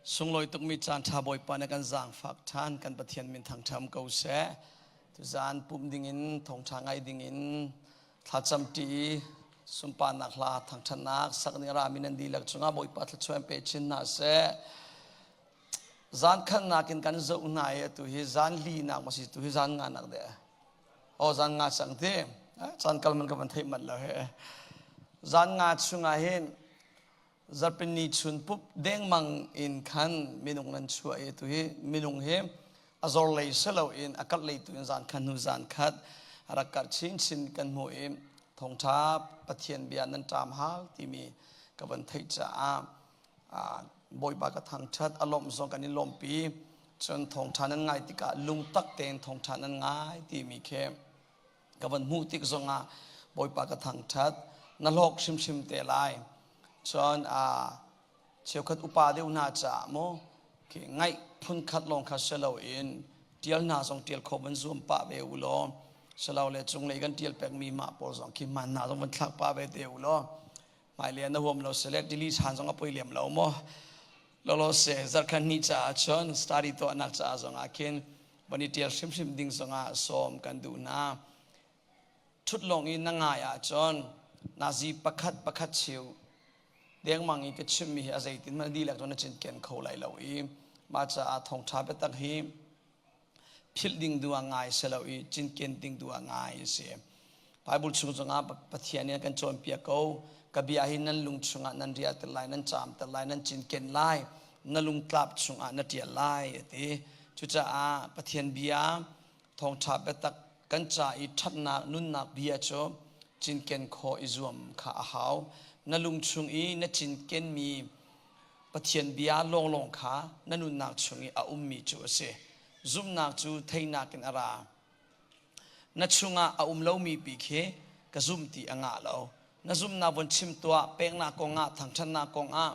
Sunglawi tukmi caan ṭha Bawipa na kan zaangfak ṭhan kan Pathian min thangṭham ko seh. Tuzaan pumh dingin thawngṭha ngai dingin thlacam ṭi sunparnak hla thangṭhatnak sak ning rami nan dihlak cungah Bawipa thluachuah in pe chin hna seh. Zan khatnak in kan zoh hna i atu hi zan linak maw si tu hi zan nganak deh. Oh zan nga cang ti. Caan kal man ka van theih manh lo he. Zan nga chungah hin zarhpini chun pup dengmang in khan minung nan chuah i tu hi minung hi a zor lei si loin a karh lei tu in zan khat hnu zan khat rak karh chinchin kan hmuh i thawngṭha Pathian bia nan ṭam hal timi ka van theih caah Bawipa ka thangṭhat a lawmh zong kan i lawmhpi cun thawngṭha nan ngai tikah lungtak tein thawngṭha nan ngai timi khi ka van hmuh tik zongah Bawipa ka thangṭhat na hlawk hrimhrim te lai cun cheukhat upa deuh hna caah maw khi ngaih phunkhat lawng kha si loin ṭial hna zong ṭial khawh van zuam pah ve u law silole cunglei kan ṭial pekmi mah pawl zong khi hman hna zong van thlak pah ve te u law hmailei na huam lo sile delete han zong a poi lem lo maw lolo se zarkhan ni caah cun study tuahnak caah zongah khin van i ṭial hrimhrim ding zongah sawm kan duh hna ṭhut lawng i na ngai ahcun nazi pakhat pakhat cheu dengmang i ka chimmi hi a zeitin hmanh dihlak cun na cinken kho lai lo i mah caah thawngṭha biatak hi philh ding duh ah ngai si lo i cinken ding duh ah ngai a si. Bible chung zongah Pathian nih a kan cawnpiak ko. Ka bia hi nan lung chungah nan riahter lai, nan caamter lai, nan cinken lai, na lungtlap chungah na ṭial lai a ti. Cucaah Pathian bia thawngṭha biatak kan ca i ṭhatnak nunnak bia cu cinken khawh i zuam kha a hau. Na lung chung i na cinkenmi Pathian bia lawnglawng kha na nunnak chung i a ummi cu a si. Zumhnak cu theinak in a ra. Na chungah a um lomi pi khi ka zum ti a ngah lo. Na zumhnak von chim tuah, peknak kongah, thangṭhatnak kongah,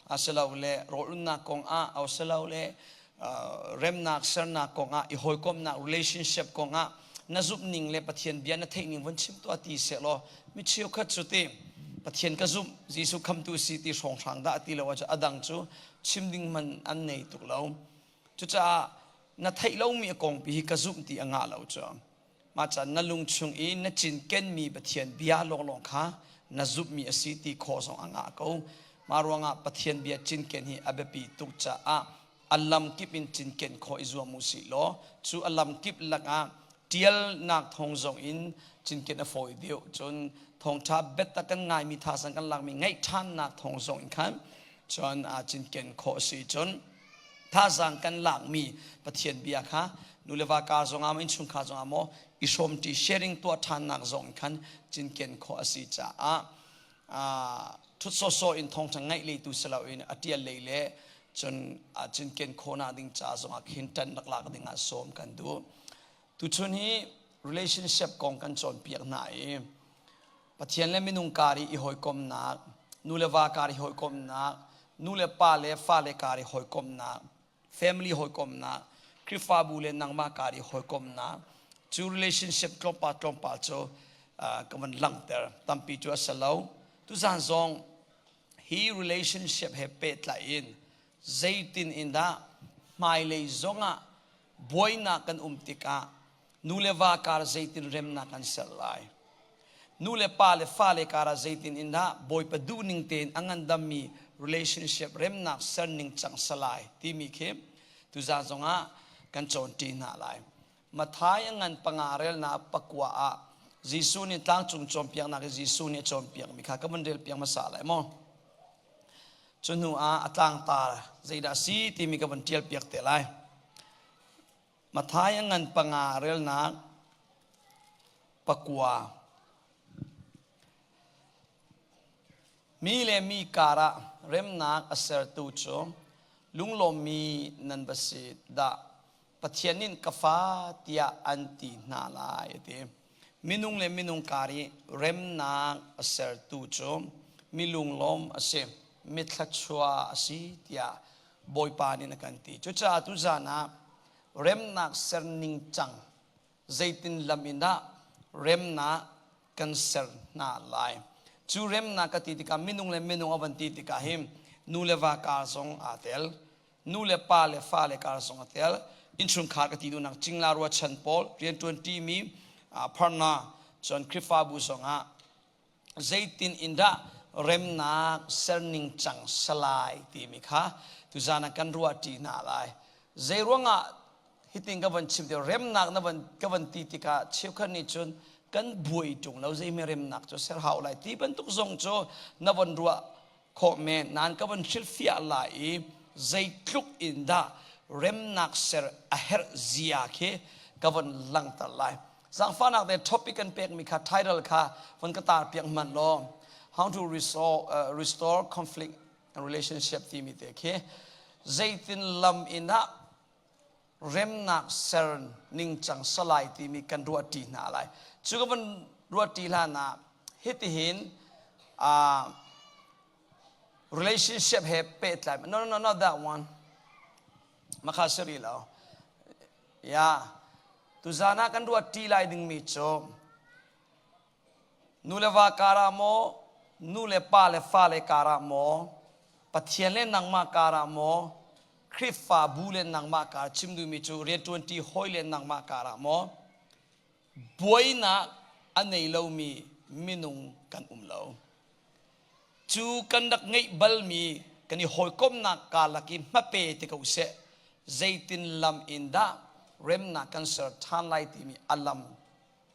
asilole rawlulnak kongah, asilole remnak sernak kongah, i hawikomhnak relationship kongah na zumhning le Pathian bia na theihning von chim tuah ti sehlaw mi cheukhat cu ti Pathian ka zumh Jesuh khamtu si ti hrawnghrang dah ti lo ahcun a dang cu chim ding man an nei tuk lo. Cucaah na theih lomi a kongpi hi ka zumh ti a ngah lo cu. Mah caan na lung chung i na cinkenmi Pathian bia lawnglawng kha na zumhmi a si ti khawh zong a ngah ko. Mah ruangah Pathian bia cinken hi a biapi tuk caah a lamkip in cinken khawh i zuam u sih law cu a lamkip lakah ṭialnak thawng zong in cinken a fawi deuh. Cun thawngṭha biatak kan ngaimi thazaang kan lakmi ngaih ṭhannak thawng zong in khan cun aa cinken khawh a si. Cun thazaang kan lakmi Pathian bia kha nu le va kar zongah maw innchungkhar zongah maw i hrawmṭi sharing tuah ṭhannak zong in khan cinken khawh a si caah ṭhut sawsawh in thawngṭha ngaih lei tu si loin a ṭial lei le cun cinken khawhnak ding ca zongah khin ṭan rak lak ding ah sawm kan duh. Tuchun hi relationship kong kan cawnpiak hna i Pathian le minung kar i i hawikomhnak, nu le va kar i hawikomhnak, nu le pa le fale kar i hawikomhnak, family hawikomhnak, Khrihfabu le nangmah kar i hawikomhnak, cu relationship tlawmpal tlawmpal cu ka van langhter. Tampi cu a si lo. Tuzan zong hi relationship he pehtlai in zeitin in dah hmailei zongah buainak kan um tikah nu le va kar zeitin remnak kan ser lai nu le pa le fale kar ah zeitin in dah bawipa duhning tein a ngandammi relationship remnak serning cang salai timi khi tuzan zongah kan cawnṭi hna lai Mathai a ngan panga relnak pakua ah Jesuh nih tlangcung cawnpiaknak i Jesuh nih a cawnpiakmi kha ka van rel piak hmasa lai maw cu hnu ah a tlangtar zeidah a si timi ka van ṭial piak te lai Mathai a ngan panga relnak pakua Mi le mi karah remnak a sertu cu lunglawmmi nan va si dah. Pathian nih ka fa tiah an ti hna lai a ti. Minung le minung kar i remnak a sertu cu mi lunglawm a si, mi thluachuah a si tiah Bawipa nih a kan ti. Cucaah tuzan ah remnak ser ningcang zeitin lam in dah remnak kan ser hna lai cu remnak ka ti tikah minung le minung a van ti tikah hin nu le va kar zong aa tel. Nu le pa le fa le kar zong a tel. Innchungkhar ka ti duhnak cingla ruachan pawl rianṭuan ṭimi pharna cun Khrihfabu zongah zeitin in dah remnak serning cang salai timi kha tuzan ah kan ruah ṭi hna lai. Zei ruangah hitin ka van chim ti remnak na van ka van ti tikah cheukhat nih cun kan buai ṭung lo zeimi remnak cu ser hau lai ti bantuk zong cu na van ruah khawh men nain ka van hrilhfiah lai i zeitluk in dah remnak ser a herh zia khi ka van langhter lai. Zaangfahnak te topic kan pekmi kha title kha von ka tar piak hmanh law how to restore, restore conflict and relationship timi te khi zeitin lam in ah remnak ser ningcang salai timi kan ruah ṭi hna lai. Cu ka van ruah ṭi hlan ah hitihin relationship he pehtlai no no no not that one makha siri lo ya tuzan ah kan ruah ṭi lai dingmi cu Nu le va karah maw, nu le pa le fale karah maw, Pathian le nangmah karah maw, Khrihfabu le nangmah kar chim duhmi cu rianṭuanṭi hawi le nangmah karah maw, buainak a nei lomi minung kan um lo. Cu kan rak ngeih balmi kan i hawikomhnak karlak i hmape te ko seh, zeitin lam in dah remnak kan ser ṭhan lai timi a lam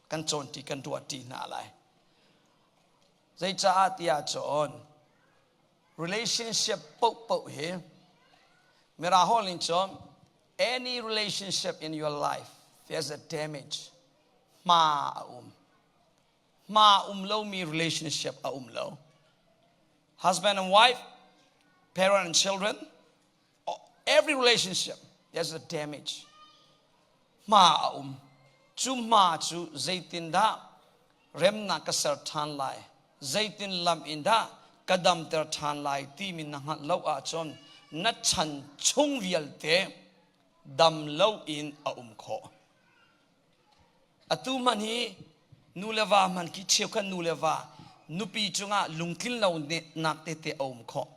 kan cawnṭi kan ruahṭi hna lai. Zeicaah tiah cun relationship paohpaoh hi Mirang holh in cun any relationship in your life there's a damage hma a um hma um lomi relationship a um lo husband and wife parent and children every relationship there's a damage hma a um cu hma cu zeitindah remnak ka ser ṭhan lai zeitin lam in dah ka damter ṭhan lai timi na hngalh lo ahcun na chan chung vialte dam lo in a um khawh Atu hmanh hi nu le va hmanh khi cheukhat nu le va nupi cungah lungtlin lonak tete a um khawh.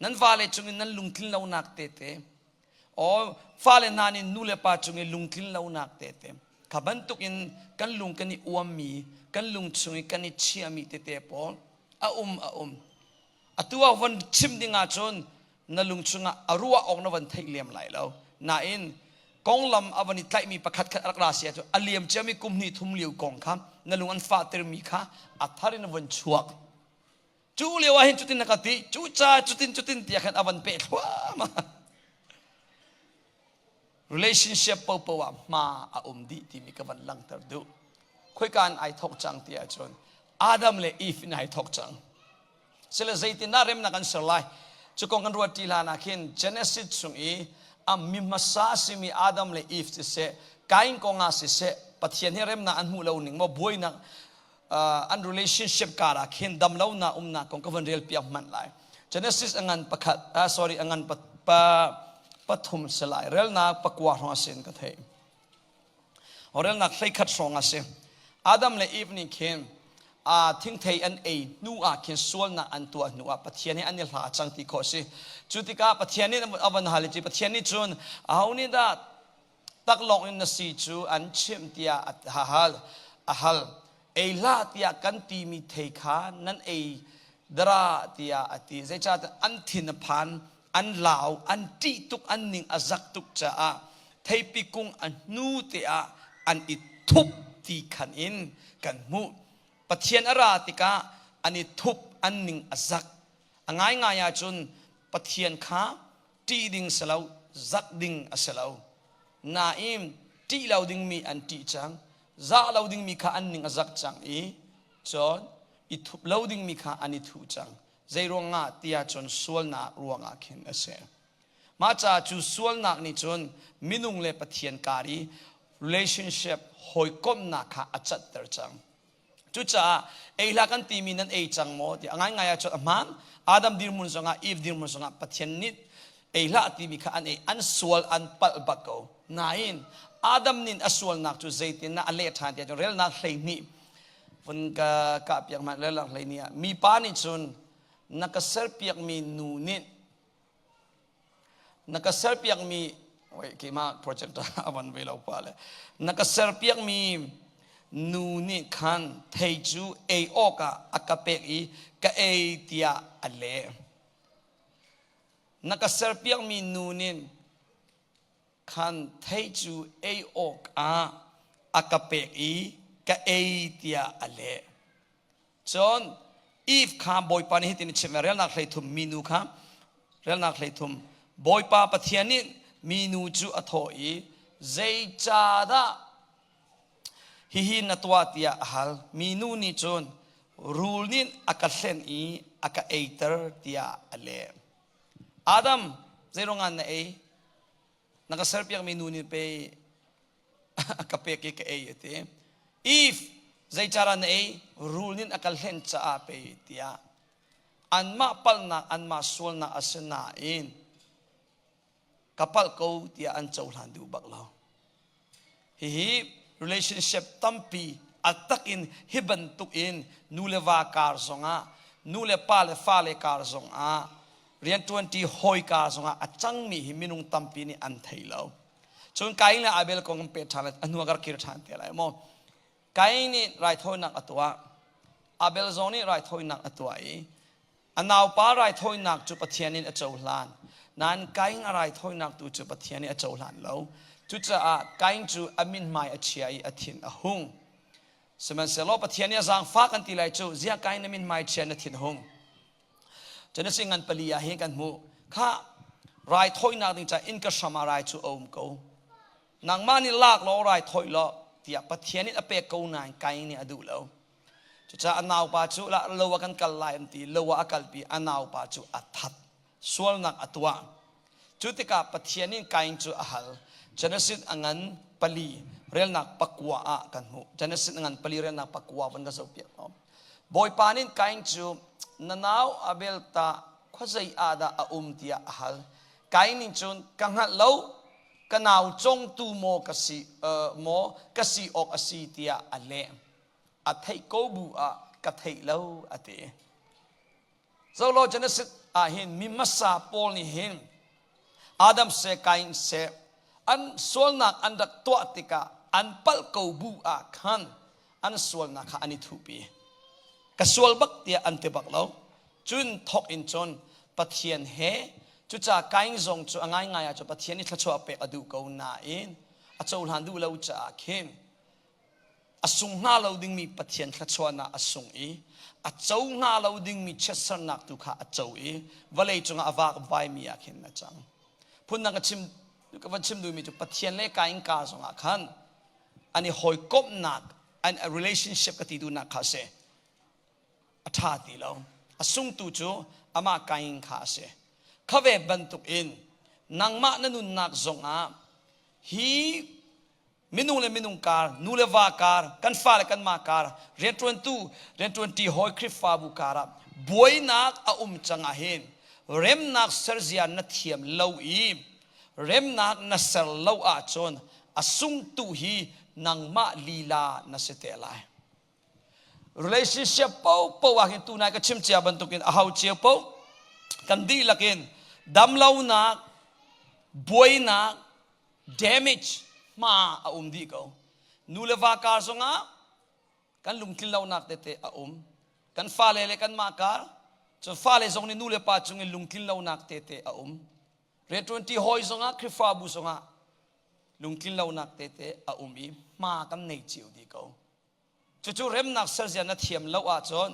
Nan vale cungin nan lungtlin lonak tete, o fale hna nih nu le pa cungin lungtlin lonak tete, kha bantukin kan lung kan i uammi, kan lung chung i kan i chiahmi tete pawl a um a um. Atu ah von chim ding ahcun na lung chungah a ruah awk na van theih lem lai lo. Nain konglam a van i tlaihmi pakhat khat a rak ra si ahcun a liam ciami kum hnih thum lio kong kha na lung an fahtermi kha a thar in a von chuak. Cu lio ah hin cutin na ka ti, cu ca cutin cutin tiah khan a van peh thluahmah. Relationship popo ah hma a um dih timi ka van langhter duh. Khoika in ai thok cang ti ahcun Adam le Eve in ai thok cang. Sile zeitindah remnak an ser lai? Cu kong kan ruat ṭi hlan ah khin Genesis chung i a mi hmasa simi Adam le Eve siseh, Kain kong ah siseh, Pathian he remnak an hmuh lo ning maw buainak an relationship kar ah khin dam lonak umnak kong ka van rel piak hmanh lai. Genesis a ngan pakhat, sorry, a ngan pa, pa, pathum si lai. Relnak pakua hrawng a sin ka theih. Relnak 11 hrawng a si. Adam le Eve nih khin thingthei an ei hnu ah khin sualnak an tuah hnu ah Pathian he an i hla cang ti khawh a si. Cu tikah Pathian nih a van hal i Pathian nih cun aho nih dah taklawng in na si cu an chimh tiah a hal. A hal. Ei hlah tiah kan timi thei kha nan ei dara tiah a ti. Zeicahtiah an thin a phan an lau an ṭih tuk an ning a zak tuk caah theipi kung a hnu te ah an i thup ti khan in kan hmuh Pathian a ra tikah an i thup an ning a zak a ngaingai ahcun Pathian kha ṭih ding si lo zak ding a si lo nain ṭih lo dingmi an ṭih cang zah lo dingmi kha an ning a zak cang i cun i thup lo dingmi kha an i thuh cang Zei ruangah tiah cun sualnak ruangah khin a si. Mah caah cu sualnak nih cun minung le Pathian kar i relationship hawikomhnak kha a catter cang. Cucaah ei hlah kan timi nan ei cang maw ti a ngaingai ahcun a hmaan. Adam dirhmun zongah Eve dirhmun zongah Pathian nih ei hlah timi kha an ei an sual an palh bak ko. Nain Adam nih a sualnak cu zeitindah a leh ṭhan tiah cun relnak 12 vun ka kah piak hmanh le lang hlei ni ah mipa nih cun na ka serpiakmi nu nih. Na ka serpiakmi wait keimah projector a van ve lo pa le na ka serpiakmi nu nih khan thei cu ei awkah a ka pek i ka ei tiah a leh. Na ka serpiakmi nu nih khan thei cu ei awkah a ka pek i ka ei tiah a leh. Cun Eve kha Bawipa nih hitin a chimh relnak 13 minu kha relnak 13 Bawipa Pathian nih minu cu a thawh i zeicahdah hihi na tuah tiah a hal. Minu nih cun rul nih a ka hlen i a ka eiter tiah a leh. Adam zeiruangah na ei? Na ka serpiakmi nu nih pei a ka pek i ka ei a ti. Eve zeicara na ei? Rul nih a ka hlen caah pei tiah anmah palhnak anmah sualnak a si nain ka palh ko tiah an cohlan duh bak lo. Hihi relationship tampi a takin hi bantuk in nu le va kar zongah nu le pa le fa le kar zongah rianṭuanṭi hawi kar zongah a cangmi hi minung tampi nih an thei lo. Cun Kain le Abel kong kan peh ṭhan a hnu ah ka rak kir ṭhan te lai maw. Kain nih raithawinak a tuah. Abel zong nih raithawinak a tuah i a naupa raithawinak cu Pathian in a cohlan. Nain Kain a raithawinak tu cu Pathian nih a cohlan lo. Cucaah Kain cu a mithmai a chia i a thin a hung. Sihmanhsehlaw Pathian nih a zaangfah kan ti lai cu ziah Kain na mithmai chia na thin hung. Genesis ngan pali ah hin kan hmuh. Kha raithawinak ding ca inn ka hram ah rai cu a um ko. Nangmah nih lak law raithawi law tiah Pathian nih a pek ko nain Kain nih a duh lo. Cucaah a naupa cu lo ah kan kal lai an ti lo ah a kalpi a naupa cu a that sualnak a tuah. Cu tikah Pathian nih Kain cu a hal. Genesis a ngan pali relnak pakua ah kan hmuh. Genesis a ngan pali relnak pakua van ka zoh piak law. Bawipa nih Kain cu na nau Abel ta khuazei ah dah a um tiah a hal. Kain nih cun ka hngalh lo ka nau congtu maw ka si maw ka si awk a si tiah a leh. A theih ko bu ah ka theih lo a ti. Zolo Genesis ah hin mi hmasa pawl nih hin Adam seh Kain seh an sualnak an rak tuah tikah an palh ko bu ah khan an sualnak kha an i thuhpi. Ka sual bak tiah an ti bak lo. Cun thawk in cun Pathian he cucaah Kain zong cu a ngaingai ah cu Pathian nih thluachuah pek a duh ko nain a cohlan duh lo caah khin a sung hnga lo dingmi Pathian thluachuahnak a sung i a co hnga lo dingmi chiatsernak tu kha a co i vawlei cungah a vakvaimi ah khin a cang. Phundang ka chim ka van chim duhmi cu Pathian le Kain ka zongah khan an i hawikomhnak an relationship ka ti duhnak kha a si. A ṭha ti lo. A sungtu cu amah Kain kha a si. Kha ve bantuk in nangmah na nunnak zongah hi minung le minung kar, nu le va kar, kan fa le kanmah kar, rianṭuantu, rianṭuanṭi hawi Khrihfabu kar ah buainak a um cang ah hin remnak serzia na thiam lo i remnak na ser lo ahcun a sungtu hi nangmah lila na si te lai. Relationship paohpaoh ah hin tunai ka chim cia bantukin a hau cio paoh kan dihlak in damlonak, buainak, damage hma a um dih ko. Nu le va kar zongah kan lungtlin lonak tete a um. Kan fale le kanmah kar, cun fale zong nih nu le pa cung in lungtlin lonak tete a um. Rianṭuanṭi hawi zongah, Khrihfabu zongah lungtlin lonak tete a um i hma kan nei cio dih ko. Cucu remnak serzia na thiam lo ahcun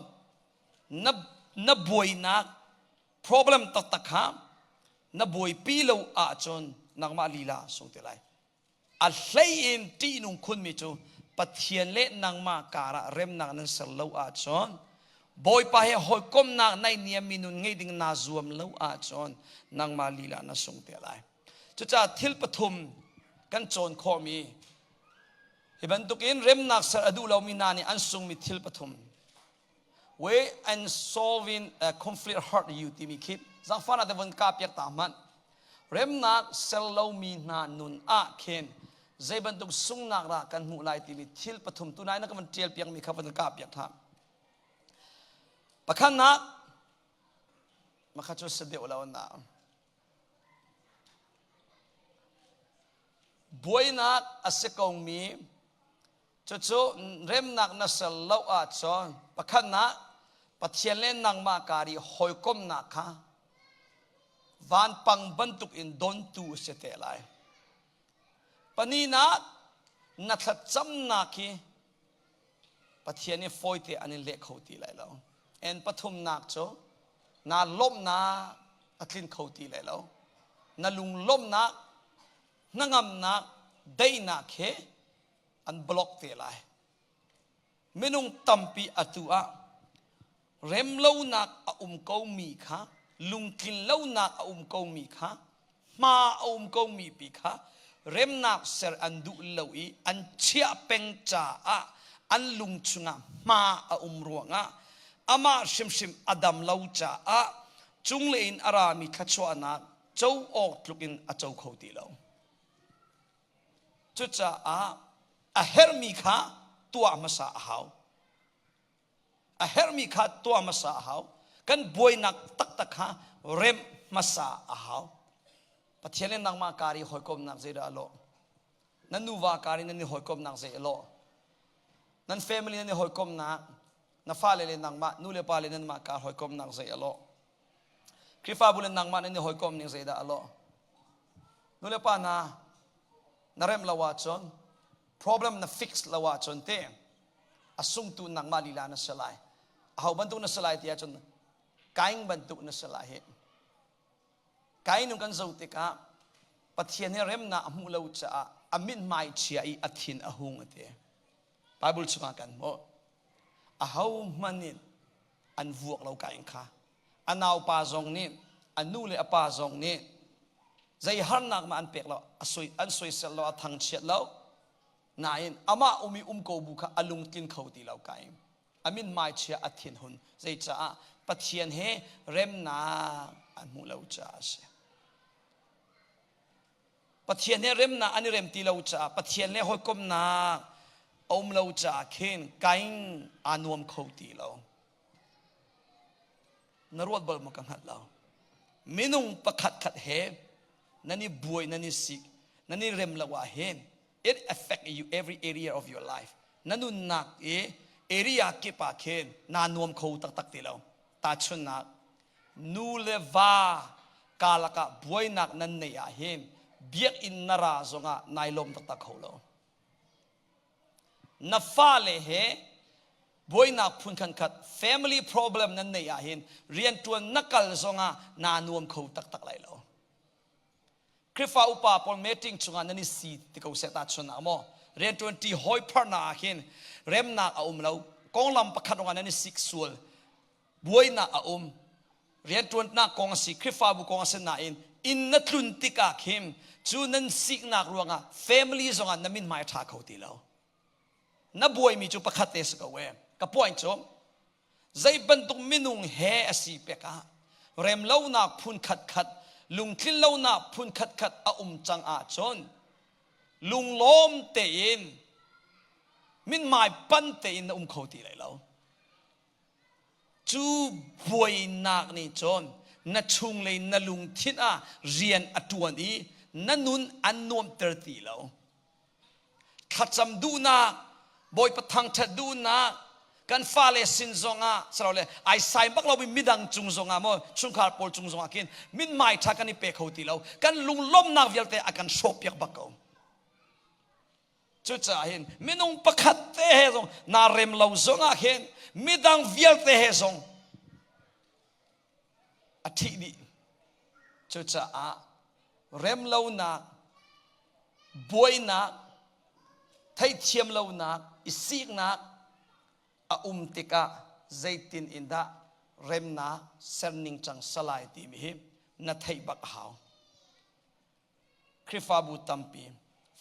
na, na buainak problem taktak kha na buaipi lo ahcun nangmah lila sung te lai. A hlei in ṭihnung khunmi cu Pathian le nangmah karah remnak nan ser lo ahcun Bawipa he hawikomhnak naihniammi nun ngei ding naa zuam lo ahcun nangmah lila na sung te lai. Cucaah thil pathum kan cawn khawhmi hi bantukin remnak ser a duh lomi hna nih an sungmi thil pathum way and solving a conflict hurt you timi khi zaangfahnak te von ka piak ta hmanh remnak ser lomi hna nun ah khin zei bantuk sungnak dah kan hmuh lai timi thil pathum tunai na ka van tial piakmi kha van ka piak hna pakhatnak makha cu si deuh lo na. Buainak a si komi cucu remnak na ser lo ahcun pakhatnak Pathian le nangmah kar i hawikomhnak kha vanpang bantuk in dontu a si te lai. Pahnihnak na thlacamnak hi Pathian nih fawite an in leh kho ti lai lo. And pathumnak cu naa lawmhnak a tlin kho ti lai lo. Na lunglawmhnak, hnangamnak, daihnak he an block te lai. Minung tampi atu ah remlonak a um komi kha, lungtlinlonak a um komi kha, hma a um komi pi kha remnak ser an duh lo i an chiah peng caah an lung chungah hma a um ruangah amah hrimhrim a dam lo caah cunglei in a rami thluachuahnak co awk tluk in a co kho ti lo. Cucaah a herhmi kha tuah hmasa a hau. A herhmi kha tuah hmasa a hau. Kan buainak taktak kha remh hmasa a hau. Pathian le nangmah kar i hawikomnak zeidah a lawh? Nan nuva kar i nan i hawikomnak zei a lawh? Nan family nan i hawikomnak, na fale le nangmah, nu le pa le nanmah kar hawikomnak zei a lawh? Khrihfabu le nangmah nan i hawikom ning zeidah a lawh? Nu le pa hna, na remh lo ahcun, problem na fix lo ahcun te, a sungtu nangmah lila na si lai. Aho bantuk na si lai ti ahcun Kain bantuk na si lai hi. Kain nu kan zoh tikah Pathian he remnak a hmuh lo caah a mithmai chia i a thin a hung a ti. Bible chungah kan hmuh. Aho hmanh nih an vuak lo Kain kha. A naupa zong nih, a nu le a pa zong nih zei harnak mah an pek lo, an soisel lo, a thangchiat lo. Nain amah um i um ko bu kha a lungtlin kho ti lo Kain. A mithmai chia a thinhun. Zeicaah Pathian he remnak an hmuh lo caah a si. Pathian he remnak an i rem ti lo caah Pathian le hawikomhnak a um lo caah khin Kain aa nuam kho ti lo. Na ruat bal maw ka hngalh lo. Minung pakhat khat he nan i buai nan i sik nan i rem lo ah hin it affect you every area of your life. Na nunnak i area kip ah khin naa nuam kho taktak ti lo. Tahchunhnak nu le va karlak ah buainak nan neih ah hin biakinn na ra zongah nai lawm taktak kho lo. Na fale he buainak phun khan khat family problem nan neih ah hin riantuan na kal zongah naa nuam kho taktak lai lo. Khrihfa upa pawl meeting chungah nan i si ti ko seh ta chun ah maw riantuan ṭi hawi pharnak ah khin remnak a um lo konglam pakhat rongah nan i sik sual buainak a um rianṭuannak kong a si Khrihfabu kong a si nain inn na tlun tikah khin cu nan siknak ruangah family zongah na mithmai a ṭha kho ti lo na buaimi cu pakhat te si ko e ka point cu zei bantuk minung he a si pek ah remlonak phun khat khat lungtlin lonak phun khat khat a um cang ahcun lunglawm tein mithmai pan tein na um kho ti lai lo Cu buainak nih cun na chunglei na lungthin ah rian a ṭuan i na nun an nuamter ti lo. Thlacam duhnak, Bawipa thangṭhat duhnak, kan fale sin zongah silole ai sai bak lomi midang cung zongah maw chungkhar pawl cung zongah khin mithmai ṭha kan i pe kho ti lo. Kan lunglawmhnak vialte a kan hrawhpiak bak ko. Cucaah hin minung pakhat te he zong naa rem lo zongah khin midang vialte he zong a ṭhih dih. Cucaah remlonak, buainak, theihthiam lonak, i siknak a um tikah zeitin in dah remnak ser ningcang salai timi hi na theih bak a hau. Khrihfabu tampi,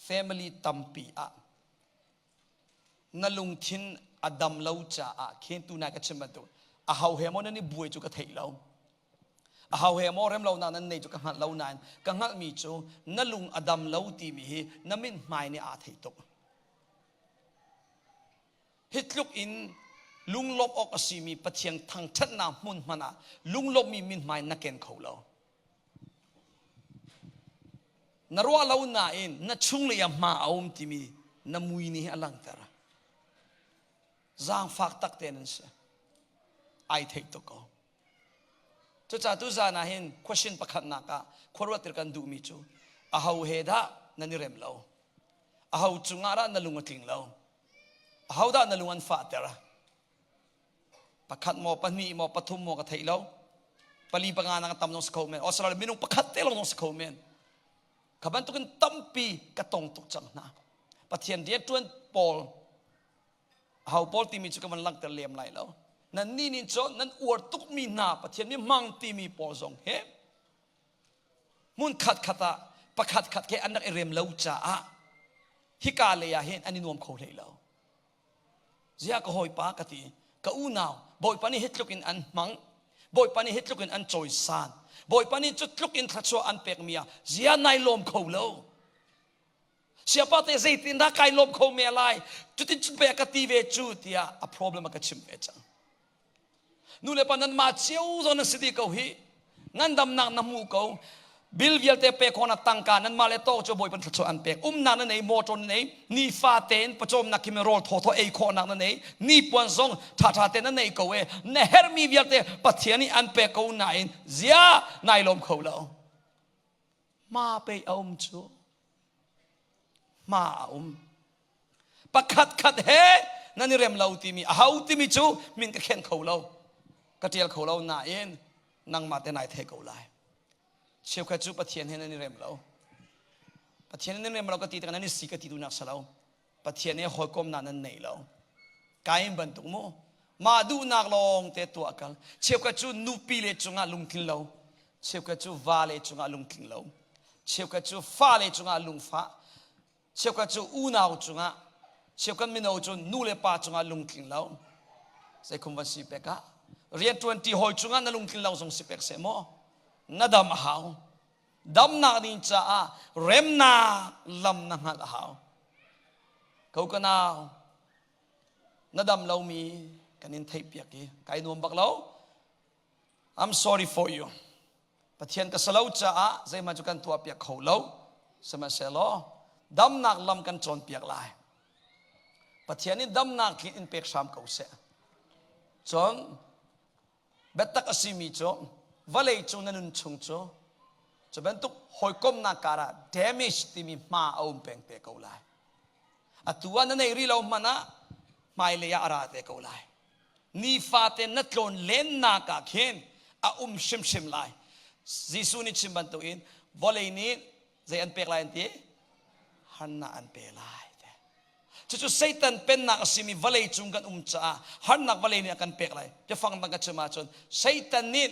family tampi ah na lungthin a dam lo caah khin tunai ka chim bantuk aho he maw nan i buai cu ka theih lo aho he maw rem lonak nan nei cu ka hngalh lo nain ka hngalhmi cu na lung a dam lo timi hi na mithmai nih aa theih tuk hi tluk in lunglawmh awk a simi Pathian thangṭhatnak hmun hmanh ah lunglawmhmi mithmai na ken kho lo. Na ruah lo nain na chunglei ah hma a um timi na mui nih a langhter. Zaangfak tak te nan si. Ai theih tuk ko. Cucaah tuzaan ah hin question pakhatnak ah khuaruahter kan duhmi cu aho he dah nan i rem lo? Aho cungah dah na lung a tling lo? Aho dah na lung an fahter? Pakhat maw, pahnih maw, pathum maw ka theih lo. Pali panga nang tam zong si kho men. Australia minung pakhat te lawng zong si kho men. Kha bantukin tampi ka tong tuk cang hna. Pathian rianṭuan pawl Aho pawl timi cu ka van langhter lem lai lo. Nan nih nih cun nan uar tukmi hna Pathian mi hmang timi pawl zong hi hmun khat khat ah pakhat khat ke an rak i rem lo caah hika lei ah hin an i nuam kho hlei lo. Ziah ka hawipa ka ti, ka unau, Bawipa nih hi tluk in an hmang, Bawipa nih hi tluk in an cawisan, Bawipa nih cu tluk in thluachuah an pekmi ah ziah nai lawm kho lo. Siapa te zeitin dah kai lawm kho me lai cutin cun pe ka ti ve cu tiah a problem a ka chim ve cang. Nu le pa nan ma cio zawn na si di ko hi ngandamnak na hmu ko bil vialte pe khona tangka nan ma le to cu bawi pan thluachuah an pek umnak na nei motor na nei nifa tein pawcawmnak khi rawl thaw thaw ei khawhnak na nei ni puan zong tha tha te na nei ko e na hermi vialte Pathian nih an pek ko nain zia nai lawm kho lo Hma pei a um cu. Hma a um. Pakhat khat he nan i rem lo timi a ho timi cu min ka khen kho lo. Ka ṭial kho lo nain nangmah te nai thei ko lai. Cheukhat cu Pathian he nan i rem lo. Pathian he nan i rem lo ka ti tikah nan i si ka ti duhnak si lo. Pathian he hawikomnak nan nei lo. Kain bantuk mu. Mah duhnak lawng te tuah kal. Cheukhat cu nupi le cungah lungtlin lo. Cheukhat cu va le cungah lungtling lo. Cheukhat cu fale cungah lungfah. Cheukhat cu unau cungah. Cheukhat mino cu nu le pa cungah lungtling lo. Zeikhum van si pek ah rianṭuan ṭi hawi cungah na lungtlin lo zong si pek seh maw? Na dam a hau. Damnak ding caah remnak lam na hngalh a hau. Ko ka nau, na dam lomi kan in theihpiak i kai nuam bak lo. I'm sorry for you. Pathian ka salo caah zeihmanh cu kan tuahpiak kho lo. Sihmanhsehlaw damnak lam kan cawnpiak lai. Pathian nih damnak in pek hram ko seh. Cun Biatak a simi cu vawlei cung na nun chung cu cu bantuk hawikomnak karah damage timi hma a um peng te ko lai. Atu ah na nei rih lo hmanh ah hmailei ah a ra te ko lai. Nifate na tlawn lennak ah khin a um hrimhrim lai. Jesuh nih chim bantukin vawlei nih zei an pek lai an ti? Harnak an pe lai. Cucu Satan pennak a simi vawlei cung kan um caah harnak vawlei nih a kan pek lai. Biafang dang ka chim ahcun Satan nih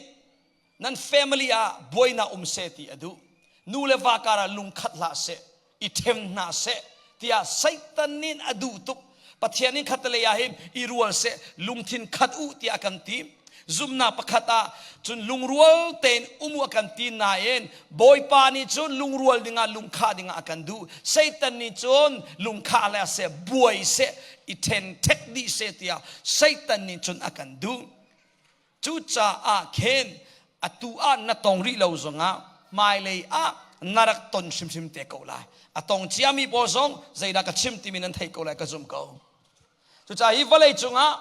nan family ah buainak um seh ti a duh. Nu le va karah lungkhat hlah seh, i ṭhen hna seh tiah Satan nih a duh tuk. Pathian nih khatalei ah hin i rual seh, lungthin khat u tiah a kan ti. Zumhnak pakhat ah cun lungrual tein um u a kan ti nain Bawipa nih cun lungrual dingah lungkhah dingah a kan duh. Satan nih cun lungkhah le seh buai seh i then thek dih seh tiah Satan nih cun a kan duh. Cucaah khin atu ah na tong rih lo zongah hmailei ah na rak ton hrimhrim te ko lai. A tong ciami pawl zong zeidah ka chim timi nan theih ko lai ka zum ko. Cucaah hi vawlei cungah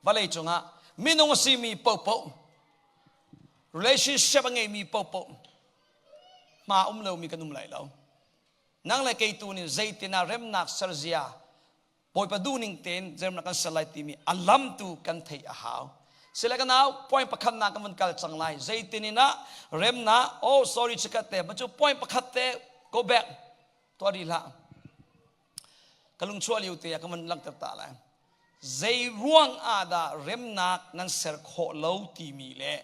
vawlei cungah minung a simi paohpaoh relationship a ngeimi paohpaoh hma um lomi kan um lai lo nang le kei tu nih zeitin ah remnak serzia bawipa duhning tein remnak kan ser lai timi a lam tu kan theih a hau sile ka nau point pakhat na kan vun kal cang lai zeitin in ah remnak oh sorry chikat te cu point pakhat te go back tuah rih hlah ka lungchuah lio te ah ka van langhter ta lai zei ruang ah dah remnak nan ser khawh lo timi le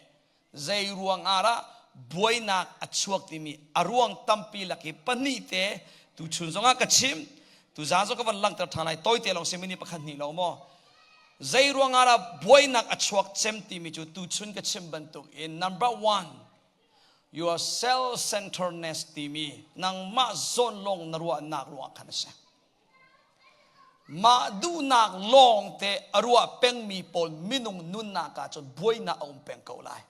zei ruang ah dah buainak a chuak timi a ruang tampi lak i pahnih te tu chun zongah ka chim tu zan zong ka van langhter ṭhan lai tawite lawng si minute pakhat hnih lo maw zei ruang ah dah buainak a chuak cem timi cu tu chun ka chim bantuk in number one Your self-centeredness timi nangmah zawn lawng na ruahnak ruangah khan a si. Mah duhnak lawng te a ruah pengmi pawl minung nunnak ah cun buainak a um peng ko lai.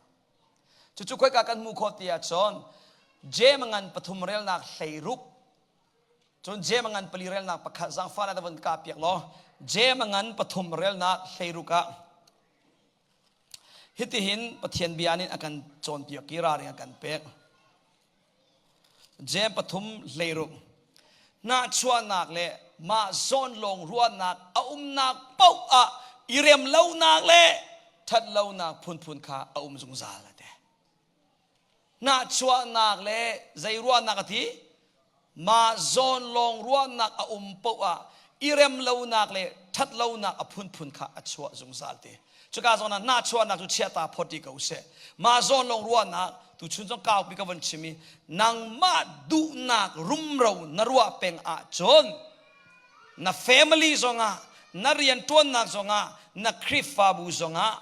Cucu khoika kan hmuh khawh ti ahcun Jeim ngan pathum relnak 16 cun Jeim ngan pali relnak pakhat zaangfah na vun ka piak law Jeim ngan pathum relnak 16 ah hitihin Pathian bia nih a kan cawnpiak i ralring a kan pek. Jeim pathum 16 Nahchuahnak le mah zawn lawng ruahnak a umnak paoh ah i rem lonak le ṭhat lonak phunphun kha a um zungzal a ti. Nahchuahnak le zei ruahnak a ti? Mah zawn lawng ruahnak a um paoh ah i rem lonak le ṭhat lonak a phunphun kha a chuah zungzal ti. Cuka zawn ah nahchuahnak cu chiata phawt ti ko seh. Mah zawn lawng ruahnak tuchun zong kaupi ka von chim i nangmah duhnak rumro na ruah peng ahcun na family zongah na rianṭuannak zongah na Khrihfabu zongah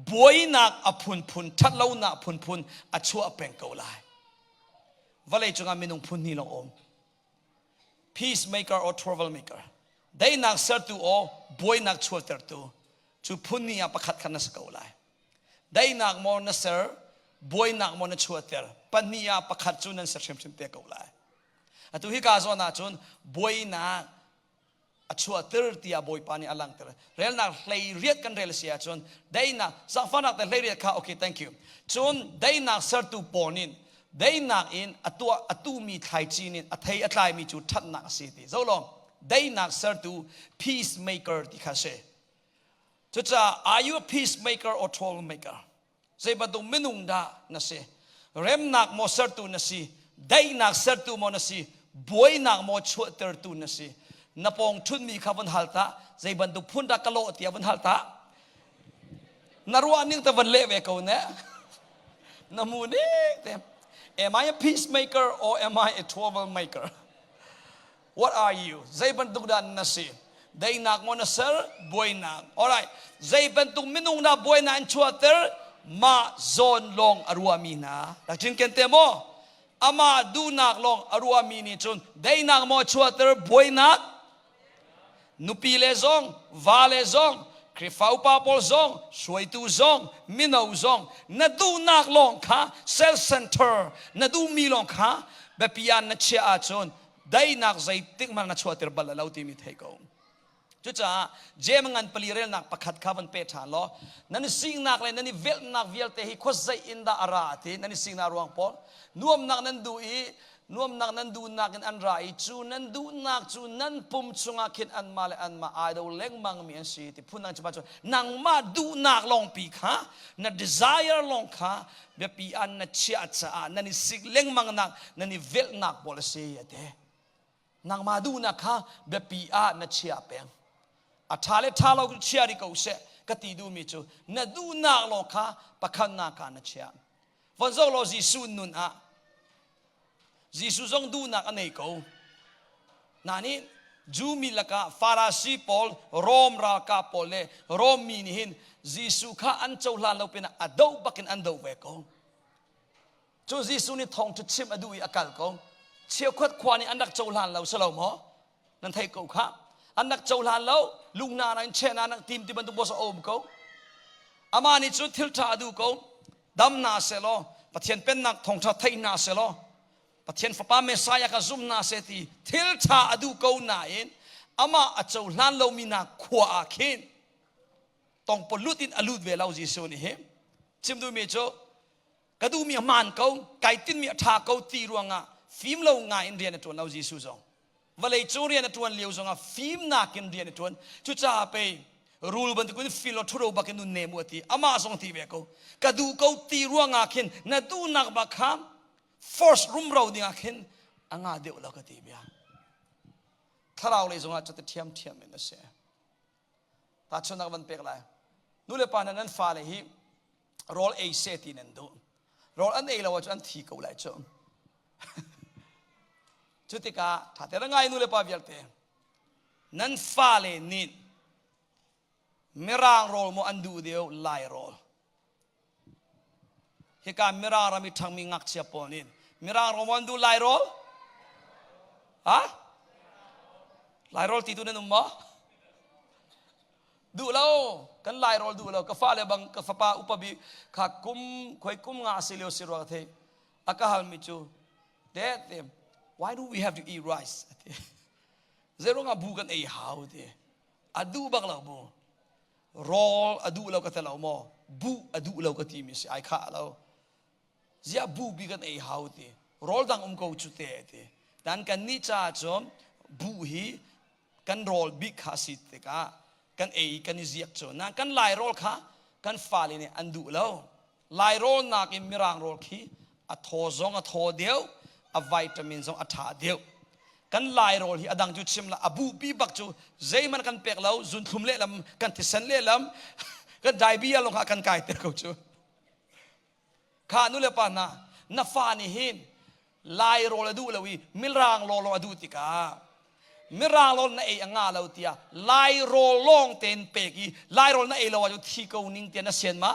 buainak a phunphun ṭhatlonak phunphun a chuah peng ko lai. Vawlei cungah minung phun hnih lawng um. Peacemaker or troublemaker. Daihnak sertu aw buainak chuahtertu. Cu phun hnih ah pakhat kha na si ko lai. Daihnak maw na ser, buainak maw na chuahter. Pahnih ah pakhat cu nan ser hrimhrim te ko lai. Atu hi ka zawn ahcun buainak a chuahter tiah Bawipa nih a langhter. Relnak 18 kan rel si ahcun daihnak zaangfahnak te 18 kha okay thank you. Cun daihnak sertu pawl nih daihnak in a tuah a tuhmi thlaici nih a thei a tlaimi cu ṭhatnak a si ti. Zolong daihnak sertu peacemaker ti kha si. Cucaah are you a peacemaker or troublemaker? Zei bantuk minung dah na si? Remnak maw sertu na si? Daihnak sertu maw na si? Buainak maw chuahtertu na si? Na pawng ṭhutmi kha vun hal ta. Zei bantuk phun dah ka lawh tiah vun hal ta. Na ruah ning te van leh ve ko ne. Na mu ning te. Am I a peacemaker or am I a troublemaker? What are you? Zei bantuk dah na si? Daihnak maw na ser? Buainak. Alright. Zei bantuk minung dah buainak in chuahter? Mah zawn lawng a ruahmi hna. Rak cin ken te maw? Amah duhnak lawng a ruahmi nih cun daihnak maw chuahter? Buainak? Nupi le zong, va le zong, Khrihfa upa pawl zong, hruaitu zong, mino zong, na duhnak lawng kha self-center, na duhmi lawng kha biapi ah na chiah ahcun daihnak zeitik hmanh na chuahter bal lo timi thei ko. Cucaah Jeim ngan pali relnak pakhat kha van pe ṭhan law nan i siknak le nan i velhnak vialte hi khuazei in dah a ra ti nan i siknak ruang pawl nuamnak nan duh i nuamnak nan duhnak in an ra i cu nan duhnak cu nan pum chungah khin anmah le anmah ai do lengmang mi an si ti phun dang cu cu nangmah duhnak lawngpi kha na desire lawng kha biapi ah na chiah caah nan i sik lengmang nak nan i velhnak pawl a si a ti nangmah duhnak kha biapi ah na chiah peng a ṭha le ṭha lo chia rih ko seh ka ti duhmi cu na duhnak lawng kha pakhatnak ah na chiah von zoh law Jesuh nun ah Jesuh zong duhnak a nei ko nain Jew mi lakah Farasi pawl Rom ralkap pawl le Rom mi nih hin Jesuh kha an cohlan lo pinah a doh bakin an doh ve ko cu Jesuh nih thawngṭha chim a duh i a kal ko cheukhat khua nih an rak cohlan lo si lo maw nan theih ko kha an rak cohlan lo lungna na in chehna nak tim ti bantuk bos a um ko amah nih cun thil ṭha a duh ko dam hna selaw Pathian pennak thawngṭha thei hna selaw Pathian fapa Messiah kha zum hna seh ti thil ṭha a duh ko nain amah a cohlan lomi hna khua ah khin tongpolut in a lut ve lo Jesuh nih hi chim duhmi cu ka duhmi a hmaan ko kai tinmi a ṭha ko ti ruangah fim lo ngai in rian a ṭuan lo Jesuh zong vawlei cung rian a ṭuan lio zongah fimnak in rian a ṭuan cucaah pei rul bantukin fil lo ṭhuro bakin nun nem u a ti amah zong ti ve ko ka duh ko ti ruangah khin na duhnak bak kha force rumro dingah khin a ngah deuh lo ka ti bia thlarau lei zongah cuti ṭhiamṭhiam in a si tahchunhnak van pek lai nu le pa hna nan fale hi rawl ei seh ti nan duh rawl an ei lo ahcun an thi ko lai cu cu tikah ṭha te ngai nu le pa vialte nan fale nih mirang rawl maw an duh deuh lai rawl hika mirang ram i ṭhangmi ngakchia pawl nih mirang rawl maw an duh lai rawl ha lai rawl ti tu nan um maw Duh lo, kan lai rawl duh lo. Ka fale bang ka fapa upa bi kha kum khoi kum nga si lio si rua ka thei. A ka halmi cu. Dad, why do we have to eat rice? Ati. Zeirung ah bu kan ei hau ti. A duh bak lo bu. Rawl a duh lo ka ti lo maw? Bu a duh lo ka ti mi si ai khah lo. Ziah bu bi kan ei hau ti. Rawl dang um ko cu te ti. Dan kan nih caah cun bu hi kan rawl bik kha a si tikah kan ei kan i ziak cu na kan lai rawl kha kan fale nih an duh lo lai rawl nakin mirang rawl khi a thaw zong a thaw deuh a vitamin zong a ṭha deuh kan lai rawl hi a dang cu chim la a bupi bak cu zeihmanh kan pek lo zunthlum lehlam kan thisen lehlam kan diabetes lawng kha kan kai ter ko cu Kha nu le pa hna, na fa nih hin lai rawl a duh lo i mirang law lawng a duh tikah mirang rawl na ei a nga lo tiah lai rawl lawng tein pek i lai rawl na ei lo ahcun thi ko ning tiah na sian ma?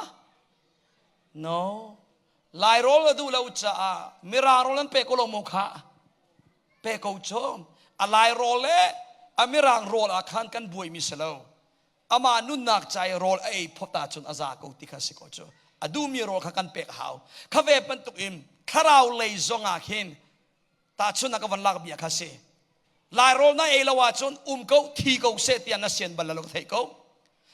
No. Lai rawl a duh lo caah mirang rawl an pe ko lo maw kha? Pe ko cu. A lai rawl le a mirang rawl ah khan kan buaimi si lo. Amah nunnak ca i rawl a ei phot ahcun a za ko ti kha si ko cu. A duhmi rawl kha kan pek a hau. Kha ve bantuk in thlarau lei zong ah khin tahchunhnak ka van lak bia kha si. Lai rawl na ei lo ahcun um ko thi ko seh tiah na sian bal lo ka theih ko.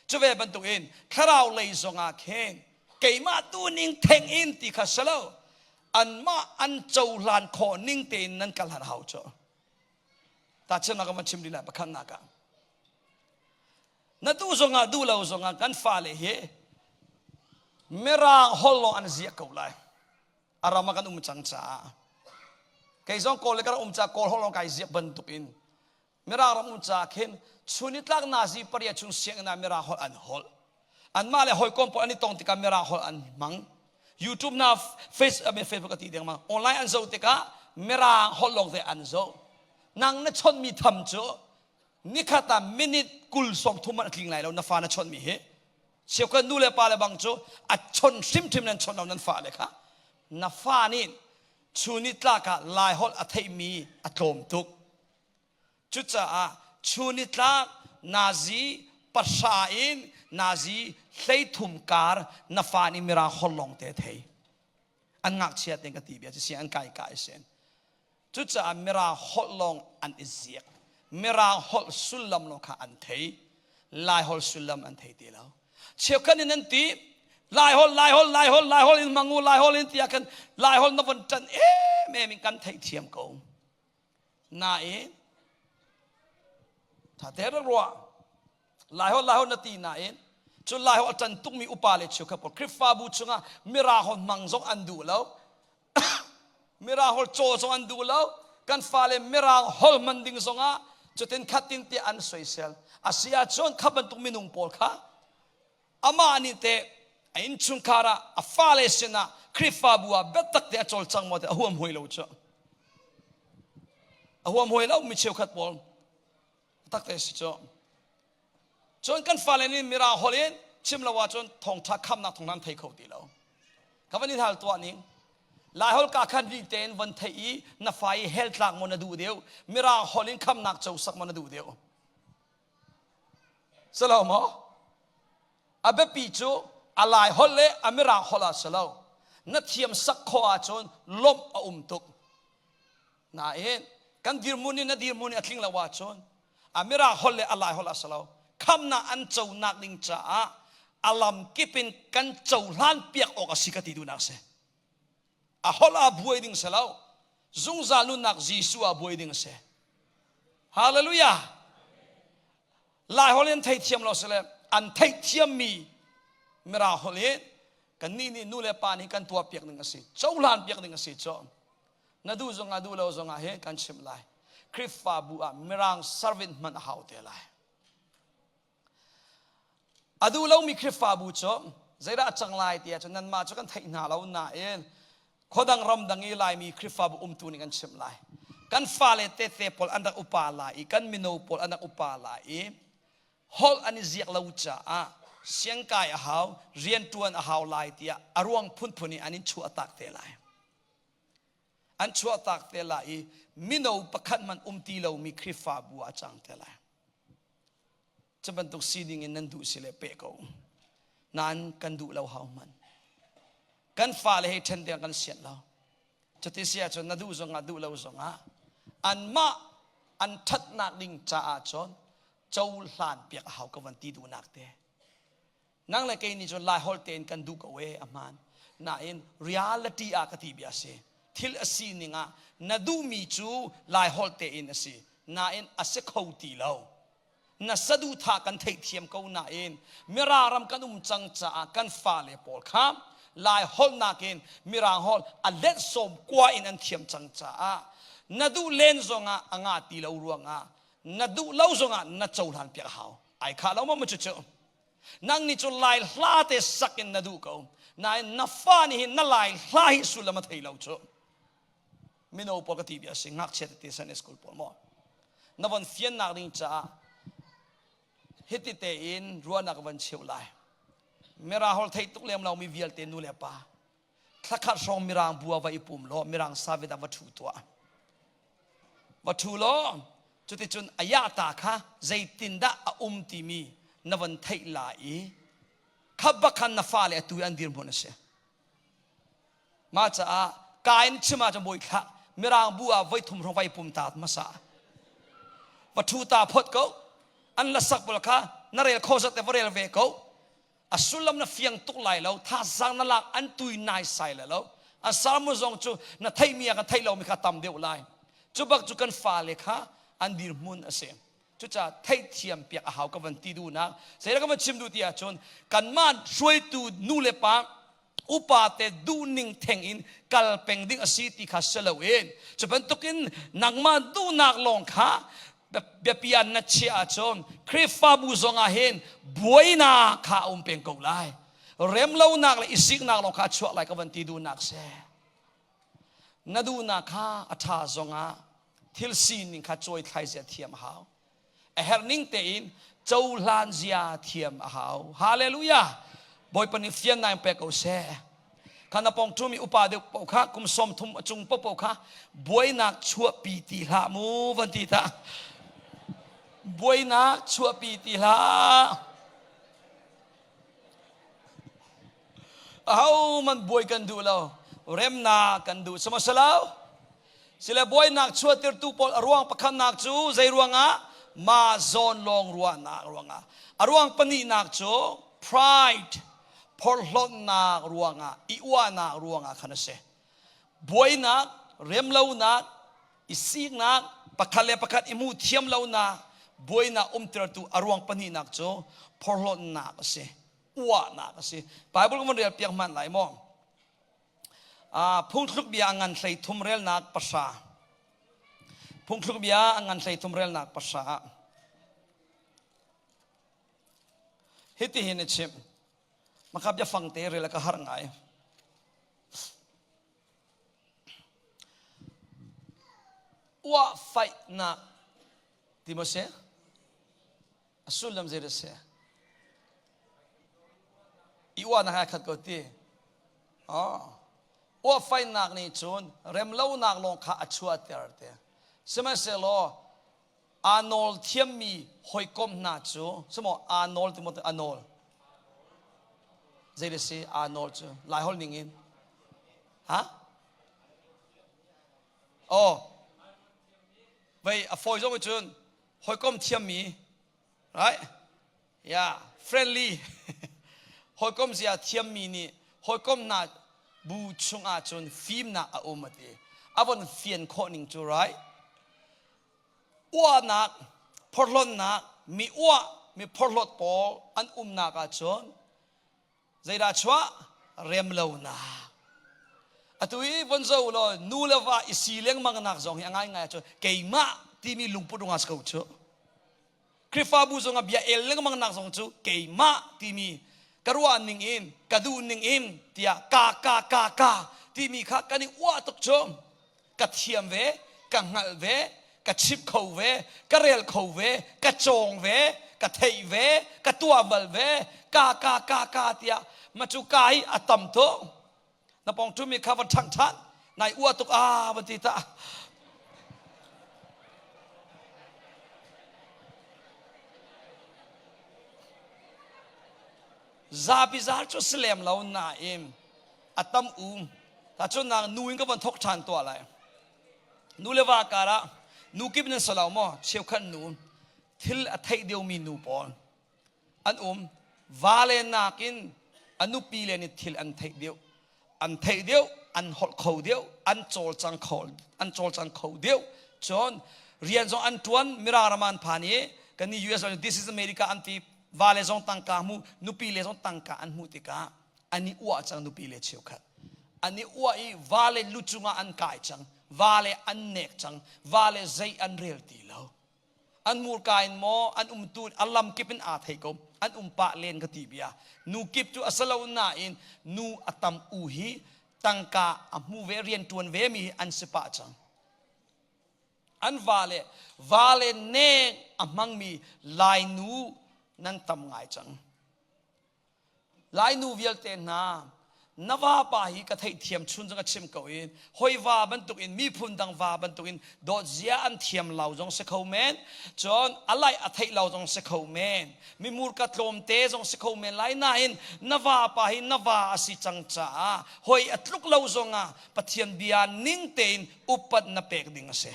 Cu ve bantuk in thlarau lei zong ah khin keimah tu ning theng in ti kha si lo. Anmah an cohlan khawh ning tein nan kal har hau cu. Tahchunhnak ka van chim lila pakhatnak ah. Na duh zongah duh lo zongah kan fale hi Mirang holh lawng an ziak ko lai. A ram ah kan um cang caah. Kei zong Kawl le ka rak um caah Kawl holh lawng kai ziak bantuk in Mirang ram um caah khin chunitlak nazi paria chung sianginn ah Mirang holh an holh. Anmah le hawikom pawl an i tong tikah Mirang holh an hmang. YouTube na face I mean Facebook a ti deng ma online an zoh tikah Mirang holh lawng te an zoh. Nang na chonmi tham cu nikhat ah minute kul 30 man a tling lai lo na fa na chonmi hi cheukhat nu le pa le bang cu a chon hrimhrim nan chon lo nan fa le kha na fa nih chuni tlak ah lai holh a theihmi a tlawm tuk cucaah chuni tlak nazi pahra in nazi 13 kar na fa nih mirang holh lawng te thei an ngakchia ten ka ti bia ci an kai kai sen Cucaah Mirang holh lawng an i ziak. Mirang holh sullam lawng kha an thei. Lai holh sullam an thei ti lo. Cheukhat in an ti, Lai holh, Lai holh, Lai holh, Lai holh in mangu, Lai holh in tiah kan Lai holh na von ṭan em em in kan theihthiam ko. Nain, ṭha te rak ruah. Lai holh, Lai holh na ti nain, cu Lai holh a ṭan tukmi upa le cheukhat pawl Khrihfabu chungah Mirang holh hmang zong an duh lo. Mirang holh caw zong an duh lo. Kan fale Mirang holh hman ding zongah cutin khatin tiah an soisel. A si ahcun kha bantuk minung pawl kha amah nih teh a innchungkhar ah a fale sinah Khrihfabu ah biatak te a cawlcang maw ti a huam hoi lo cu. A huam hoi lo mi cheukhat pawl tak te si cu. Cun kan fale nih Mirang holh in chim lo ahcun thawngṭha khamnak thawng nan thei kho ti lo. Ka van in hal tuah ning. Lai holh ka khan ri tein von theih i na fa i hell tlak maw na duh deuh Mirang holh in khamnak co sak maw na duh deuh. Salo maw? A biapi cu a Lai holh le a Mirang holh ah si lo. Na thiam sak khawh ahcun lawmh a um tuk. Nain kan dirhmun in na dirhmun in a tling lo ahcun a Mirang holh le a Lai holh a si lo. Khamnak an conak ding caah a lam kip in kan cohlan piak awk a si ka ti duhnak si. A holh ah buai ding si lo. Zungzal nunnak Jesuh ah buai ding a si. Hallelujah. Lai holh in theithiam lo sile an theihthiammi Mirang holh in kannih nih nu le pa nih kan tuah piak ding a si. Cohlan piak ding a si cu. Na duh zongah duh lo zongah he kan chimh lai. Khrihfabu ah Mirang servant hmanh a hau te lai. A duh lomi Khrihfabu cu zeidah a cang lai ti ahcun nanmah cu kan theih hna lo nain khuadang ramdang i Laimi Khrihfabu umtu nih kan chimh lai. Kan fale tete pawl an rak upa lai i kan mino pawl an rak upa lai i holh an i ziak lo caah siangkai a hau, rianṭuan a hau lai tiah a ruang phunphun in an in chuahtak te lai. An chuahtak te lai i mino pakhat hmanh um ti lomi Khrihfabu ah a cang te lai. Cu bantuk sining in nan duh si le peh ko. Nain kan duh lo hau hmanh. Kan fale he ṭhen ding kan sianh lo. Cuti si ahcun na duh zongah duh lo zongah anmah an ṭhatnak ding caah cun cohlan piak a hau ka van ti duhnak te. Nang le kei nih cun Lai holh tein kan duh ko e a hmaan. Nain reality ah ka ti bia a si. Thil a si ning ah na duhmi cu Lai holh tein a si. Nain a si kho ti lo. Na saduhthah kan theihthiam ko nain Mirang ram kan um cang caah kan fale pawl kha Lai holh nakin Mirang holh a let sawm kua in an thiam cang caah na duh len zongah a ngah ti lo ruangah na duh lo zongah na cohlan piak a hau. Ai khah lo maw mu cucu? Nang nih cun Lai hla te sak in na duh ko. Nain na fa nih hin na Lai hla hi sullam a thei lo cu. Mino pawl ka ti bia si ngakchia tete Sunday school pawl maw. Na von fiannak ding caah hiti tein ruahnak van cheuh lai. Mirang holh thei tuk lem lomi vialte nu le pa thlakhat hrawng mirang bua va i pum law mirang savit ah va ṭhu tuah. Va ṭhu law cuticun a yahta kha zeitindah a um timi na von theih la i kha bak khan na fale atu i an dirhmun a si. Mah caah ka in chim ahcun bawi thlah mirang bu ah voi thum hrawng vai pum ta hmasa. Va ṭhu ta phot ko. An la sak bal kha na rel kho zat te va rel ve ko. A sullam na fiang tuk lai lo thazaang na lak an tui nai sai le lo. A salmu zong cu na theihmi ah kan theih lomi kha tam deuh lai. Cu bak cu kan fale kha an dirhmun a si. Cucaah theihthiam piak a hau ka van ti duhnak. Zeidah ka van chim duh ti ahcun kanmah hruaitu nu le pa upa te duhning theng in kal peng ding a si ti kha si loin cu bantukin nangmah duhnak lawng kha biapi ah na chiah ahcun Khrihfabu zong ah hin buainak kha a um peng ko lai. Remlonak le isiknak lawng kha a chuak lai ka van ti duhnak si. Na duhnak kha a ṭha zongah thil sining kha cawi thlai zia thiam a hau. A herh ning tein cohlan zia thiam a hau. Hallelujah! Bawipa nih fiannak in pek ko seh. Kha na pong ṭhumi upa deuh paoh kha kum 30 a cung paohpaoh kha buainak chuahpi ti hlah mu van ti ta. Buainak chuahpi ti hlah. Ahohmanh buai kan duh lo. Remnak kan duh. Sama salo? Sile buainak chuahtirtu pawl a ruang pakhatnak cu zei ruangah? Mah zawn lawng ruahnak ruangah. A ruang pahnihnak cu pride, phorhlawtnak ruangah, i uahnak ruangah khan a si. Buainak, remlonak, i siknak, pakhat le pakhat i hmuh thiam lonak, buainak umtertu a ruang pahnihnak cu phorhlawtnak a si. Uahnak a si. Bible kan rel piak hmanh lai maw? Phungthluk bia a ngan hlei thum relnak pahra. Phungthluk bia a ngan hlei thum relnak pahra. Hitihin a chimh. Maka biafang te rel ka har ngai. Uah faihnak ti maw si? A sullam zei dah si? I uahnak ai khat ko ti. Oh. Uah faihnak nih cun remlonak lawng kha a chuahter te. Sihmanhsehlaw aa nawl thiammi hawikom hna cu simo aa nawl ti maw a nawl zei dah si aa nawl cu lai holh ning in ha oh vei a fawi zong cun hawikom thiammi right yeah friendly hawikom zia thiammi nih hawikom hna bu chungah cun fimnak a um a ti a von fian khawh ning cu right Uahnak, phorhlawtnak, mi uah, mi phorhlawt pawl an umnak ahcun zeidah chuah? Remlonak. Atu i von zo law nu le va i si lengmang nak zong hi a ngaingai ahcun keimah timi lungput rungah si ko cu. Khrihfabu zong ah bia el lengmang nak zong cu keimah timi ka ruah ning in ka duh ning in tiah ka ka ka ka timi kha kan i uah tuk cu. Ka thiam ve, ka hngalh ve, ka chimh kho ve, ka rel kho ve, ka cawng ve, ka theih ve, ka tuah bal ve, ka ka ka ka tiah ma cu ka hi a tam tuk. Na pong ṭumi kha van ṭhangh ṭhan, nai uah tuk ah van ti ta. Zapi zal cu si lem lo nain a tam um. Tahchunhnak nu in ka von thok ṭhan tuah lai. Nu le va karah nu kip nan si lo maw? Cheukhat nu thil a theih deuhmi nu pawl an um. Vale nakin a nupi le nih thil an theih deuh. An theih deuh, an holh kho deuh, an cawlcang kho, an cawlcang kho deuh. Cun rian zong an ṭuan, Mirang ram an phan i kan ni US this is America an ti vale zong tangka hmu, nupi le zong tangka an hmuh tikah an i uah cang nupi le cheukhat. An i uah i vale lu cungah an kai cang, vale an nek cang, vale zei an rel ti lo. An murka in maw an umtu a lam kip in aa thei ko. An um pah len ka ti bia. Nu kip cu a si lo nain nu a tam u hi tangka a hmu ve rian ṭuan ve mi hi an si pah cang. An vale vale nek a hmangmi Lainu nan tam ngai cang. Lainu vialte hna, na vapa hi ka theihthiam chun zong a chim ko i hoi va bantukin miphun dang va bantukin dawt zia an thiam lo zong si kho men cun a laih a theih lo zong si kho men mimurka tlawmte zong si kho men lai nain na vapa hi na va a si cang caah hoi a tluk lo zongah Pathian bia ning tein upat na pek ding a si.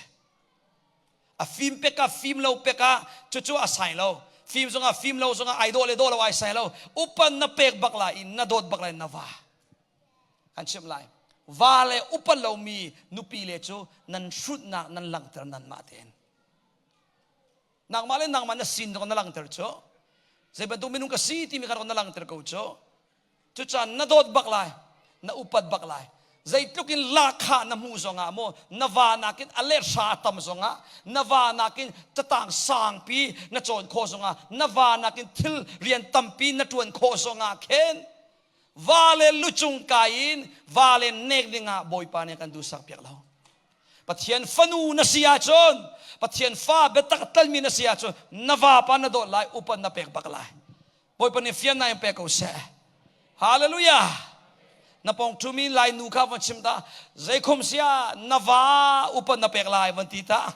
A fim pek ah fim lo pek ah cucu a sai lo. Fim zongah fim lo zongah ai dawh le dawh lo ai sai lo. Upan na pek bak lai i na dawt bak lai na va. Kan chimh lai. Va le upat lomi nupi le cu nan hrutnak nan langhter nanmah tein. Nangmah le nangmah na sin na langhter cu. Zei bantuk minung ka si timi kha na langhter ko cu. Cucaah na dawt bak lai, na upat bak lai. Zeitluk in lahkhah na hmuh zongah maw na va nakin a let hra a tam zongah na va nakin catang sangpi na cawn khawh zongah na va nakin thil rian tampi na ṭuan khawh zongah khin va le lucung kai in va le nek dingah Bawipa nih kan duhsak piak lo. Pathian fanu na si ahcun Pathian fa biatak talmi na si ahcun na vapa na dawt lai upat na pek bak lai. Bawipa nih fiannak in pe ko seh. Hallelujah. Na pong ṭhumi lai nu kha von chim ta. Zeikhum sia na va upat na pek lai von ti ta.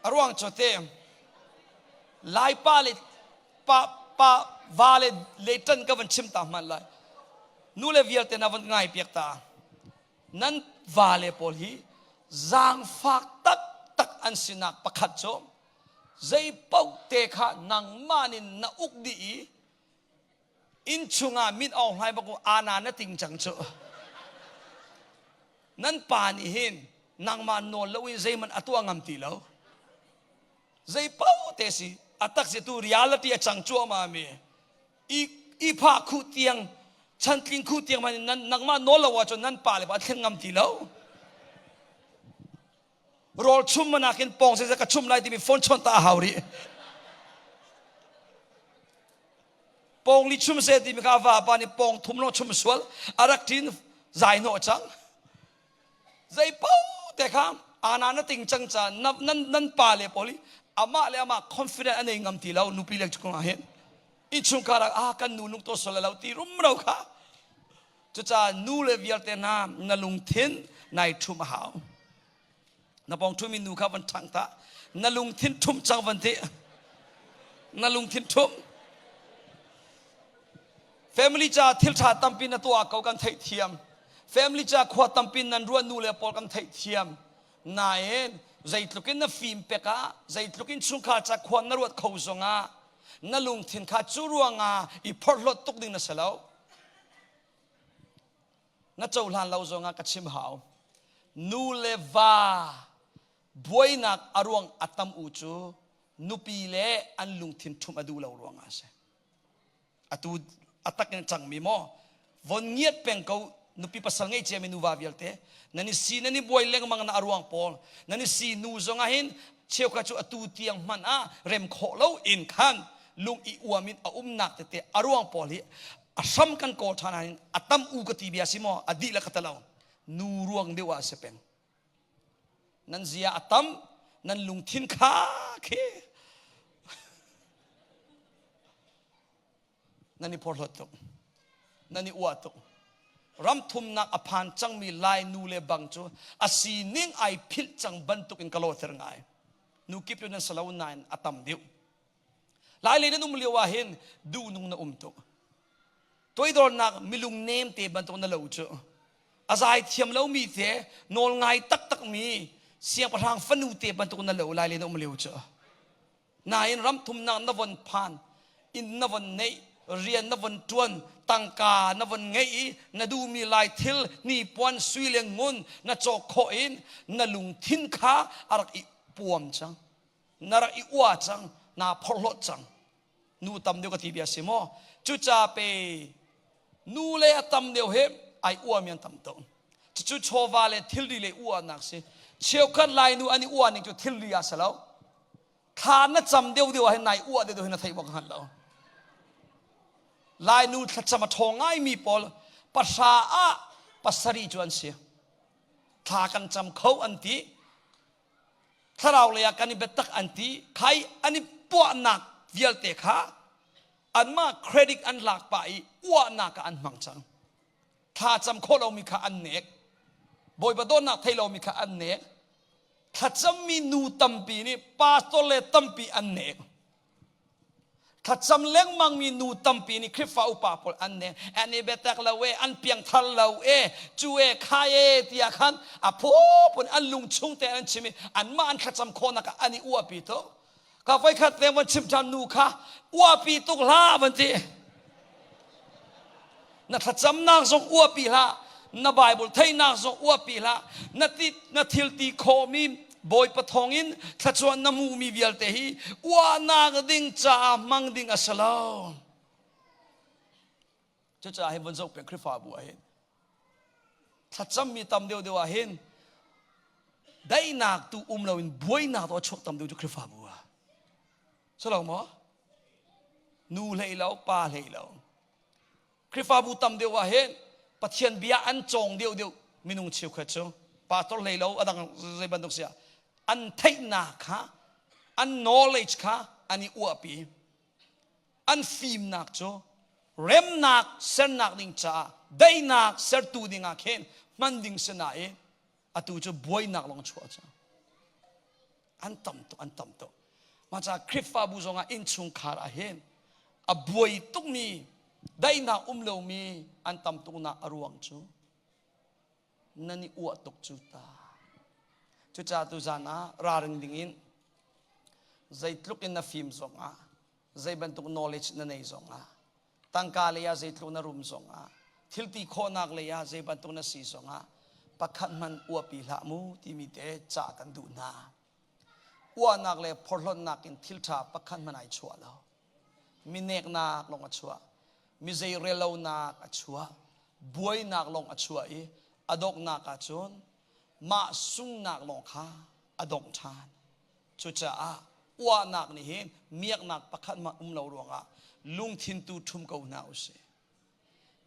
A ruang cu te lai pa le pa pa va le le ṭan ka van chim ta hman lai. Nu le vialte na van ngai piak ta. Nan vale pawl hi zaangfak taktak an sinak pakhat cu zei paoh te kha nangmah nih na uk dih i inn chungah min Aung Hlaing bak ana na ting cang cu. Nan pa nih hin nangmah nawl loin zeihmanh a tuah ngam ti lo. Zei paoh te si a tak si tu reality a cang cuahmah mi i phah khuh tiang chantling khuh tiang man nan nangmah nawl lo ahcun nan pa le pa thleng ngam ti lo rawl chum manakin pawng se ka chum lai timi phone chon ta a hau rih pawng li chum se timi kha va pa nih pawng thum lo chum sual a rak ṭin zai hnawh cang Zei paoh te kha ana na ting cang ca nan nan pa le pawl i amah le amah confident a nei ngam ti lo nupi le chung ah hin innchungkhar ah ah kan nu lung to sol lo ti rumro kha cucaah nu le vialte hna na lungthin nai ṭhum a hau na pawng ṭhumi nu kha van ṭhang ta na lungthin ṭhum cang van ti na lungthin ṭhum family ca thil ṭha tampi na tuah ko kan theih thiam family ca khua tampi nan ruah nu le pawl kan theih thiam nain zeitluk in na fim pek ah zeitluk in chungkhar ca khua na ruat kho zongah na lungthin kha cu ruangah i phorhlawt tuk ding na si lo na cohlan lo zongah ka chim hau nu le va buainak a ruang a tam u cu nupi le an lungthin ṭhumh a duh lo ruangah a si atu a tak in cangmi maw von ngiat peng ko nupi pasal ngei ciami nuva vialte nan i si nan i buai lengmang na a ruang pawl nan i si nu zongah hin cheukhat cu atu tiang hmanh ah rem khawh lo in khan lung i uam in a umnak tete a ruang pawl hi a hram kan kawl ṭhan ahhin a tam u ka ti bia si maw a dihlak ka talo nu ruang deuh ah a si peng nan zia a tam nan lungthin kha khi nan i phorhlawt tuk nan i uah tuk ram thumnak a phan cangmi lai nu le bang cu a sining ai philh cang bantuk in ka lawter ngai nu kip cu nan salo nain a tam deuh. Lai lei nan um lio ah hin duhnung na um tuk. Toidornak milung nem te bantuk na lo cu. A zai thiam lomi te nawl ngai taktak mi siangpahrang fanu te bantuk na lo lai le na um lio cu. Nain ram thumnak na von phan, inn na von neih, rian na von ṭuan, tangka na von ngeih i na duhmi lai thil hnipuan sui le ngun na cawk khawh in na lungthin kha a rak i puam cang. Na rak i ua cang, naa phorhlawt cang. Nu tam deuh ka ti bia si maw? Cuca pe nu le a tam deuh he ai uami an tam tuk. Cucu chawva le thilri le uanak si. Cheukhat Lainu an i uah ning cu thilri ah si lo. Thla na cam deuh deuh ah hin nai uah deuh deuh hin na theih bak hngal lo. Lainu thlacam a ṭhawng ngaimi pawl pahra ah pasarih cu an si. Thla kan cam kho an ti. Thlarau lei ah kan i biatak an ti. Khai an i puahnak vialte kha anmah credit an lak pah i uahnak ah an hmang cang. Thla cam khawh lomi kha an nek. Bawipa dawtnak thei lomi kha an nek. Thlacammi nu tampi nih pastor le tampi an nek. Thlacam lengmangmi nu tampi nih Khrihfa upa pawl an nek. An i biatak lo e, an piangthar lo e, cu e, kha e tiah khan a phupun an lung chung te an chim i anmah an thlacam khawhnak ah an i uapi tuk. Ka voikhat leng van chim ṭhan nu kha uapi tuk hlah van ti. Na thlacamnak zong uapi hlah, na Bible theihnak zong uapi hlah, na ti na thil ti khawhmi Bawipa thawngin thluachuah na hmuhmi vialte hi uahnak ding caah hmang ding a si lo. Cucaah hi von zoh peng Khrihfabu ah hin thlacammi tam deuh deuh ah hin daihnak tu um loin buainak tu a chuak tam deuh cu Khrihfabu ah. Si lo maw? Nu hlei lo, pa hlei lo. Khrihfabu tam deuh ah hin Pathian bia an cawng deuh deuh minung cheukhat cu pastor hlei lo adang zei bantuk sia an theihnak kha an knowledge kha an i uahpi an fimnak cu remnak sernak ding caah daihnak sertu ding ah khin hman ding si nain atu cu buainak lawng chuah cang an tam tuk an tam tuk mah caah Khrihfabu zongah innchungkhar ah hin a buai tukmi daihnak um lomi an tam tuknak a ruang cu nan i uah tuk cu ta cucaah tuzan ah ralring dingin zeitluk in na fim zongah zei bantuk knowledge na nei zongah tangka lei ah zeitluk na rum zongah thilti khawhnak lei ah zei bantuk na si zongah pakhat hmanh uapi hlah mu timi te cah kan duh hna uahnak le phorhlawtnak in thil ṭha pakhat hmanh ai chuah lo mi neknak lawng a chuah mi zei relonak a chuah buainak lawng a chuah i a donghnak ah cun mah sungnak lawng kha a dongh ṭhan Cucaah uahnak nih hin miaknak pakhat hmanh um lo ruangah lungthin tu ṭhum ko hna usih.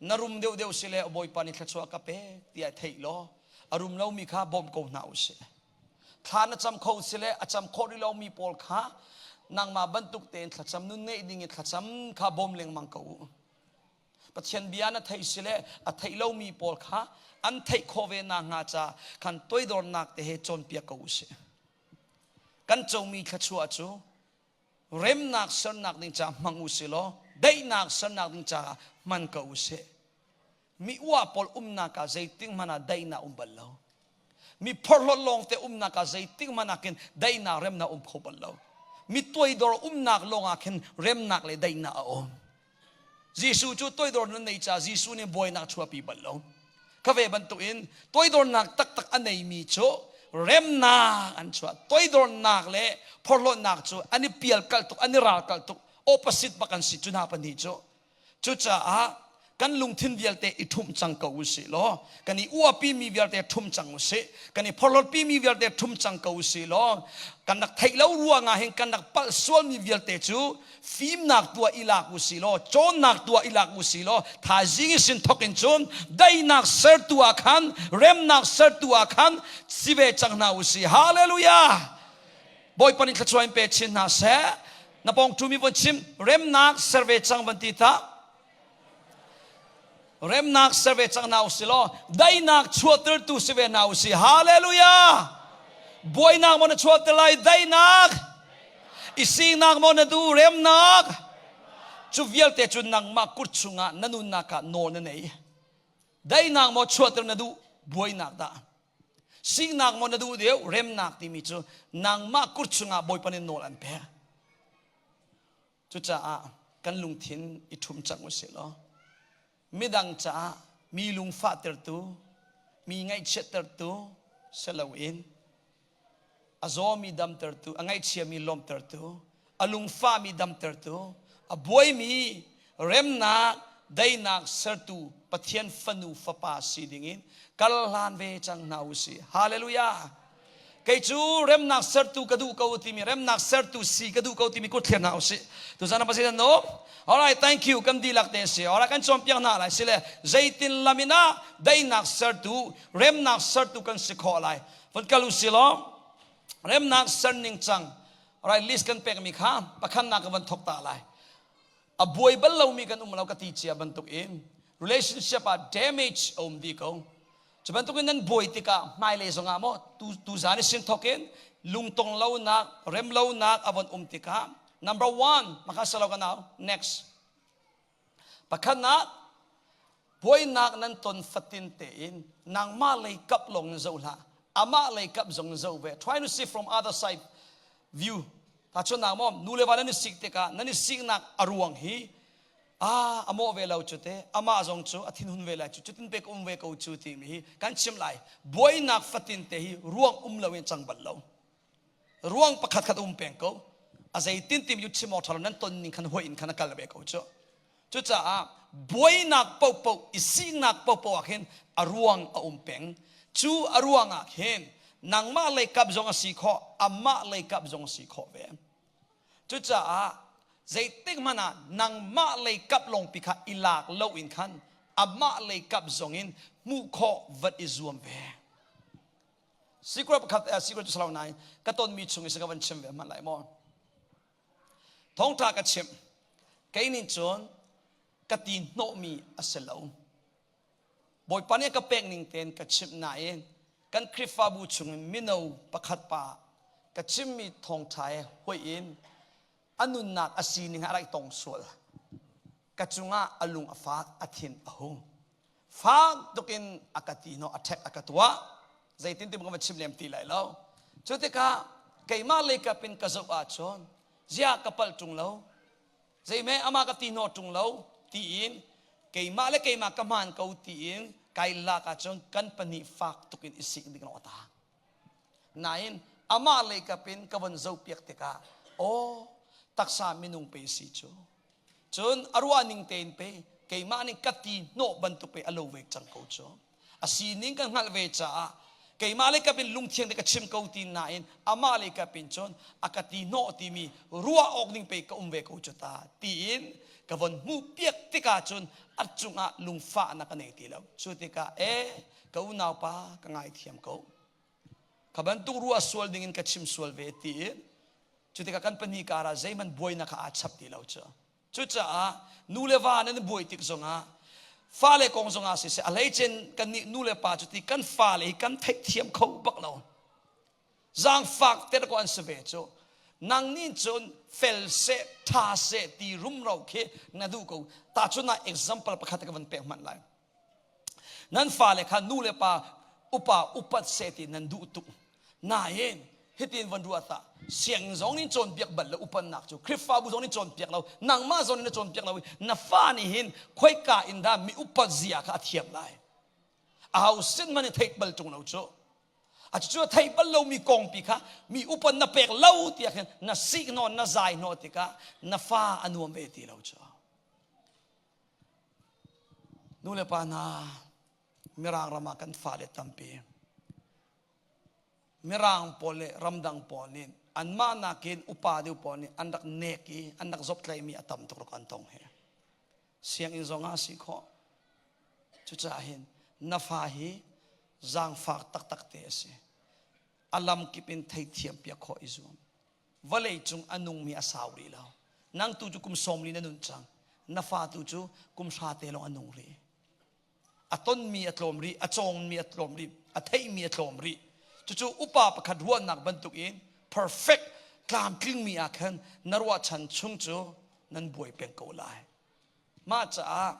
Na rum deuhdeuh si le Bawipa nih thluachuah ka pek tiah theih law a rum lomi kha bawm ko hna usih. Thla na cam kho si le a cam khawh rih lomi pawl kha nangmah bantuk tein thlacam nun ngeih ding in thlacam kha bawm lengmang ko u. Pathian bia na theih si le a theih lomi pawl kha an theih khawh ve nakhnga ca khan toidornak te he cawnpiak ko usih. Kan comi thluachuah cu remnak sernak ding caah hmang u sih law daihnak sernak ding caah hman ko u sih. Mi uah pawl umnak ah zeitik hmanh ah daihnak um bal lo. Mi phorhlawt lawngte umnak ah zeitik hmanh ah khin daihnak remnak um kho bal lo. Mi tuaidor umnak lawngah khin remnak le daihnak a um. Jesuh cu toidor nun nei ca Jesuh nih buainak chuahpi bal lo. Kha ve bantukin toidornak taktak a neimi cu remnak an chuah. Toidornak le phorhlawtnak cu an i pial kalh tuk, an i ral kalh tuk. Opposite bak an si cu hna pahnih cu. Cucaah kan lungthin vialte i ṭhumh cang ko u sih law kan i uapimi vialte ṭhum cang u sih kan i phorhlawtpimi vialte ṭhum cang ko u sih law kan rak theih lo ruangah hin kan rak palh sualmi vialte cu fimnak tuah i lak u si law cawnnak tuah i lak u si law thaizing i sin thok in cun daihnak sertu ah khan remnak sertu ah khan si ve cang hna u si hallelujah Bawipa nih thluachuah in pe chin hna seh na pawng ṭumi von chim remnak ser ve cang van ti ta remnak ser ve cang hna u si law daihnak chuahtertu si ve hna u si hallelujah buainak maw na chuahter lai daihnak. I sinak maw na duh remnak? Cu vialte cu nangmah kut chungah na nunnak ah nawl na nei. Daihnak maw chuahter na duh buainak dah? Siknak maw na duh deuh remnak timi cu nangmah kut chungah Bawipa nih nawl an pek. Cucaah kan lungthin i ṭhum cang u sih law midang caah mi lungfahtertu, mi ngaihchiattertu si loin a zawmi damtertu, a ngaihchiami lawmtertu, a lungfahmi damtertu, a buaimi remnak, daihnak sertu Pathian fanu fapa si dingin kal hlan ve cang hna u sih. Hallelujah! Kei cu remnak sertu ka duh ko timi remnak sertu si ka duh ko timi kut thlir hna usih. Tuzan pasal no. Alright, thank you. Kan dihlak te si. Alright, kan cawnpiak hna lai. Sile zeitin lam in ah daihnak sertu, remnak sertu kan si khawh lai. Von kal usih law remnak ser ning cang. Alright, list kan pekmi kha pakhatnak ka van thok ta lai. A buai bal lomi kan um lo ka ti cia bantuk in relationship ah damage a um dih ko. Cu bantukin nan buai tikah hmailei zongah maw tu tuzan i sin thawk in lungtong lonak, rem lonak a von um tikah number one maka salo ka nau next pakhatnak buainak nan ton fatin tein nangmah lei kap lawng in zoh hlah amah lei kap zong in zoh ve try to see from other side view tahchunhnak maw nu le va nan i sik tikah nan i siknak a ruang hi ah a mawh ve lo cu te amah zong cu a thinhun ve lai cu cutin pek um ve ko cu timi hi kan chim lai buainak fatin te hi ruang um lo in cang bal lo ruang pakhat khat um peng ko a zeitin tim yu chim awk ṭha lo nan ton ning khan hoi in khan a kal ve ko cu cucaah buainak popo i siknak popo ah khin a ruang a um peng cu a ruang ah khin nangmah lei kap zong a si khawh amah lei kap zong a si khawh ve Cucaah zeitik hmanh ah nangmah lei kap lawngpi kha i lak lo in khan amah lei kap zong in hmuh khawh vat i zuam ve. Secret pakhat eh, secret cu salo nain ka tonmi chung i ka van chim ve hmanh lai maw? Thawngṭha ka chimh. Kei nih cun ka ti hnawhmi a si lo. Bawipa nih ka pek ning tein ka chimh nain kan Khrihfabu chungin mino pakhat pa ka chimmi thawngṭha he hoih in a nunnak a sining a rak tong sual. Ka cungah a lung a fak, a thin a hung. Fak tukin a ka ti no a ṭhek a ka tuah. Zeitin ti ka va chim lem ti lai lo. Cu tikah keimah lei kap in ka zoh ahcun ziah ka palh ṭung lo, zeime amah ka ti hnawh ṭung lo tiin keimah le keimah ka hmaan ko tiin kai lak ahcun kan pahnih fak tuk in i sik ding a ta nain amah lei kap in ka von zohpiak tikah aw taksa minung pe si cu cun a ruah ning tein pe keimah nih ka ti hnawh bantuk pe a lo ve cang ko cu A sining ka hngalh ve caah keimah le kap in lungthiang te ka chim ko ti nain amah le kap in cun a ka ti hnawh timi ruah awk ning pe ka um ve ko cu ta tiin ka von hmuh piak tikah cun a cungah lungfahnak ka nei ti lo. Cu tikah e ka unau pa ka ngaithiam ko. Kha bantuk ruah sual ding in ka chim sual ve tiin cu tikah kan pahnih karah zeihmanh buainak kha aa chap ti lo cu. Cucaah nu le va nan i buai tik zongah fale kong zongah siseh a hleicen kannih nu le pa cu ti kan fale hi kan theihthiam kho bak lo. Zaangfak ter ko an si ve cu. Nang nih cun fel seh, ṭha seh ti rumro khi na duh ko. Tahchun ah example pakhat ka van pek hmanh lai. Nan fale kha nu le pa upa upat seh ti nan duh tuk. Nain hitin van ruat ah sianginn zong nih cawnpiak bal lo upannak cu Khrihfabu zong nih cawnpiak lo nangmah zong nih na cawnpiak lo na fa nih hin khoika in dah mi upat zia kha a thiam lai aho sin hmanh in theih bal ṭung lo cu a cu a theih bal lomi kongpi kha mi upat na pek lo tiah khin na sik nawn na zai hnawh tikah na fa a nuam ve ti lo cu Nu le pa hna Mirang ram ah kan fale tampi Mirang pawl le ramdang pawl nih anmah nakin upa deuh pawl nih an rak nek i an rak zawtlaihmi a tam tuk rak an tong he. Sianginn zong ah a si khawh. Cucaah hin na fa hi zaangfak taktak te a si. A lam kip in theithiam piak khawh i zuam. Vawlei cung a nungmi a sau rih lo. Nang tu cu kum sawm li na nun cang. Na fa tu cu kum hra te lawng a nung rih. A tonmi a tlawm rih, a cawngmi a tlawm rih, a theihmi a tlawm rih. Cucu upa pakhat ruahnak bantukin perfect tlamtlingmi ah khan na ruahchan chung cu nan buai peng ko lai. Mah caah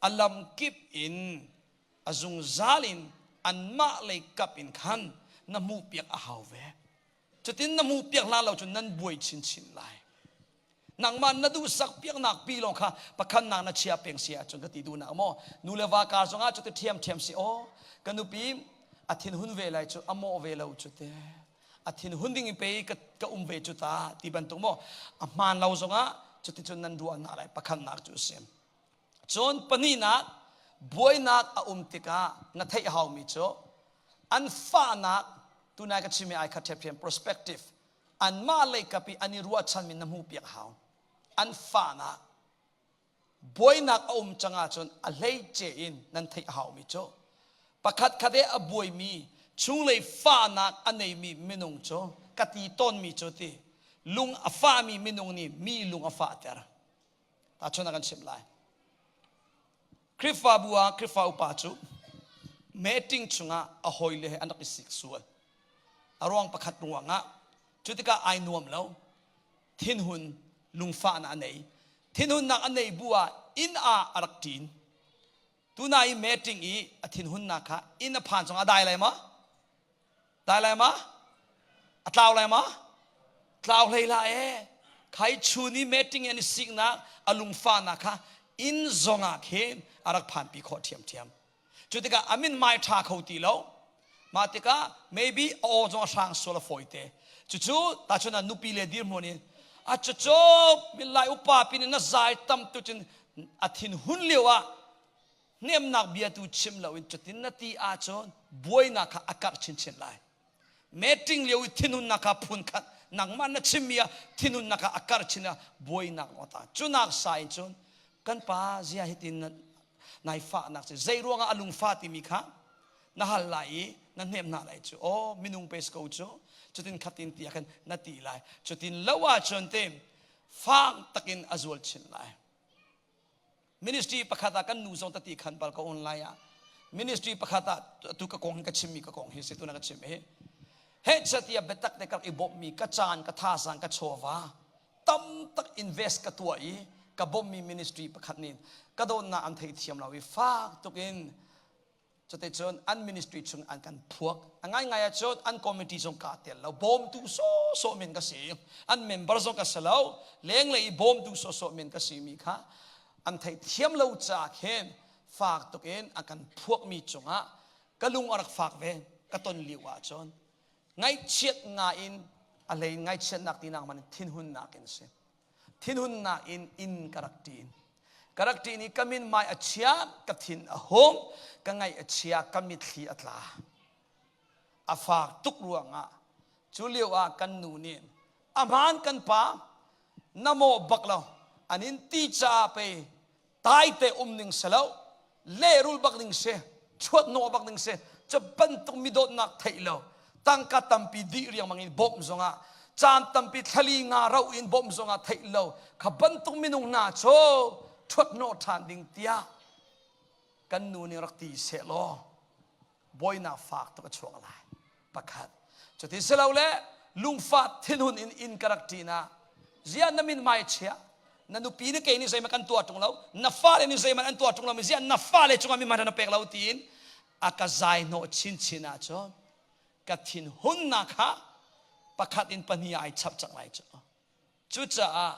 a lam kip in a zungzal in anmah lei kap in khan na hmuhpiak a hau ve. Cutin na hmuhpiak hna lo cun nan buai chinchin lai. Nangmah na duhsak piaknak pi lawng kha pakhatnak na chia peng si ahcun ka ti duhnak maw nu le va kar zongah cuti ṭhiamṭhiam si aw ka nupi a thinhun ve lai cu a mawh ve lo cu te a thinhun ding in pei ka, ka um ve cu ta ti bantuk maw a hmaan lo zongah cuticun nan ruahnak lai pakhatnak cu a si cun pahnihnak buainak a um tikah na theih haumi cu an fahnak tunai ka chimmi ai khat ṭhiamṭhiam perspective anmah lei kap i an i ruahchanmi na hmuhpiak hau. An fahnak buainak a um cang ahcun a hleice in nan theih a haumi cu pakhat khat he a buaimi chunglei fahnak a neimi minung cu ka ti tawnmi cu ti lung a fahmi minung nih mi lung a fahter. Tahchun ah kan chimh lai. Khrihfabu ah Khrihfa upa cu meeting chungah a hawile he an rak i sik sual. A ruang pakhat ruangah cu tikah ai nuam lo. Thinhun lungfahnak a nei. Thinhunnak a nei bu ah inn ah a rak ṭin. Tuna i meeting i a thinhunnak kha inn a phan zong a dai lai maw? Dai lai ma? A tlau lai ma? Tlau hlei la e. Khai chun i meeting an i siknak a lungfahnak kha inn zongah khin a rak phanpi khawh ṭhiamṭhiam. Cu tikah a min mai ṭha kho ti lo. Mah tikah maybe a aw zong a hrang sual a fawi te. Cucu tahchun ah nupi le dirhmun in a cucu min lai upa pin in na zai tam tu cun a thin hun lio ah hnemnak bia tu chim loin cutin na ti ahcun buainak kha a karh chinchin lai. Meeting lio i thinhunnak kha phun khat nangmah na chimmi ah thinhunnak kha a karh chin ah buainak ngawt ah cunak sa in cun kan pa zia hitin nai fahnak cu zei ruangah a lungfa timi kha na hal lai i na hnem hna lai cu aw minung pe ko cu cutin khatin ti ah khan na ti lai cutin lo ahcun te fang takin a zual chin lai Ministry pakhat ah kan nu zong tati khan bal ka online ah ministry pakhat ah tu ka kong ka chimmi ka kong hi si tu na ka chim hi he chatia biatak te ka i bawmmi ka caan ka thazang ka chawva tam tak invest ka tuah i ka bawmmi ministry pakhat nih ka dawtnak an thei thiam lo i fak tukin Cuticun an ministry chung an kan phuak. A ngaingai ahcun an committee zong kaa tel lo. Bawmtu sawhsawh men ka si. An member zong ka si lo. Lenglei i bawmtu sawhsawh men ka simi kha an theihthiam lo caah khin fak tukin a kan phuakmi cungah ka lung a rak fak ve. Ka ton lio ahcun ngaihchiat nga in a hlei in ngaihchiatnak tinak man thinhunnak in si. Thinhunnak in inn ka rak ṭin. Ka rak ṭin i ka min mai a chia, ka thin a hung, ka ngaih a chia, ka mitthli a tla. A fak tuk ruangah cu lio ah kan nu nih a hmaan kan pa na mawh bak lo an in ti caah pei taite um ning si lo lehrul bak ding si chuat nawh bak ding si cu bantuk mi dawtnak theih lo tangka tampi dih riangmang in bawmh zongah caan tampi thlali nga ro in bawmh zongah theih lo kha bantuk minung hna cu thuat hnawh ṭhan ding tiah kan nu nih rak ti seh law buainak fak tuk a chuak lai pakhat cuti si lo le lungfah thinhun in inn ka rak ṭin ah ziah na min mai chia na nupi nih kei nih zeihmanh kan tuah ṭung lo na fale nih zeihmanh an tuah ṭung lo mi ziah na fale cungah mi hmanh na pek lo tiin a ka zai hnawh chinchin ahcun ka thinhunnak kha pakhat in pahnih ai chap cang lai cu Cucaah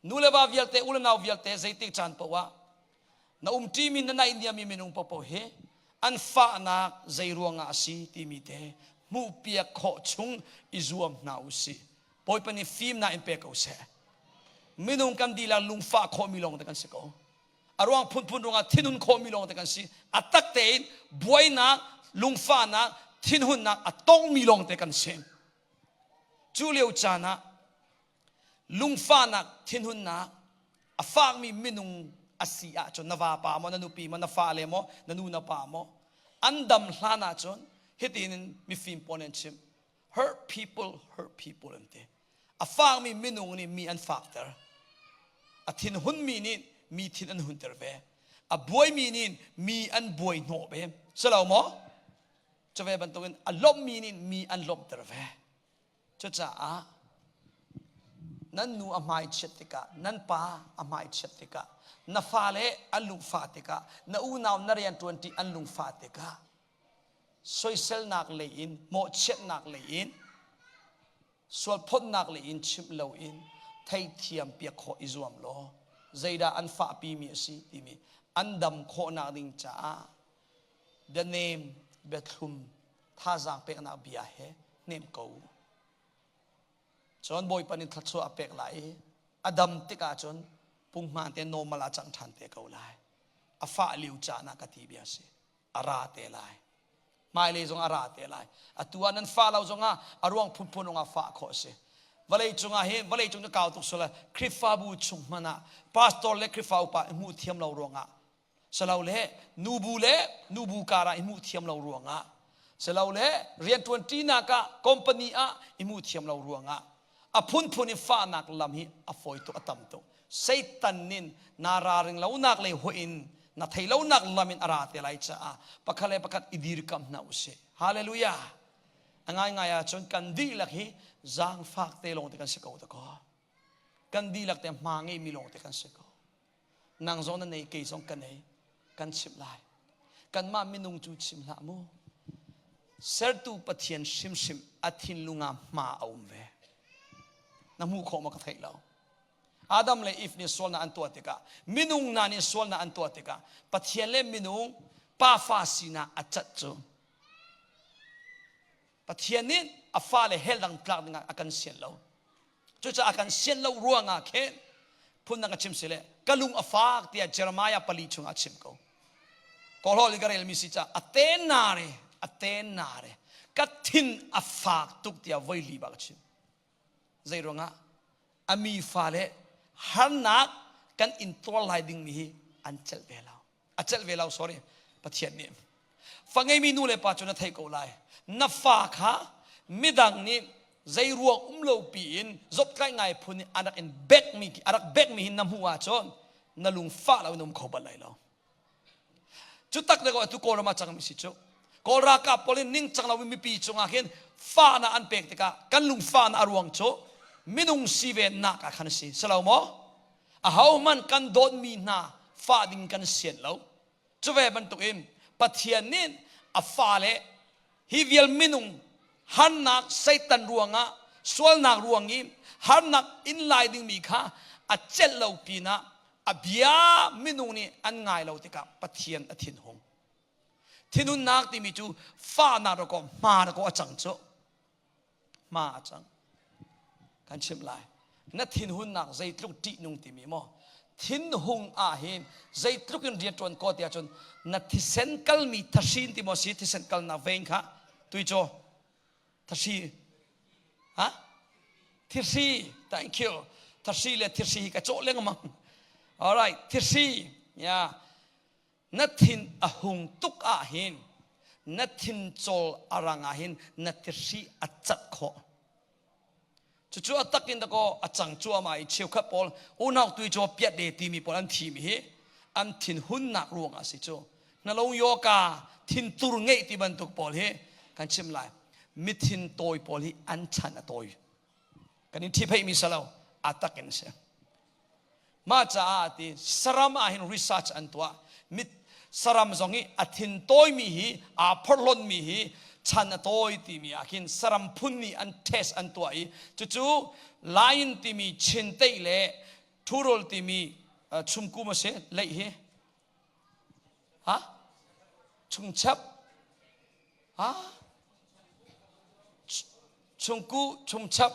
nu le va vialte, u le nau vialte zeitik caan paoh ah na umṭimi na naihniammi minung paohpaoh hi an fahnak zei ruangah a si timi te hmuhpiak khawh chung i zuam hna u sih. Bawipa nih fimnak in pe ko seh. Minung kan dihlak lungfah khawhmi lawng te kan si ko. A ruang phunphun ruangah thinhun khawhmi lawng te kan si. A tak tein buainak, lungfahnak, thinhunnak a tongmi lawng te kan si. Cu lio caan ah lungfahnak, thinhunnak a fakmi minung a si ahcun na vapa maw, na nupi maw, na fale maw, na nu na pa maw, an dam hlan ahcun hitin mifim pawl an chim. Hurt people, hurt people an ti. A fakmi minung nih mi an fakter. A thinhunmi nih mi thin an hunter ve. A buaimi nih mi an buai hnawh ve. Si lo maw? Cu ve bantukin a lawmhmi nih mi an lawmhter ve. Cucaah Nan nu a hmai chiat tikah, nan pa a hmai chiat tikah, na fale an lungfah tikah, na unau na rianṭuanṭi an lungfah tikah, soiselnak lei in, mawhchiatnak lei in, sualphawtnak lei in chimh loin theithiam piak khawh i zuam law zeidah an fahpimi a si timi an dam khawhnak ding caah bianem biathlum thazaang peknak bia he hnem ko u. Cun Bawipa nih thluachuah a pek lai i a dam tikah cun punghman te normal ah cang ṭhan te ko lai. A fah lio caan ah ka ti bia si. A ra te lai. Hmailei zong a ra te lai. Atu ah nan fah lo zongah a ruang phunphun ah fah khawh a si. Vawlei cungah hin vawlei cung cu kau tuk sual Khrihfabu chung hmanh ah pastor le Khrihfa upa i hmuh thiam lo ruangah silole nubu le nubu karah i hmuh thiam lo ruangah silole rianṭuan ṭinak ah company ah i hmuh thiam lo ruangah a phunphun in fahnak lam hi a fawi tuk a tam tuk Satan nin na raring lonak lei hoih in na thei lonak lam in a ra te lai caah pakhat le pakhat i dirkam hna usih hallelujah a ngaingai ahcun kan dihlak hi zaangfak te lawng te kan si ko ta kaw kan dihlak te hma ngeimi lawng te kan si ko Nang zong na nei, kei zong ka nei. Kan chimh lai. Kanmah minung cu chim hlah mu. Sertu Pathian hrimhrim a thinlung ah hma a um ve. Na hmuh khawh ma ka theih lo. Adam le Eve nih sualnak an tuah tikah, minung hna nih sualnak an tuah tikah, Pathian le minung pafa sinak a cat cu. Pathian nih a fale hell dang tlak dingah a kan sian lo. Cucaah kan sian lo ruangah khin phundang a chim si le ka lung a fak tiah Jeremiah pali chungah a chim ko. Kawlhawl in ka relmi si caah a ten na re a ten na re ka thin a fak tuk tiah voi li bak a chim. Zei ruangah a mi fale harnak kan in tuar lai dingmi hi an celh ve lo. A celh ve lo sorry Pathian nih fa ngeimi nu le pa cu na theih ko lai na fa kha midang nih zei ruang um lo piin zoptlaih ngai phun nih a rak in bekmi a rak bekmi hi na hmuh ahcun na lung fah lo in um kho bal lai lo cu tak le ko atu kawlram ah cangmi si cu kawl ralkap pawl in ningcang lo in mipi cungah khin fahnak an pek tikah kan lung fahnak a ruang cu minung si ve nak ah khan a si si lo maw ahohmanh kan dawtmi hna fah ding kan sian lo Cu ve bantukin Pathian nih a fale hi vial minung harnak Satan ruangah sualnak ruang i harnak in lai dingmi kha a celh lo pinah a bia minung nih an ngai lo tikah Pathian a thinhung. Thinhunnak timi cu fahnak rak kaw hma rak kaw a cang cu. Hma a cang. Kan chimh lai. Na thinhunnak zeitluk ṭihnung timi maw? Thinhung ah hin zeitluk in rian ṭuan ko tiah cun na thisen kalmi thahrin ti maw si thisen kalnak vein kha tui caw thahri ha thihri thank you thahri le thihri hi ka cawh lengmang all right thihri yeah Na thin a hung tuk ah hin na thin cawl a rang ah hin na tihri a cat khawh. Cucu a tak in dakaw a cang cuahmah i cheukhat pawl unau tui caw piat de timi pawl an thimi hi an thin hunnak ruang ah si cu. Na lo yoka thin tur ngeih ti bantuk pawl hi kan chim lai. Mithin tawi pawl hi an chan a tawi. Kan in ṭhipheih mi salo a tak in si. Mah caah ti saram ah hin research an tuah. Mit saram zong hi a thin tawimi hi aa phorhlonmi hi chan a tawi timi ah khin saram phun nih an test an tuah i cucu lion timi chinteih le ṭhurul timi chumkum a si leih hi ha chungchap ha chungku chungchap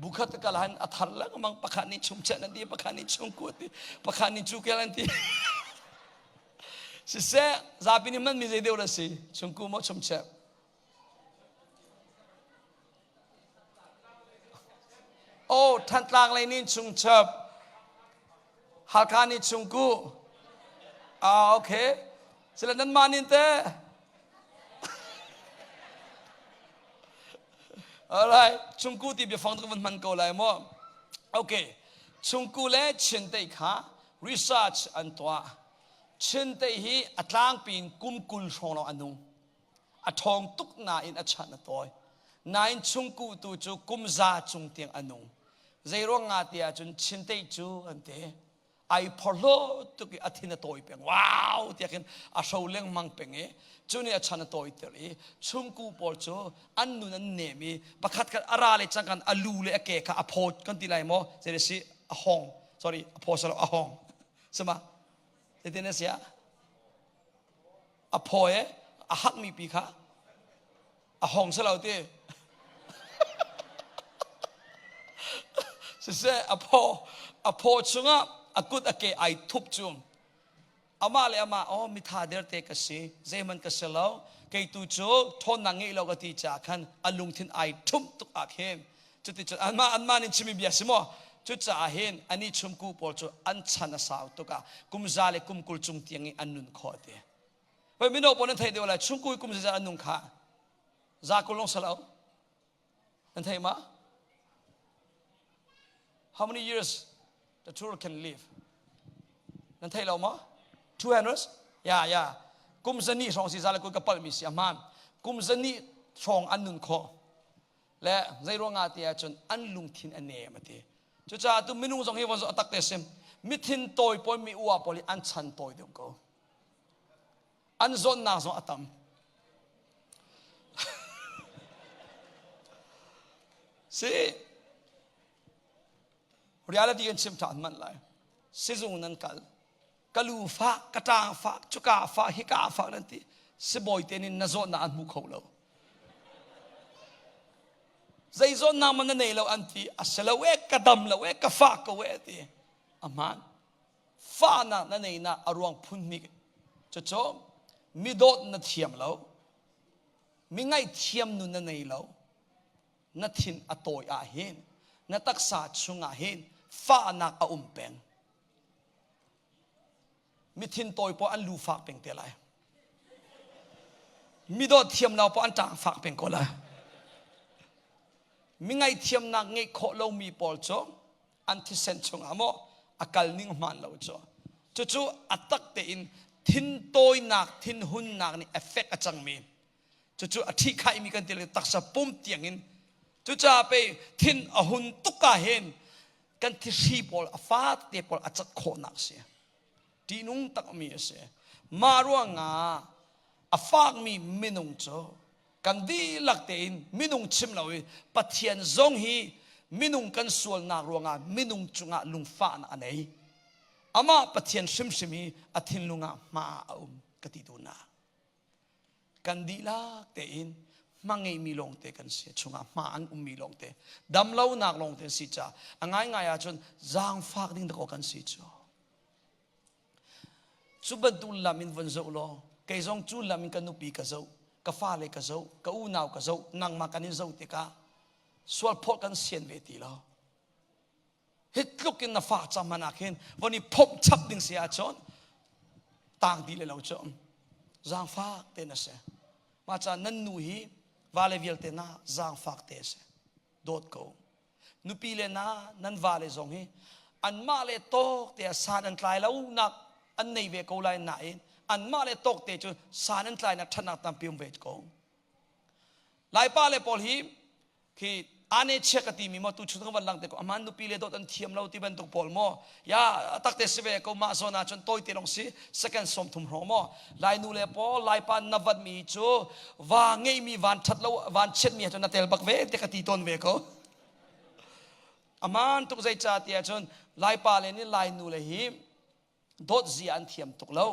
bukhat kal han a thar lengmang pakhat nih chungchat an ti pakhat nih chungku an ti pakhat nih cukel an ti siseh zapi nih man mi zei deuh la si chungku maw chungchat Oh, Thantlang lei nih chungchap Halkha nih chungku Ah, okay. Sila nan mah nin te. Alright, chungku ti biafang tu kan hman ko lai maw? Okay, chungku le chintei kha research an tuah. Chintei hi a tlangpi in kum 20 hrawng lawng a nung. A ṭhawng tuk nain a chan a tawi. Nain chungkuh tu cu kum za cung tiang a nung. Zei ruang nga ti ahcun chinteih cu an ti. Ai phorhlaw tuk i a thin a tawi peng. Wow tiah khin a hro lengmang peng i cu nih a chan a tawi ter i chungku pawl cu an nun an nem i pakhat khat a ra le cangkan a lu le a ke kha a phaw kan ti lai maw zei si a hong sorry a phaw salo a hong sama zeitin a sia a phaw e a hakmi pi kha a hong si lo ti siseh a phaw a phaw chungah a kut a ke ai thup cu amah le amah oh mitha derte ka si zeihmanh ka si lo kei tu cu ṭhawnnak ngeih lo ka ti caah khan a lungthin ai ṭhumh tuk ah khin cuticun anmah anmah nih chimmi bia si maw cucaah hin ani chumku pawl cu an chan a sau tuk ah kum za le kum 20 cung tiang i an nun khawh ti Hoi mino pawl nan theih deuh lai chungkui kum zeizat an nung kha za kul lawng salo nan thei ma How many years the tour can live nan thei lo ma 200 ya ya kum zani hrawng si za le kul ka palh mi si a hmaan kum zani hrawng an nun khawh le zei ruangah ti ahcun an lungthin a nem a ti cucaah tu minung zong hi von a tak te sim mithin tawi pawl mi ua pawl hi an chan tawi deuh ko An zawnnak zong a tam. Si reality kan chim ṭhan manh lai. Sizung nan kal. Ka lu fah, ka ṭang fah, cuka fah, hika fah nan ti. Sibawi te nih na zawtnak an hmu kho lo. Zei zawnnak man na nei lo an ti. A si lo e, ka dam lo e, ka fah ko e ti. A hmaan. Fahnak na neinak a ruang phun hnih cucu mi dawt na thiam lo, mi ngaihthiam nun na nei lo, na thin a tawi ah hin na taksa chungah hin fahnak a um peng. Mi thin tawi paoh an lu fak peng te lai. Mi dawt thiam lo paoh an ṭang fak peng ko lai. Mi ngaihthiamnak ngeih khawh lomi pawl cu an thisen chungah maw a kal ning hmaan lo cu cucu a tak tein thintawinak thinhunnak nih effect a cangmi cucu a ṭhihkhaimi kan ti taksa pum tiangin cucaah pei thin a hun tuk ah hin kan thihri pawl a fate pawl a cat khawhnak a si ṭihnung takmi a si mah ruangah a fakmi minung cu kan dihlak tein minung chim lo i Pathian zong hi minung kan sualnak ruangah minung cungah lungfahnak a nei. Amah Pathian hrimhrim hi a thinlung ah hma a um ka ti duhnak. Kan dihlak tein hma ngeimi lawngte kan si chungah hma an ummi lawngte damlonak lawngte si ca a ngaingai ahcun zaangfak ding dakaw kan si cu. Cu bantuk lam in von zoh law kei zong cu lam in ka nupi ka zoh, ka fale ka zoh, ka unau ka zoh, nangmah kan in zoh tikah sualphawt kan sian ve ti lo. Hi tluk in na fa cam hmanh ah khin von i phomh chap ding si ahcun tang ti le lo cu zaangfak te na si. Mah caah nan nu hi vale vialte na zaangfak te a si. Dawt ko. Nupi le na nan vale zong hi anmah le tawk te ah san an tlai lo nak an nei ve ko lai nain anmah le tawk te cu san an tlai nak ṭhatnak tampi um ve ko. Laipa le pawl hi khi ane chia ka timi maw tu chun kan van lang te ko aman nupi le dawt an thiam lo ti bantuk pawl maw ya takte si ve ko mah zawn ah cun tawi te lawng si second 30 hrawng maw lai nu le pawl laipa na vat mi cu va ngeimi van ṭhat lo van chiat mi cu na tel bak ve te ka ti tawn ve ko aman tuk zei ca ti ahcun laipa le nih lai nu le hi dawt zia an thiam tuk lo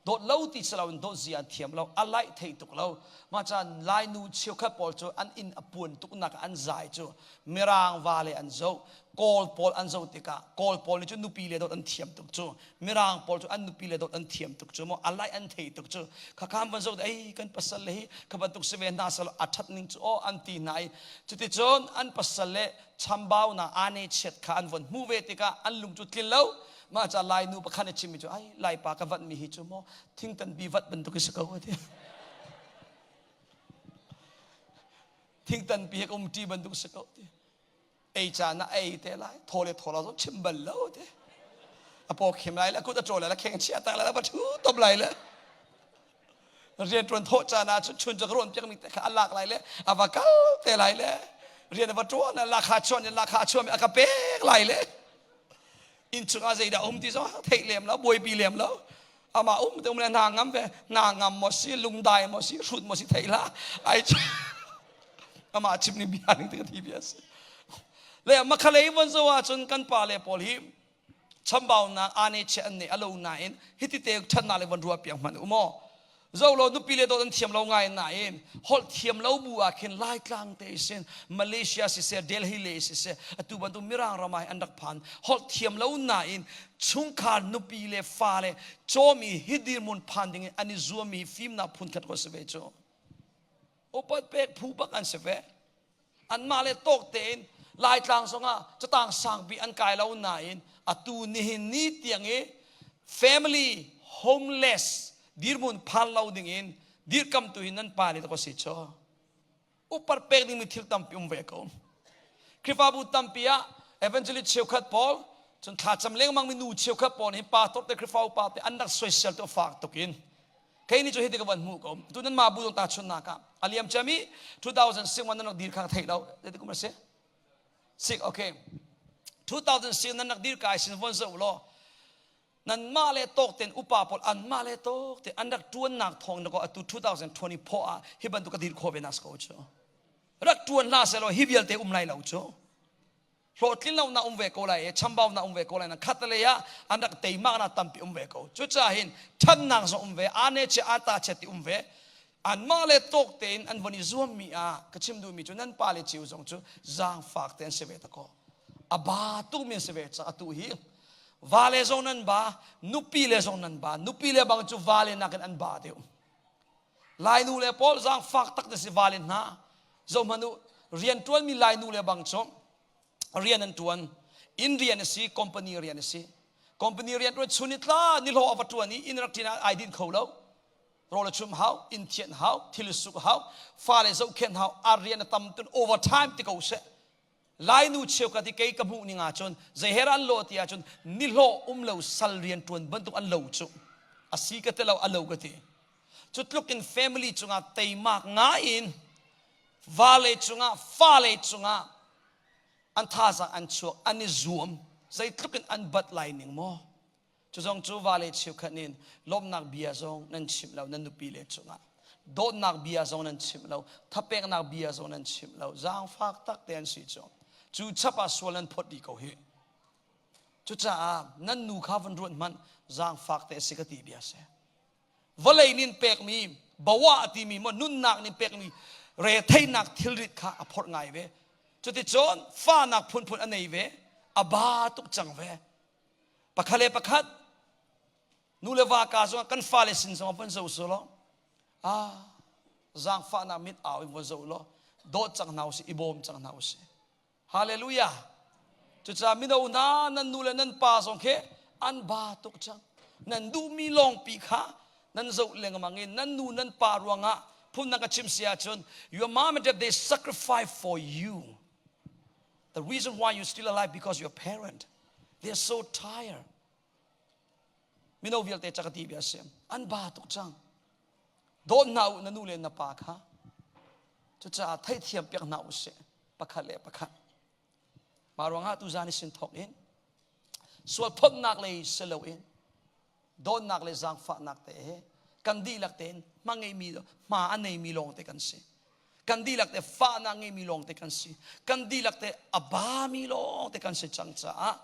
dawt lo ti si loin dawt zia an thiam lo a laih thei tuk lo mah caan lai nu cheukhat pawl cu an inn a puan tuk nak an zai cu mirang va le an zoh kawl pawl an zoh tikah kawl pawl nih cun nupi le dawt an thiam tuk cu mirang pawl cu an nupi le dawt an thiam tuk cu maw a laih an thei tuk cu khakam van zoh ei kan pasal le hi kha bantuk si ve hna sal a that ning cu aw an ti hna i cuticun an pasal le chambaunak ane chiat kha an von hmu ve tikah an lung cu tlin lo mah ca lai nu pakhat a chimmi cu ai laipa ka vat mi hi cu maw thingtan bi vat bantuk si ko ti thingtan pi he ka um ṭi bantuk si ko ti ei caan ah ei te lai thaw le thaw lo zong chim bal lo te a paw khim lai le kut a ṭawl lai le kheng chia tak lai le va ṭhu top lai le. Rian ṭuan thawh caan ah cun chun cu ka rawn piakmi te kha a lak lai le a va kal te lai le rian a va ṭuan a lakha chuan in lakha a chuahmi a ka pek lai le inn chungah zeidah um ti zong theih lem lo buaipi lem lo amah um te um le hna ngam ve hna ngam maw si lungdai maw si hrut maw si theih hlah ai amah chim ning bia ning te ka thi bia si le makhalei von zo ahcun kan pa le pawl hi chambaunak ane che an nei alo nain hiti te ṭhatnak le von ruah piak hmanh u maw zo lo nupi le dawt an thiam lo ngai nain holh thiam lo bu ah khin laitlang te sin Malaysia siseh Delhi le siseh atu bantuk mirang ram ah an rak phan holh thiam lo nain chungkhar nupi le fa le cawmi hi dirhmun phan ding in an i zuammi fimnak phun khat ko si ve cu upat pek phu bak an si ve anmah le tawk tein Laitlang zongah catang sangpi an kai lo nain atu nihin ni tiang i family homeless dirhmun phan lo ding in dirkamtu hi nan pa le ko si cho upat pek dingmi thil tampi um ve ko Khrihfabu tampi ah evangelist cheukhat pawl cun thlacam lengmang mi nu cheukhat pawl hi pastor te Khrihfa upa te an rak soisel tu fak tuk in kei nih cu hiti ka van hmuh ko tu nan mah bu zong ta chunnak ah a liam ciami 2006 nan rak dir kha ka theih lo zeitik kum a si sik okay 2006 nan rak dir kai sin von zoh law nan mah le tawk ten upa pawl an mah le tawk te an rak tuannak thawng na ko atu 2024 ah hi bantuk ka dir khawh ve nas ko cu rak tuan hna selaw hi vialte um lai lo cu hlawhtlin lo na um ve ko lai i chambau na um ve ko lai na khat lei ah an rak teimak na tampi um ve ko cucaah hin ṭhannak zong um ve ane che ata che ti um ve anmah le tawk tein an von i zuammi ah ka chim duhmi cu nan pa le cio zong cu zaangfak te an si ve ta ko a ba tukmi an si ve ca atu hi va le zong nan ba nupi le zong nan ba nupi le bang cu va le nakin an ba deuh Lainu le pawl zaangfak tak na si va le hna zohhmanh u rian ṭuanmi Lainu le bang cu rian an ṭuan inn rian a si company rian a si company rian ṭuan chun ni tla nihlawh a va ṭuan i inn rak ṭin ah ai din kho lo rawl a chum hau inn thianh hau thil suk hau fale zohkhenh hau a rian a tam tun overtime ti ko seh Lainu cheukhat i kei ka hmuh ning ahcun zeiher an lawh ti ahcun nihlawh um lo sal rian ṭuan bantuk an lo cu a si ka ti lo a lo ka ti cu tluk in family cungah teimak ngai in vale cungah fale cungah an thazaang an chuak an i zuam zeitluk in an bat lai ning maw Cu zong cu vale cheukhat nih lawmhnak bia zong nan chimh lo nan nupi le cungah. Dawtnak bia zong nan chimh lo, thapeknak bia zong nan chimh lo. Zaangfak tak te an si cu. Cu chap ah sual nan phawt dih ko hi. Cucaah nan nu kha van ruat hmanh zaangfak te a si ka ti bia si. Vawlei nin pekmi bawa timi maw nunnak nin pekmi retheihnak thilrit kha a phorh ngai ve. Cuticun fahnak phunphun a nei ve, a ba tuk cang ve. Pakhat le pakhat nu le va ka zongah kan fale sin zongah von zoh su law ah zaangfahnak mit au in von zoh law dawt cang hna usih i bawm cang hna usih hallelujah cucaah mino hna nan nu le nan pa zong khi an ba tuk cang nan duhmi lawngpi kha nan zoh lengmang i nan nu nan pa ruangah phun ka chim si ahcun your mom and dad they sacrifice for you The reason why you're still alive because your parent they are so tired. Mino vialte ca ka ti bia si. An ba tuk cang. Dawt hna u na nu le na pa kha. Cucaah theihthiam piak hna u sih. Pakhat le pakhat. Mah ruangah tu zan i sin thawk in sual photnak lei si loin dawtnak le zaangfahnak te he kan dihlak tein hma ngeimi hma a neimi lawng te kan si kan dihlak te fahnak ngeimi lawng te kan si kan dihlak te a bami lawng te kan si cang caah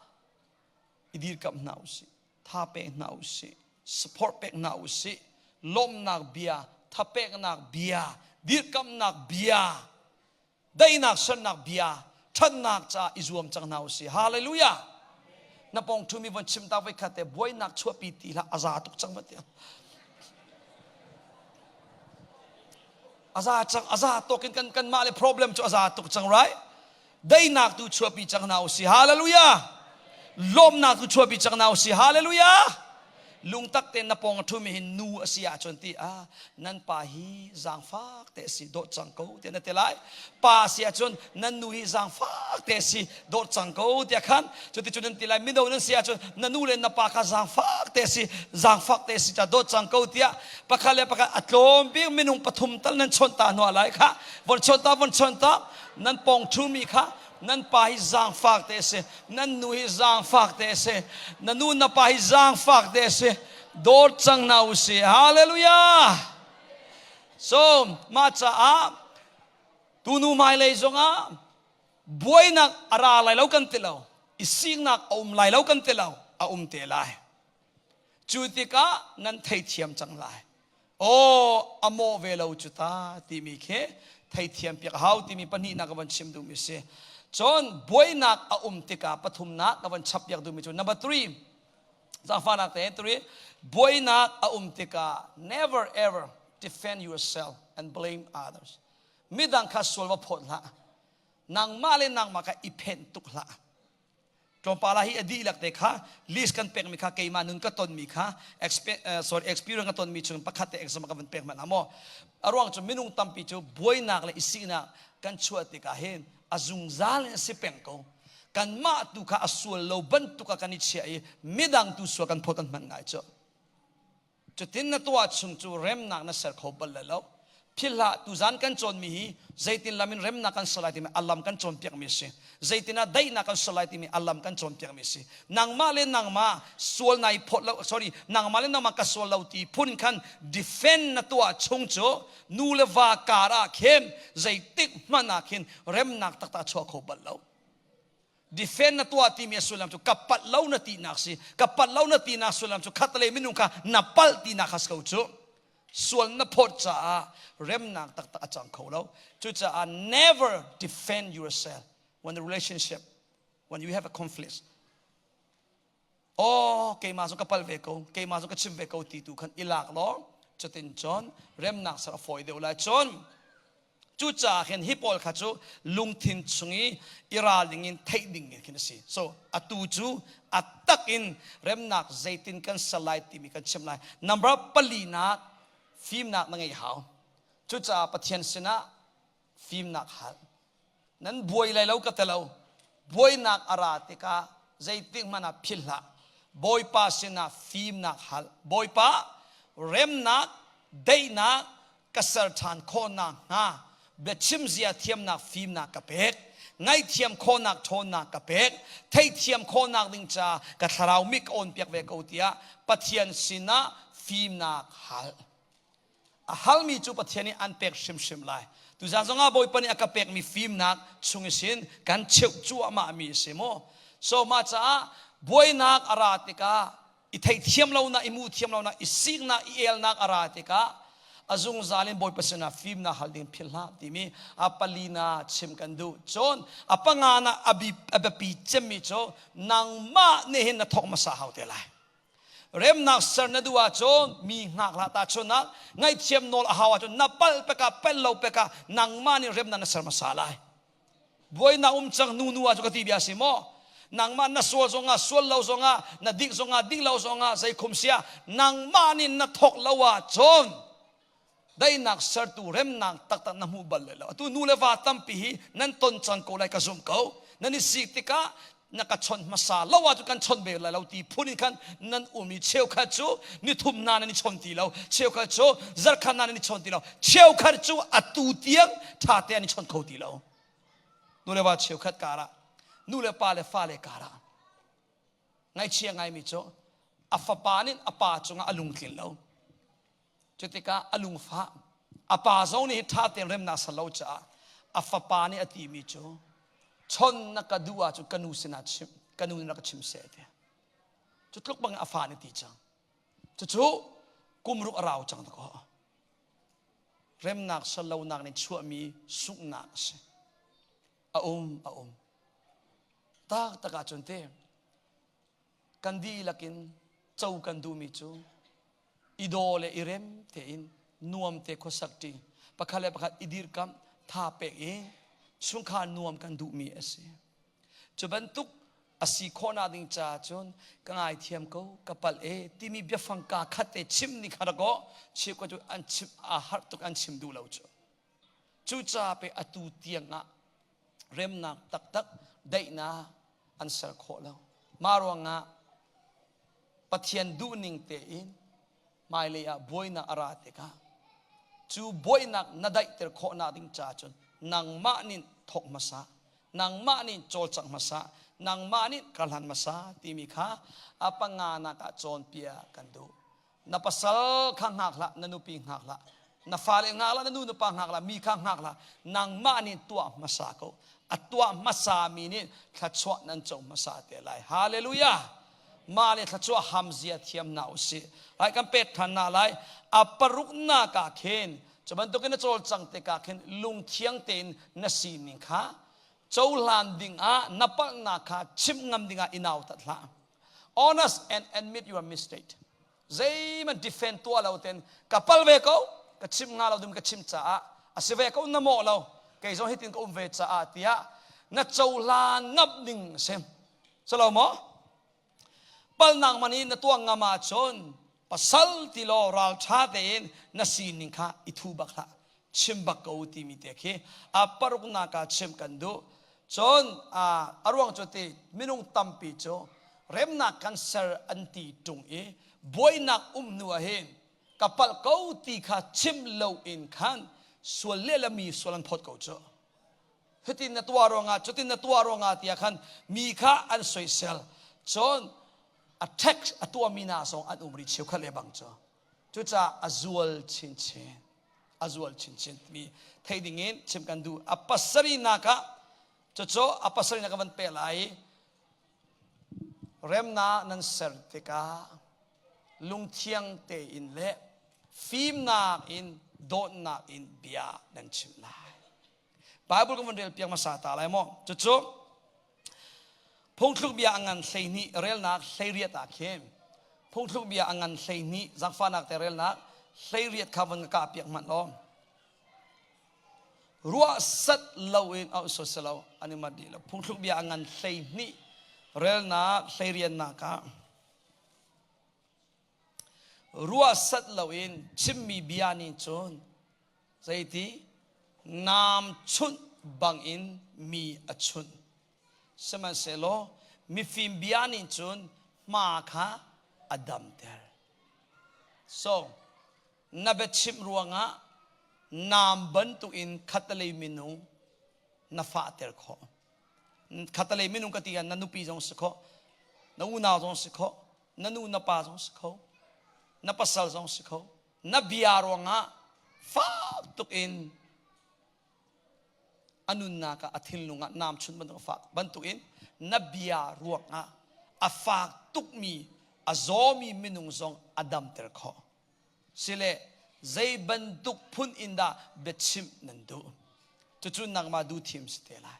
i dirkamh hna usih tha pek hna usih support pek hna usih lawmhnak bia thapeknak bia dirkamhnak bia daihnak sernak bia ṭhatnak caah i zuam cang hna usih hallelujah na pong ṭhumi von chim ta voi khat te buainak chuahpi ti hlah a za tuk cang va tiang a za cang a za tuk in kan kan mah le problem cu a za tuk cang right daihnak tu chuahpi cang hna usih hallelujah lawmnak tu chuahpi cang hna usih hallelujah lungtak tein na pawng a ṭhumi hi nu a si ahcun ti ah nan pa hi zaangfak te a si dawt cang ko tiah na ti lai pa a si ahcun nan nu hi zaangfak te a si dawt cang ko tiah khan cuticun nan ti lai mino nan si ahcun na nu le na pa kha zaangfak. tak te si, zaangfak te si ca dawt cang ko tiah pakhat le pakhat a tlawm bik minung pathum tal nan chawnh ta hna lai kha. Von chawnh ta, von chawnh ta, nan pong ṭhumi kha nan pa hi zaangfak te si, nan nu hi zaangfak te si, na nu na pa hi zaangfak te si, dawt cang hna u si. Hallelujah! So, mah caah tunu hmailei zongah buainak a ra lai lo kan ti lo, i siknak a um lai lo kan ti lo, a um te lai. Cu tikah nan theithiam cang lai. Aw, a mawh ve lo cu ta timi khi theithiam piak a hau timi pahnihnak ka van chim duhmi si. Cun buainak a um tikah pathumnak ka van chap piak duhmi cu number three, zaangfahnak te three, buainak a um tikah never ever defend yourself and blame others. Midang kha sual va phawt hlah. Nangmah le nangmah kha i phenh tuk hlah. Tlawmpal ah hi a dihlak te kha list kan pekmi kha keimah nun ka tonmi kha sorry experience ka tonmi chung pakhat te exam ka van pek hmanh maw a ruang cu minung tampi cu buainak le isiknak kan chuah tikah hin a zungzal in a si peng ko kanmah tu kha a sual lo bantuk ah kan i chiah i midang tu sual kan phawt kan hman ngai cu. Cutin na tuah chung cu remnak na ser kho bal lai lo. Philh hlah, tuzan kan cawnmi hi zeitin lam in remnak kan ser lai timi a lam kan cawnpiakmi a si. Zeitin ah daihnak kan ser lai timi a lam kan cawnpiakmi a si. Nangmah le nangmah sual nai phawt lo, sorry, nangmah le nangmah ka sual lo ti phun khan defend na tuah chung cu nu le va kar ah khin zeitik hmanh ah khin remnak taktak a chuah kho bal lo. Defend na tuah timi a sullam cu ka palh lo na tinak si. Ka palh lo na tinak sullam cu khatlei minung kha na palh tinak kha si ko cu. Sual na phawt caah remnak taktak a cang kho lo. Cucaah never defend yourself when the relationship, when you have a conflict. Oh, keimah zong ka pal ve ko, keimah zong ka chim ve ko ti tu khan i lak law cutin cun remnak ser a fawi deuh lai. Cun cucaah khin hi pawl kha cu lungthin chung i i ralring in theih ding in khin a si. So atu cu a tak in remnak zeitin kan ser lai timi kan chim lai. Number palinak fimnak na ngeih hau. Cucaah Pathian sinah fimnak hal. Nan buai lai lo ka ti lo. Buainak a ra tikah zeitik hmanh ah philh hlah. Bawipa sinah fimnak hal. Bawipa remnak, daihnak ka ser ṭhan khawhnak hnga biachim zia thiamnak fimnak ka pek. Ngaihthiam khawhnak ṭhawnnak ka pek. Theihthiam khawhnak ding ca ka thlarau mit ka awn piak ve ko tiah Pathian sinah fimnak hal. A halmi cu Pathian nih an pek hrimhrim lai. Tuzan zongah Bawipa nih a ka pekmi fimnak chung isin kan cheuh cuahmah mi a si mu. So mah caah buainak a ra tikah i theihthiam lonak, i mu thiam lonak, i siknak, i elnak a ra tikah a zungzal in Bawipa sinah fimnak hal ding philh hlah timi a palina chim kan duh. Cun a pangana a biapi cemmi cu nangmah nih hin na thawk hmasa hau te lai. Remnak ser na duh ahcun mi hngak hlah tahchunhnak ngaihthiam nawl a hau ahcun na palh pekah palh lo pekah nangmah nih remnak na ser hmasa lai. Buainak um cang nu nu ahcun ka ti bia si maw? Nangmah na sual zongah sual lo zongah na dik zongah dik lo zongah zeikhum sia nangmah nih na thawk lo ahcun daihnak sertu remnak taktak na hmu bal lai lo. Atu nu le va tampi hi nan ton cang ko lai ka zum ko. Nan i sik tikah na ka chawnh hmasa lo ahcun kan chawnh ve lai lo ti phun in khan nan um i cheukhat cu nithum na nan i chawn ti lo, cheukhat cu zarkhat na nan i chawn ti lo, cheukhat cu atu tiang ṭha te an i chawn kho ti lo. Nu le va cheukhat karah, nu le pa le fale karah ngaihchia ngaimi cu a fapa nih a pa cungah a lungtlin lo. Cutikah a lungfah a pa zong nih ṭha tein remnak ser lo caah a fapa nih a timi cu chon na ka duh ahcun ka nu sinah chim ka nu nih rak ka chim seh ti cu tluk bang a fa nih ti cang cucu kum ruk a rau cang dakaw remnak ser lonak nih chuahmi sunghnak a si a um a um tak tak ahcun te kan dihlak in co kan duhmi cu i daw le i rem tein nuam te khuasak ṭi pakhat le pakhat i dirkamh tha pek i chungkhar nuam kan duhmi a si. Cu bantuk a si khawhnak ding caah cun ka ngaithiam ko ka palh e timi biafang kaa khat te chim ni kha rak aw chim ko cu an chim a har tuk an chim duh lo cu. Cucaah pe atu tiang ah remnak taktak daihnak an ser khawh lo. Mah ruangah. Pathian duhning tein hmailei ah buainak a ra tikah cu buainak na daihter khawhnak ding ca cun nangmah nih thawk hmasa, nangmah nih cawlcangh hmasa, nangmah nih karhlan hmasa timi kha a panganak ah cawnpiak kan duh. Na pasal kha hngak hlah, na nupi hngak hlah, na fale hngak hlah, na nu na pa hngak hlah, mi kha hngak hlah, nangmah nih tuah hmasa ko. A tuah hmasa mi nih thluachuah nan co hmasa te lai. Hallelujah! Mah le thluachuah hamzia thiam hna usih. Ai kan pek than na lai. A paruknak ah khin cu bantukin na cawlcang tikah khin lungthiang tein na sining kha cohlan dingah na palhnak kha chimh ngam dingah i nautat hlah. Honest and admit your mistake. Zeihmanh defend tuah lo ten ka pal ve ko ka chim nga lo dum ka chim caah a si ve ko na mawh lo kei zong hitin ka um ve caah tiah na cohlan ngam ding a si. Salo maw? Palnak man i na tuah ngam ahcun pasal ti law ralṭha tein na sining kha i thu bak hlah. Chim bak ko timi te khi a paruknak ah chim kan duh. Cun a ruang cu ti minung tampi cu remnak kan ser an ti ṭung i buainak um hnu ah hin ka palh ko ti kha chim loin khan sual lehlam mi sual an phawt ko cu. Cutin na tuah ruangah cutin na tuah ruangah tiah khan mi kha an soisel. Cun a tax a tuahmi hna zong an um rih cheukhat le bang cu. Cucaah a zual chinchin a zual chinchin timi theih ding in chim kan duh. A pasarihnak ah cucu a pasarihnak ka van peh lai. Remnak nan ser tikah lungthiang tein le fimnak in dawtnak in bia nan chim lai. Bible kan van rel piak hmasa ta lai maw? Cucu phungthluk bia a ngan 12 relnak 18 ah khin phungthluk bia a ngan 12 zaangfahnak te relnak 18 kha van ka kah piak hmanh law ruah sat loin oh so selo an i mat dih lo phungthluk bia a ngan 12 relnak 18 ah ruah sat loin chimmi bia nih cun Zeiti? Nam chunh bangin mi a chunh. Sihmanhsehlaw mifim bia nih cun hma kha a damter. So, na biachimh ruangah nam bantukin khattelei minung na fahter khawh. Khattelei minung ka ti ah na nupi zong si khawh, na unau zong si khawh, na nu na pa zong si kho, na pasal zong si kho. Na bia ruangah fak tuk in a nunnak ah a thinlung ah nam chun bantuk fak bantukin na bia ruangah a fak tukmi a zawmi minung zong a damter khawh. Sile zei bantuk phun in dah biachimh nan duh? Cucu nangmah duh thim si te lai.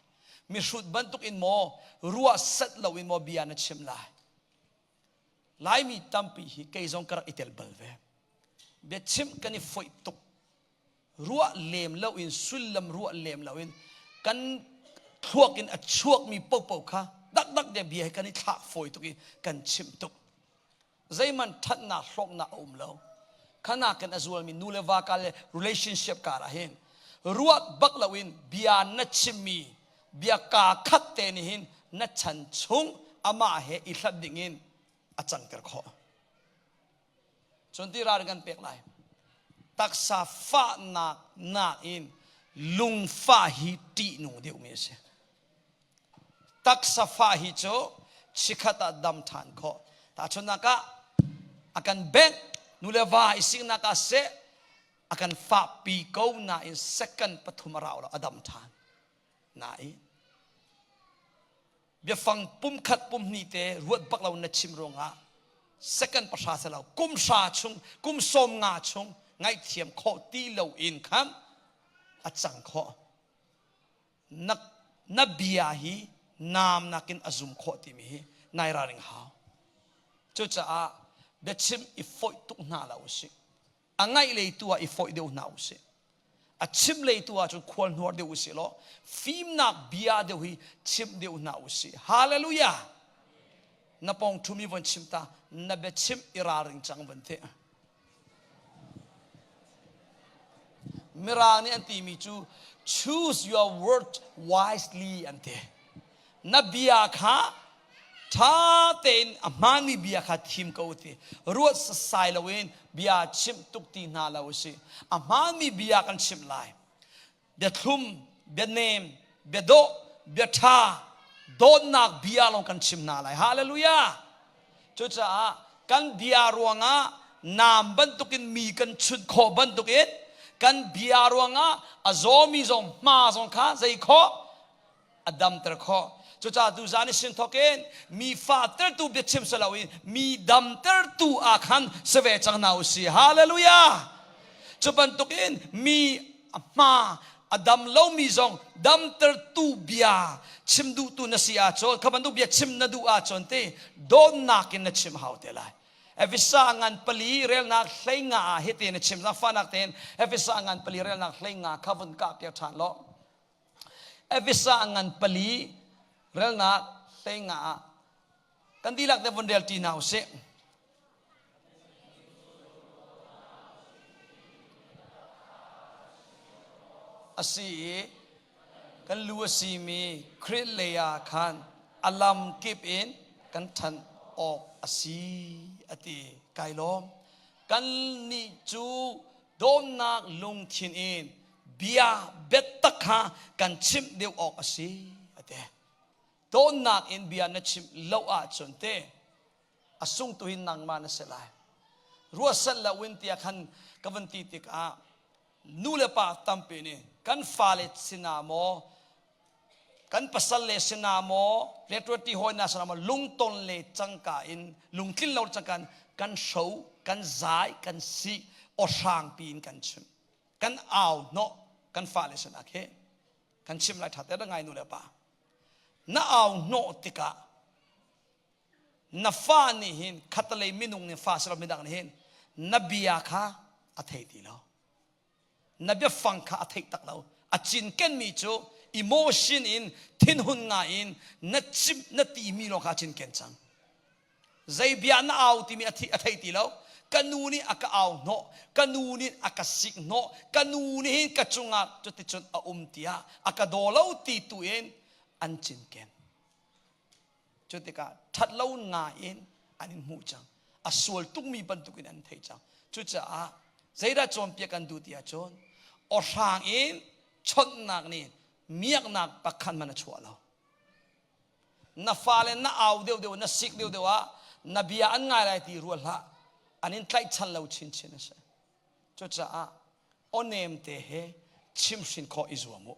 Mihrut bantuk in maw ruah set lo in maw bia na chim lai? Laimi tampi hi kei zong ka rak i tel bal ve. Biachimh kan i foih tuk. Ruah lem loin sullam ruah lem loin kan thluak in a chuakmi popo kha dakdak de bia hi kan i thlah fawi tuk i kan chimh tuk. Zeihmanh ṭhatnak hlawknak a um lo. Khana kan a zualmi nu le va ka le relationship kar ah hin ruat bak loin bia na chimmi bia kaa khat te nih hin na chan chung amah he i hlat ding in a cangter khawh. Cun ti ral kan pek lai. Taksa fahnak nakin lungfah hi ṭihnung deuhmi a si. Taksa fah hi cu chikhat ah dam ṭhan khawh. Tahchunhnak ah a kan bengh nu le va i siknak ah seh a kan fahpi ko nain second pathum a rau lo a dam ṭhan. Nain biafang pumkhat pumhnih te ruat bak lo na chim ruangah second pahra se lo kum hra chung kum sawm nga chung ngaihthiam khawh ti lo in khan a cang khawh. Na, na bia hi naam nakin a zum khawh timi hi nai ralring hau. Cucaah biachim i fawih tuk hna lo usih. A ngaih lei tu ah i fawih deuh hna usih. A chim lei tu ah cun khual hnuar deuh usih law fimnak bia deuh hi chim deuh hna usih. Hallelujah! Na pawng ṭhumi von chim ta, na biachim i ralring cang von ti. Mirang nih an timi cu choose your word wisely an ti. Na bia kha Ṭha tein a hmaanmi bia kha thim ko ti. Ruat sasai loin bia chimh tuk ti hna lo usih. A hmaanmi bia kan chimh lai. Bia thlum, bia nem, bia dawh, bia ṭha, dawtnak bia lawng kan chim hna lai. Hallelujah! Cucaah kan bia ruangah naam bantukin mi kan chunh khawh bantukin kan bia ruangah a zawmi zong hma zong kha zei khawh a damter khawh. Cucaah tuzaan i sin thawkin mi fahtertu biachim si loin mi damtertu ah khan si ve cang hna u si. Hallelujah! Cu bantukin mi a hma a dam lomi zong damtertu bia chim duhtu na si ahcun kha bantuk bia chim na duh ahcun ti dawtnak in na chim hau te lai. Efesa ngan pali relnak hleinga ah hitin a chim zaangfahnak tein Efesa ngan pali relnak hleinga kha vun kah piak ṭhan law Efesa ngan pali relnak hleinga ah kan dihlak te vun rel ṭi hna usih. A si i kan lu a simi Khrih lei ah khan a lam kip in kan ṭhan awk a si a ti. Kai lawm. Kannih cu dawtnak lungthin in bia biatak kha kan chimh deuh awk a si a ti. Dawtnak in bia na chimh lo ahcun te a sungtu hin nangmah na si lai. Ruahsat loin tiah khan ka van ti tikah nu le pa tampi nih kan fale sinah maw kan pasal le sinah maw rianṭuanṭi hawi hna sinah maw lungton le cangka in lungtlin lo cangka in kan hro kan zai kan si awhrang piin kan chim kan au hnawh kan fale sinah khi kan chim lai ṭha te ngai nu le pa na au hnawh tikah na fa nih hin khatalei minung nih fa silo midang nih hin na bia kha a thei ti lo na biafang kha a theih tak lo a cinkenmi cu emotion in thinhun ngai in na chimh na timi lawng kha a cinken cang zei bia na au timi a thei ti lo ka nu nih a ka au hnawh ka nu nih a ka sik hnawh ka nu nih hin ka cungah cuticun a um tiah a ka daw lo ti tu in an cinken Cu tikah ṭhatlo ngai in an in hmuh cang. A sual tukmi bantukin an theih cang. Cucaah zeidah cawnpiak kan duh ti ahcun awhrang in chawnhnak nih miaknak pakhat hmanh a chuah lo. Na fale na au deuhdeuh na sik deuhdeuh ah na bia an ngai lai ti ruat hlah. An in tlaihchan lo chinchin a si. Cucaah awnem te he chimhrin khawh i zuam u.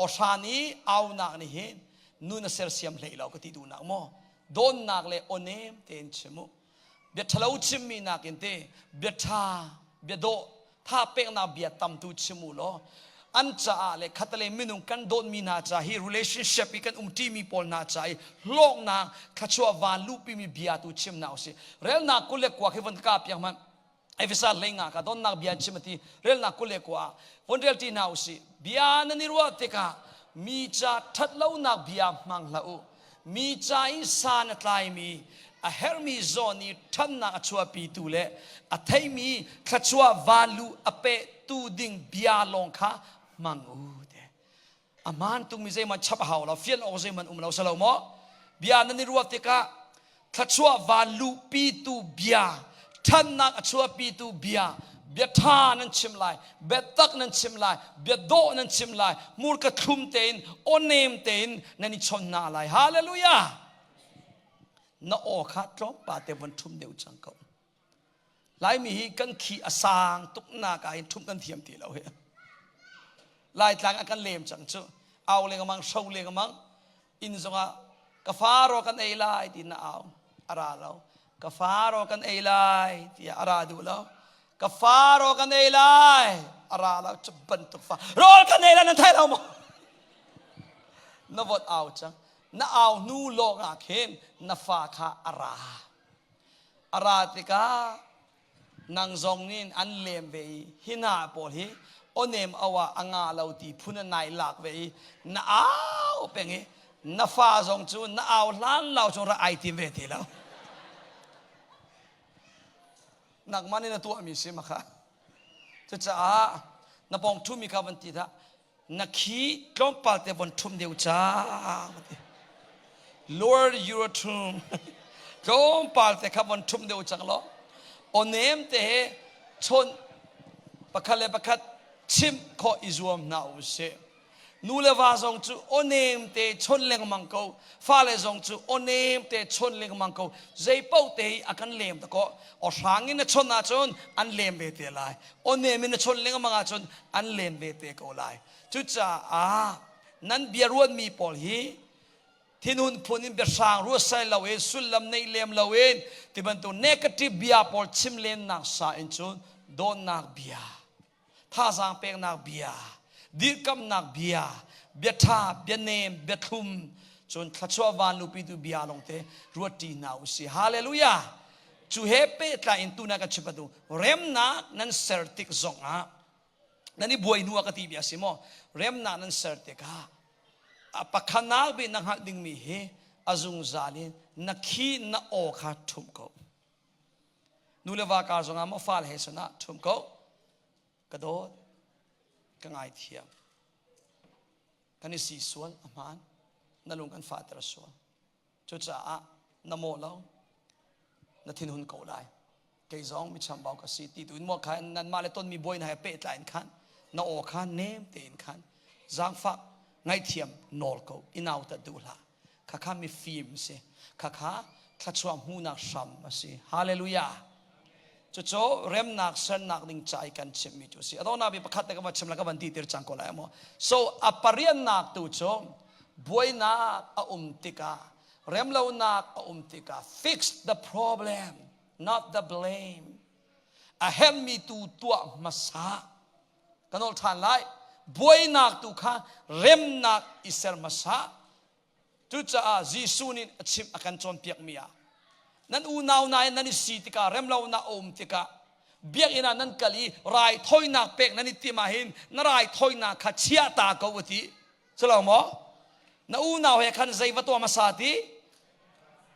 Awhran i aunak nih hin nun a sersiam hlei lo ka ti duhnak maw? Dawnnak le awnem tein chim u. Bia ṭhalo chimmi nakin te bia ṭha, bia dawh, tha peknak bia tamtu chim u law an caah le khatale minung kan dawtmi hna ca hi relationship i kan umṭimi pawl hna ca i hlawknak thluachuah van luhpimi bia tu chim hna usih. Relnak 29 khi von ka piak hmanh. Efesa hleinga ka donnak bia chim ati relnak 21 von rel ti hna usih bia nan i ruah tikah mi ca ṭhatlonak bia hmang hlah u mi ca i san a tlaimi a herhmi zawn i ṭhannak a chuahpitu le a theimi thluachuah valu a pehtu ding bia lawng kha hmang u te a hmaan tungmi zeihmanh chap a hau lo fian awk zeihmanh um lo salo maw bia nan i ruah tikah thluachuah van luhpitu bia ṭhannak a chuahpitu bia bia ṭha nan chim lai biatak nan chim lai bia dawh nan chim lai hmurka thlum tein aw-nem tein nan i chawn hna lai hallelujah na aw kha tlawmpa te von ṭhum deuh cang ko Laimi hi kan khi a sang tuk nak ah hin ṭhumh kan thiam ti lo hi. Laitlang ah kan lem cang cu. Au lengmang, hro lengmang. Inn zongah ka fa raw kan ei lai ti na au. A ra lo. Ka fa raw kan ei lai tiah a ra duh lo. Ka fa raw kan ei lai. A ra lo. Cu bantuk fa. Rawl kan ei lai nan thei lo maw? Na vot au cang. Na au hnu lawng ah khin na fa kha a ra. A ra tikah nang zong nih an lem ve i hi hna pawl hi awnem au ah a nga lo ti phun an nai lak ve i na au peng i na fa zong cu na au hlan lo cu ra ai tim ve ti lo. Nangmah nih na tuahmi si ma kha. Cucaah na pawng ṭhumi kha van ti dah na khi tlawmpal te von ṭhum deuh cang ti. Lower your tone. Tlawmpal te kha von ṭhumh deuh cang law awnem te he chawn pakhat le pakhat chimh khawh i zuam hna u sih. Nu le va zong cu awnem te chawn lengmang ko, fale zong cu awnem te chawn lengmang ko. Zei paoh te hi a kan lem ta ko. Aw hrang in na chawn ahcun an lem ve te lai. Awnem in na chawn lengmang ahcun an lem ve te ko lai. Cucaah nan bia ruatmi pawl hi thinhun phun in biahrang ruat sai lo in sullam nei lem lo in ti bantuk negative bia pawl chim lennak sa in cun dawtnak bia, thazaang peknak bia, dirkamnak bia, bia ṭha, bia nem, bia thlum, cun thluachuah van lupitu bia lawngte ruat ṭi hna u sih. Hallelujah! Cu he pehtlai in tuna ka chim atu remnak nan ser tik zongah nan i buai hnu ah ka ti bia si maw, remnak nan ser tikah a pakhanak bik na hngalh dingmi hi a zungzal in na khi na aw kha ṭhumh ko. Nu le va kar zongah maw fale he son ah ṭhumh ko. Ka dawt, ka ngaithiam. Kan i si sual a hmaan, na lung kan fahter sual. Cucaah na mawh lo, na thinhun ko lai. Kei zong mi chambau ka si ti tu in maw khan nanmah le tonmi buai na he pehtlai in khan na aw kha nem tein khan zaangfah ngaihthiam nawl ko, i nautat duh hlah. Khakha mifim si, khakha thluachuah hmuhnak hram a si. Hallelujah! Cucu remnak sernak ding ca i kan chimmi cu a si. Adawnak bi pakhat te ka van chim la, ka van ti tir cang ko lai maw. So a pariannak tu cu buainak a um tikah, remlonak a um tikah, fix the problem, not the blame. A herhmi tu tuah hmasa. Ka nawl ṭhan lai. Buainak tu kha remnak i ser hmasa. Cucaah Jesuh nih a chimh, a kan cawnpiakmi ah nan unau nain nan i si tikah, remlonak a um tikah, biakinn ah nan kal i raithawinak pek nan i timh ahhin na raithawinak kha chia ta ko a ti. Culo maw? Na unau he khan zei va tuah hmasa ti?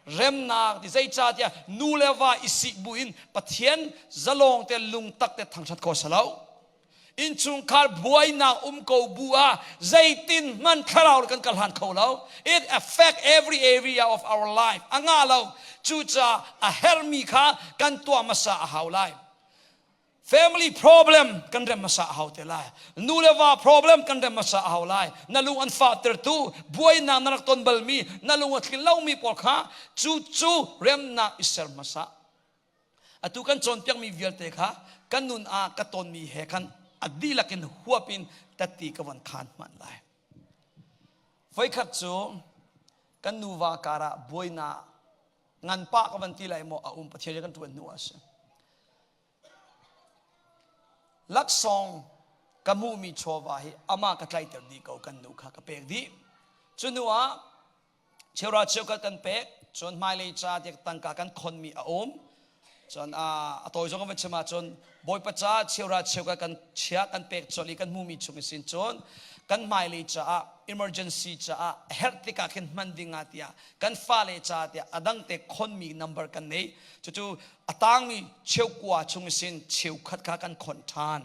Remnak ti. Zeicahtiah nu le va i sik buin Pathian zalawng te lungtak te thangṭhat kho si lo. Innchungkhar buainak um ko bu ah zeitin hman thlarau kan kal han kho lo. It affect every area of our life. A nga lo. Cucaah a hermi kha kan tuah hmasa a hau lai. Family problem kan rem hmasa a hau te lai. Nu le va problem kan rem hmasa a hau lai. Na lung an fahtertu, buainak na rak ton balmi, na lung a tlin lomi pawl kha cu cu remnak i ser hmasa. Atu kan cawnpiakmi vialte kha kan nun ah ka tonmi he khan a dihlak in huap in tatti ka von khaan hmanh lai. Voikhat cu kan nuva karah buainak nganpah ka van ti lai maw a um. Pathian kan ṭuan hnu ah a si. Laksawng ka hmuhmi chawva hi amah ka tlaihter dih ko, kan nu kha ka pek dih. Cu hnu ah Cheura cheukhat kan pek, cun hmailei ca tiah tangka kan khonmi a um. Cun a tawi zong kan van chim ahcun Bawipa ca cheura cheukhat kan chia, kan pek colh i kan hmumi chung sin cun kan hmailei caah emergency caah herh tikah khin hman ding ah tiah kan fale ca tiah a dang te khonmi number kan nei. Cucu a tangmi cheukua chung sin cheukhat kha kan khon ṭhan.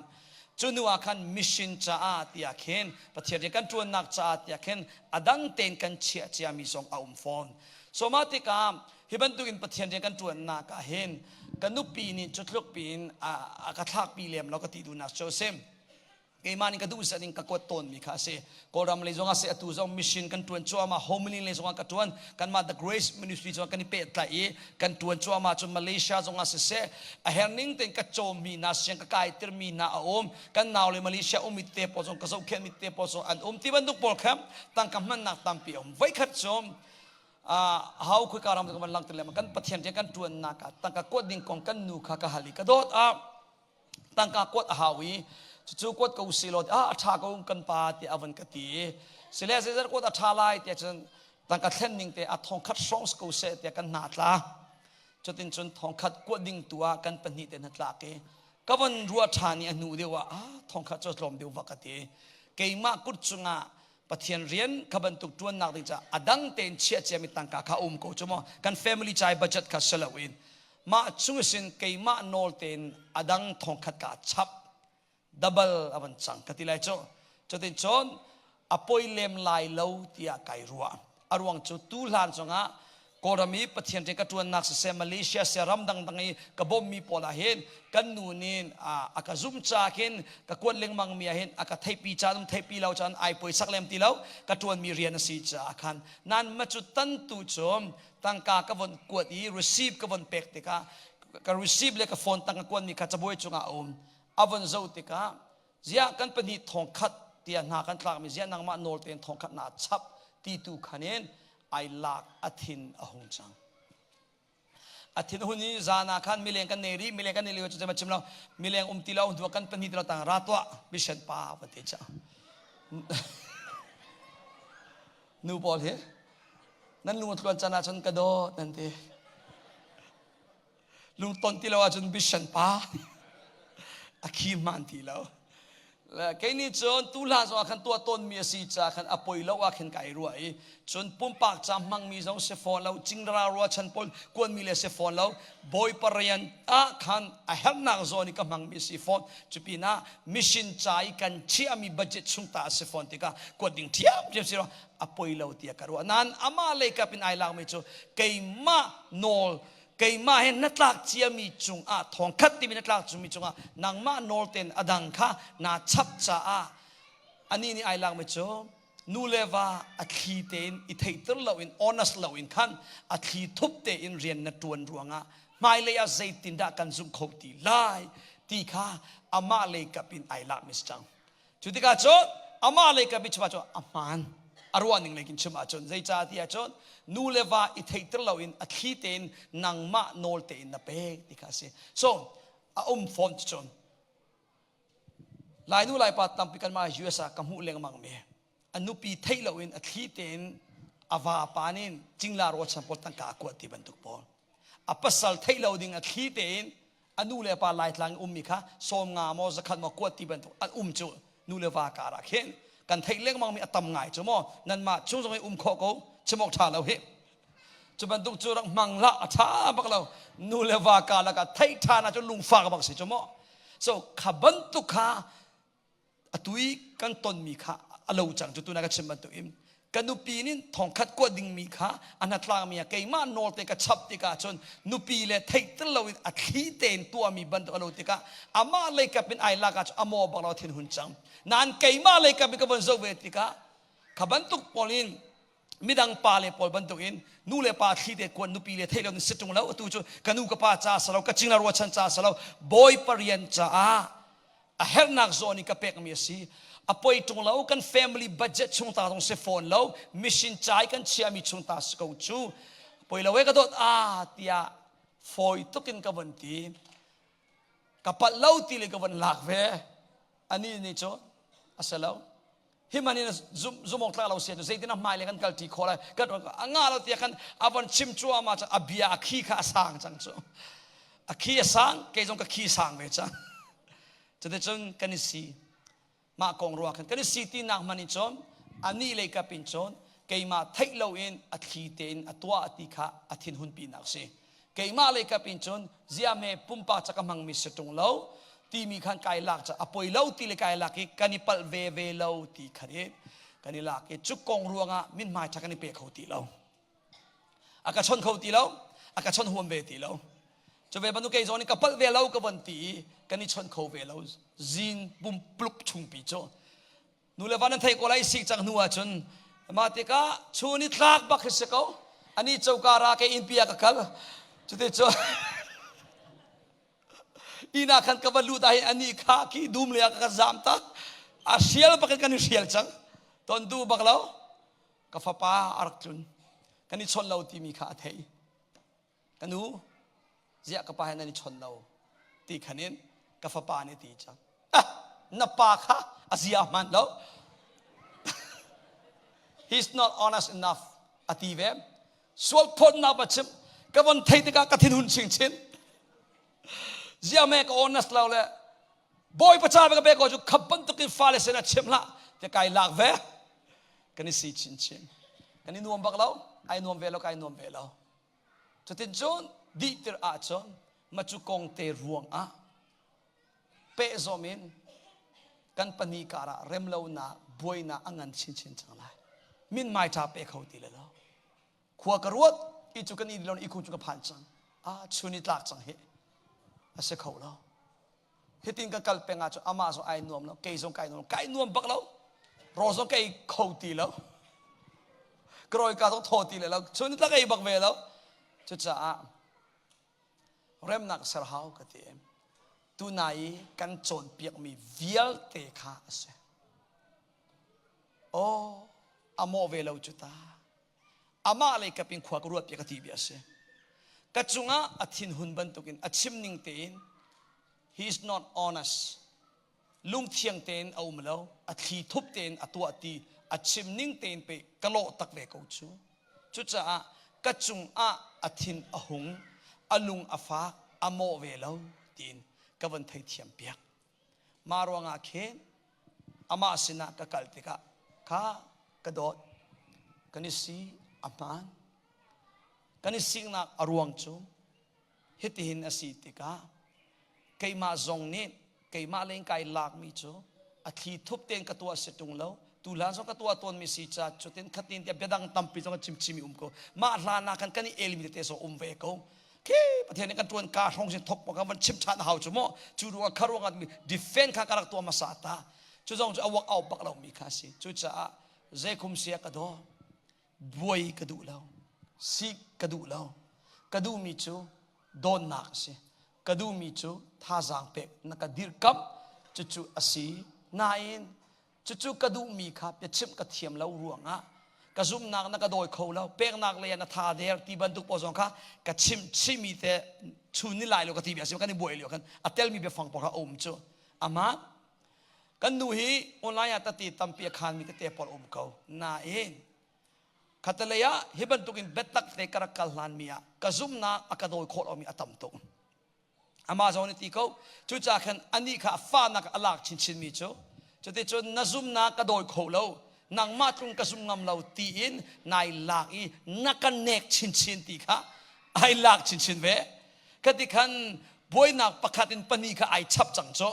Cu hnu ah khan mission caah tiah khin, Pathian rian kan ṭuannak caah tiah khin a dang tein kan chiah ciami zong a um fawn. So mah tikah hi bantukin Pathian rian kan ṭuannak ah hin ka nupi nih cu tluk piin a ka thlakpi lem lo ka ti duhnak cu a si. Keimah nih ka duh zat in ka kuat tawnmi kha a si. Kawlram lei zong ah si, atu zong mission kan ṭuan cuahmah, homily lei zong ah ka ṭuan. Kanmah The Grace Ministry zong kan i pehtlaih i kan ṭuan cuahmah. Cun Malaysia zong ah siseh, a herning tein ka cawmmi hna, siang ka kaitirmi hna a um. Kan nau le Malaysia ummi te pawl zong, ka zohkhenhmi te pawl zong an um. Ti bantuk pawl kha tangka hmannak tampi a um. Voikhat cu hau khoi ram kan van langter lengmang, kan Pathian rian kan ṭuannak ah tangka kuat ding kong kan nu kha ka hal i, ka dawt ah tangka kuat a hau i cucu kuat ko si law, ah, a ṭha ko kan pa tiah a van ka ti. Sile zeizat kuat a ṭha lai tiah cun tangka thlen ning te a 1000 hrawng si ko seh tiah kan hna tla. Cutin cun 1000 kuat ding tu ah kan pahnih te hna tlak i ka van ruah ṭhan i a hnu deuh ah, ah, 1000 cu tlawm deuh va ka ti. Keimah kut cungah Pathian rian kha bantuk ṭuannak ding caah a dang tein chiah ciami tangka kha um ko cu maw, kan family cai budget kha si loin mah chung sin keimah nawl tein a dang 1000 ka chap, double a van cang ka ti lai cu. Cutin cun a poi lem lai lo tiah kai ruah. A ruang cu tu hlan zongah Kawlram i Pathian rian ka ṭuannak siseh Malaysia siseh ram dangdang i ka bawmmi pawl ah hin kan nu nih a ka zumh caah khin ka kuat lengmang mi ah hin a ka theihpi caan um theihpi lo caan ai poisak lem ti lo ka ṭuanmi rian a si caah khan nan ma cu tan tu cu tangka ka von kuat i receipt ka von pek tikah ka receipt le ka phone tang ka kuanmi kha cabuai cungah a um a von zoh tikah ziah kan pahnih thong khat tiah hna kan tlakmi ziah nangmah nawl tein thong khat naa chap ti tu khan in ai lak a thin a hung cang a thin hun i zan ah khan mileng kan nei rih mileng kan nei lio cu chim lo mileng um ti lo hnu kan pahnih ti lo tang ra tuah mission pa va ti cha nu pawl hi nan lung tluan chan ah cun ka dawt nan ti lungton ti lo ahcun mission pa a khi hmaan ti lo kei nih cun tu hlan zong ah khan tuah tawnmi a si caah khan a poi lo ah khin kai ruah i cun pumpak ca hmangmi zong si fawn lo cingra ruachan pawl kuanmi le si fawn lo bawipa rian ah khan a herhnak zawn i ka hmangmi si fawn cupinah mission ca i kan chiahmi budget chung ta a si fawn tikah kuat ding ṭhiamṭhiam si lo a poi lo tiah ka ruah nain amah lei kap in ai lakmi cu keimah nawl keimah he na tlak ciami cungah thawng khat timi na tlak cungmi cungah nangmah nawl ten a dang kha naa chap caah anih nih ai lakmi cu nu le va a thli tein i theihter loin honest loin khan a thli thup tein rian na tuan ruangah hmailei ah zeitindah kan zumh kho ti lai ti kha amah lei kap in ai lakmi si cang Cu tikah cun amah lei ka biachim ahcun a hmaan. A ruahning lei kin chim ahcun zeicah ti ahcun nu le va i theihter loin a thli tein nangmah nawl tein na pek ti kha a si. So a um fawn cun Lainu Laipa tampi kanmah US ah ka hmuh lengmang mi a nupi theih loin a thli tein a vapa nih cingla ruachan pawl tangka a kuat ti bantuk pawl a pasal theih lo ding a thli tein a nu le pa laitlang ummi kha 50 maw 100 maw kuat ti bantuk an um cu nu le va kar ah khin kan theih lengmang mi a tam ngai cu maw nanmah chung zong i um khawh ko chim awk ṭha lo hi cu bantuk cu rak hmang hlah a ṭha bak lo nu le va kar lakah theih ṭhan ah cun lungfak bak si cu maw so kha bantuk kha atu i kan tonmi kha a lo cang cu tuna ka chim bantuk in ka nupi nih thongkhat kuat dingmi kha a hnatlakmi ah keimah nawl te ka chap tikah cun nupi le theihter loin a thli tein tuahmi bantuk a lo tikah amah lei kap in ai lak ah cun a maw bak lo thin hun cang nain keimah lei kap in ka von zoh ve tikah kha bantuk pawl in midang pa le pawl bantukin nu le pa thli te kuan nupi le theih lo in si ṭung lo atu cu ka nu ka pa ca salo ka cingla ruachan ca salo bawipa rian caah a herhnak zawn i ka pekmi a si a poi ṭung lo kan family budget chung ta zong si fawn lo mission ca i kan chiahmi chung ta si ko cu poi lo e ka dawt a tiah fawi tukin ka von ti ka palh lo ti le ka von lak ve ani nih cu a si lo hi man in zum awk tlak lo si cu zeitin a hmai le kan kal ṭi khawh lai kan a nga lo tiah khan a von chim cuahmah cu a bia a khi kha a sang cang cu a khi a sang kei zong ka khi sang ve cang cuticun kan i si mah kong ruah khan kan i si ti nak hman in cun anih lei kap in cun keimah theih loin a thli tein a tuah ti kha a thinhun pinak si keimah lei kap in cun ziahme pumpak ca ka hmangmi si ṭung lo timi khan kai lak ca a poi lo ti le kai lak i kan i palh ve ve lo ti khan i kan i lak i cu kong ruangah mithmai ṭha kan i pe kho ti lo a ka chon kho ti lo a ka chon huam ve ti lo cu ve bantuk kei zawn in ka palh ve lo ka von ti i kan i chon kho ve lo zin pumpluk chungpi cu nu le va nan thei ko lai sik cang hnu ahcun mah tikah chun i tlak bak hi si ko ani coka ra ke innpi ah ka kal cuti cu inn ah khan ka va lut ah hin ani kha khi dum le ah ka zam tak a hrial bak in kan i hrial cang ton du bak lo ka fapa a rak tlun kan i chawnh lo timi kha a thei Ka nu, ziah ka pa he nan i chon lo ti khan in ka fapa nih ti cang. Ah, na pa kha a zia hman lo. He's not honest enough a ti ve. Sual phawtnak ba chim. Ka von thei tikah ka thinhun chinchin. Zia me ka honest lo le bawi paca ka pe ko cu khap bantukin fale sin a chim hlah te kai lak ve. Kan i si chinchin. Kan i nuam bak lo. Ai nuam ve lo, kai nuam ve lo. Cuticun dihtir ahcun macu kong te ruangah pehzawm in kan pahnih karah remlonak buainak a ngan chinchin cang lai. Mithmai ṭha pe kho ti le lo. Khua ka ruat i cu kan i lon i khung cu ka phan cang. Ah chun i tlak cang hi. A si kho lo. Hitin ka kal peng ahcun amah zong ai nuam lo, kei zong kai nuam, kai nuam bak lo. Rawl zong kai kho ti lo. Ka rawi ka zong thaw ti le lo. Chun i tlak ei bak ve lo. Cucaah remnak ser hau ka ti. Tunai i kan cawnpiakmi vialte kha a si. Aw, a mawh ve lo cu ta. Amah lei kap in khua ka ruat piak ka ti bia a si. Ka cungah a thinhun bantukin a chim ning tein he is not honest. Lungthiang tein a um lo, a thli thup tein a tuah ti a chim ning tein pe ka lawh tak ve ko cu. Cucaah ka cungah a thin a hung, a lung a fak, a mawh ve lo tiin ka van theithiam piak. Mah ruangah khin amah sinah ka kal tikah kha ka dawt kan i si a hmaan kan i siknak a ruang cu hitihin a si tikah keimah zong nih keimah leng kai lakmi cu a thli thup tein ka tuah si ṭung lo tu hlan zong ka tuah tawnmi si ca cutin khatin tiah biadang tampi zong ka chimchimi um ko mah hlan ah khan kan i elmi tete zong um ve ko Khi Pathian nih kan ṭuan ka hrawng sin thok kan van chim ṭhan hau cu mu cu ruang kha ruang ah defend kha ka rak tuah hmasa ta cu zong cu a work out bak lomi kha si cucaah zeikhum sia ka daw buai ka duh lo sik ka duh lo ka duhmi cu dawnnak a si ka duhmi cu thazaang pek na ka dirkamh cucu a si nain Cucu ka duhmi kha biachimh ka thiam lo ruangah ka zumhnak na ka dawi kho lo peknak lei ah na tha der ti bantuk pawl zong kha ka chimh chihmi te chun ni lai lo ka ti bia si kan i buai lio khan a telmi biafang pawl kha a um cu amah kan nu hi online ah tati tampi a khanmi tete pawl um ko nain khatalei ah hi bantukin biatak te ka rak kal hlanmi ah ka zumhnak a ka dawi khawh lomi a tam tuk Amah zong nih ti ko. Cucaah khan anih kha fahnak a lak chinchinmi cu cuticun na zumnak ka dawi kho lo nangmah tlung ka zum ngam lo tiin nai lak i na ka nek chinchin ti kha ai lak chinchin ve. Khati khan buainak pakhat in pahnih kha ai chap cang cu.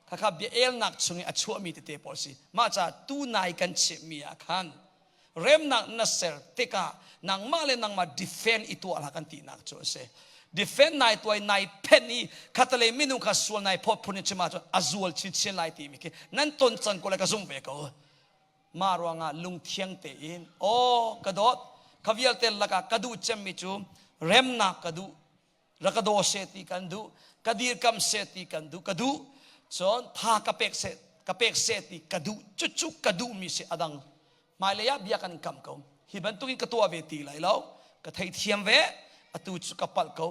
Khakha bia elnak chung i a chuahmi tete pawl si. Mah ca tu nai kan chimmi ah khan remnak na ser tikah nangmah le nangmah defend i tuah hlah kan tinak cu a si defend nai tuai nai phen i khatalei minung kha sual nai phawt phun in chim ahcun a zual chinchin lai timi khi nan ton can ko le ka zumh ve ko mah ruangah lungthiang tein aw ka dawt kha vialte lakah ka duh cemmi cu remnak ka duh rak ka daw seh ti kan duh ka dirkam seh ti kan duh ka duh cun tha ka pek seh ka pek seh ti ka duh cucu ka duhmi si adang hmailei ah bia kan kam ko hi bantukin ka tuah ve ti lai lo ka theithiam ve atu cu ka palh ko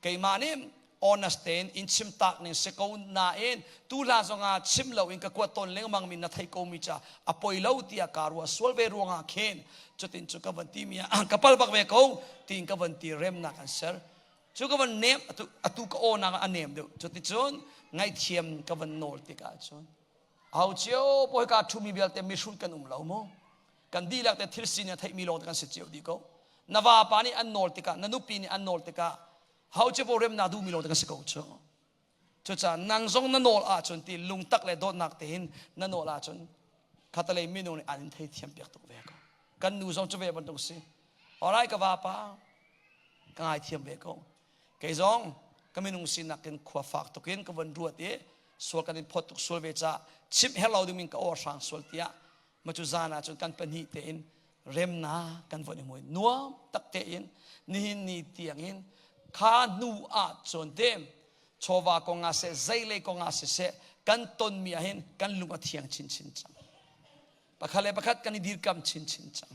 keimah nih honest tein in chim tak ning si ko nain tu hla zongah chim lo in ka kuat tawn lengmang mi na thei ko mi cha a poi lo tiah ka ruah sual ve ruangah khin cutin cu ka van ti mi ah ka pal bak ve ko tiin ka van ti remnak an ser cu ka van nem atu atu ka aw nak a nem deuh cuticun ngaihthiam ka van nawl tikah cun au cio pawi ka thumi vialte mihrut kan um lo mu kan dihlak te thil sining a theihmi lawng te kan si cio dih ko na vapa nih an nawl tikah na nupi nih an nawl tikah hau cio remnak duhmi lawng te kan si ko cu Cucaah nang zong na nawl ahcun ti lungtak le dawtnak tein na nawl ahcun khatalei minung nih an in theithiam piak tuk ve ko. Kan nu zong cu ve bantuk si. Alright ka vapa ka ngaithiam ve ko. Kei zong ka minung sinak in khua fak tukin ka von ruat i sual kan in phawt tuk sual ve caah chimh her lo ding in ka aw hrang sual tiah ma cu zan ah cun kan pahnih tein remnak kan von i mui nuam tak tein nihin ni tiangin kha hnu ah cun te chawva kong ah seh zeilei kong ah siseh kan tonmi ah hin kan lung a thiang chinchin cang pakhat le pakhat kan i dirkam chinchin cang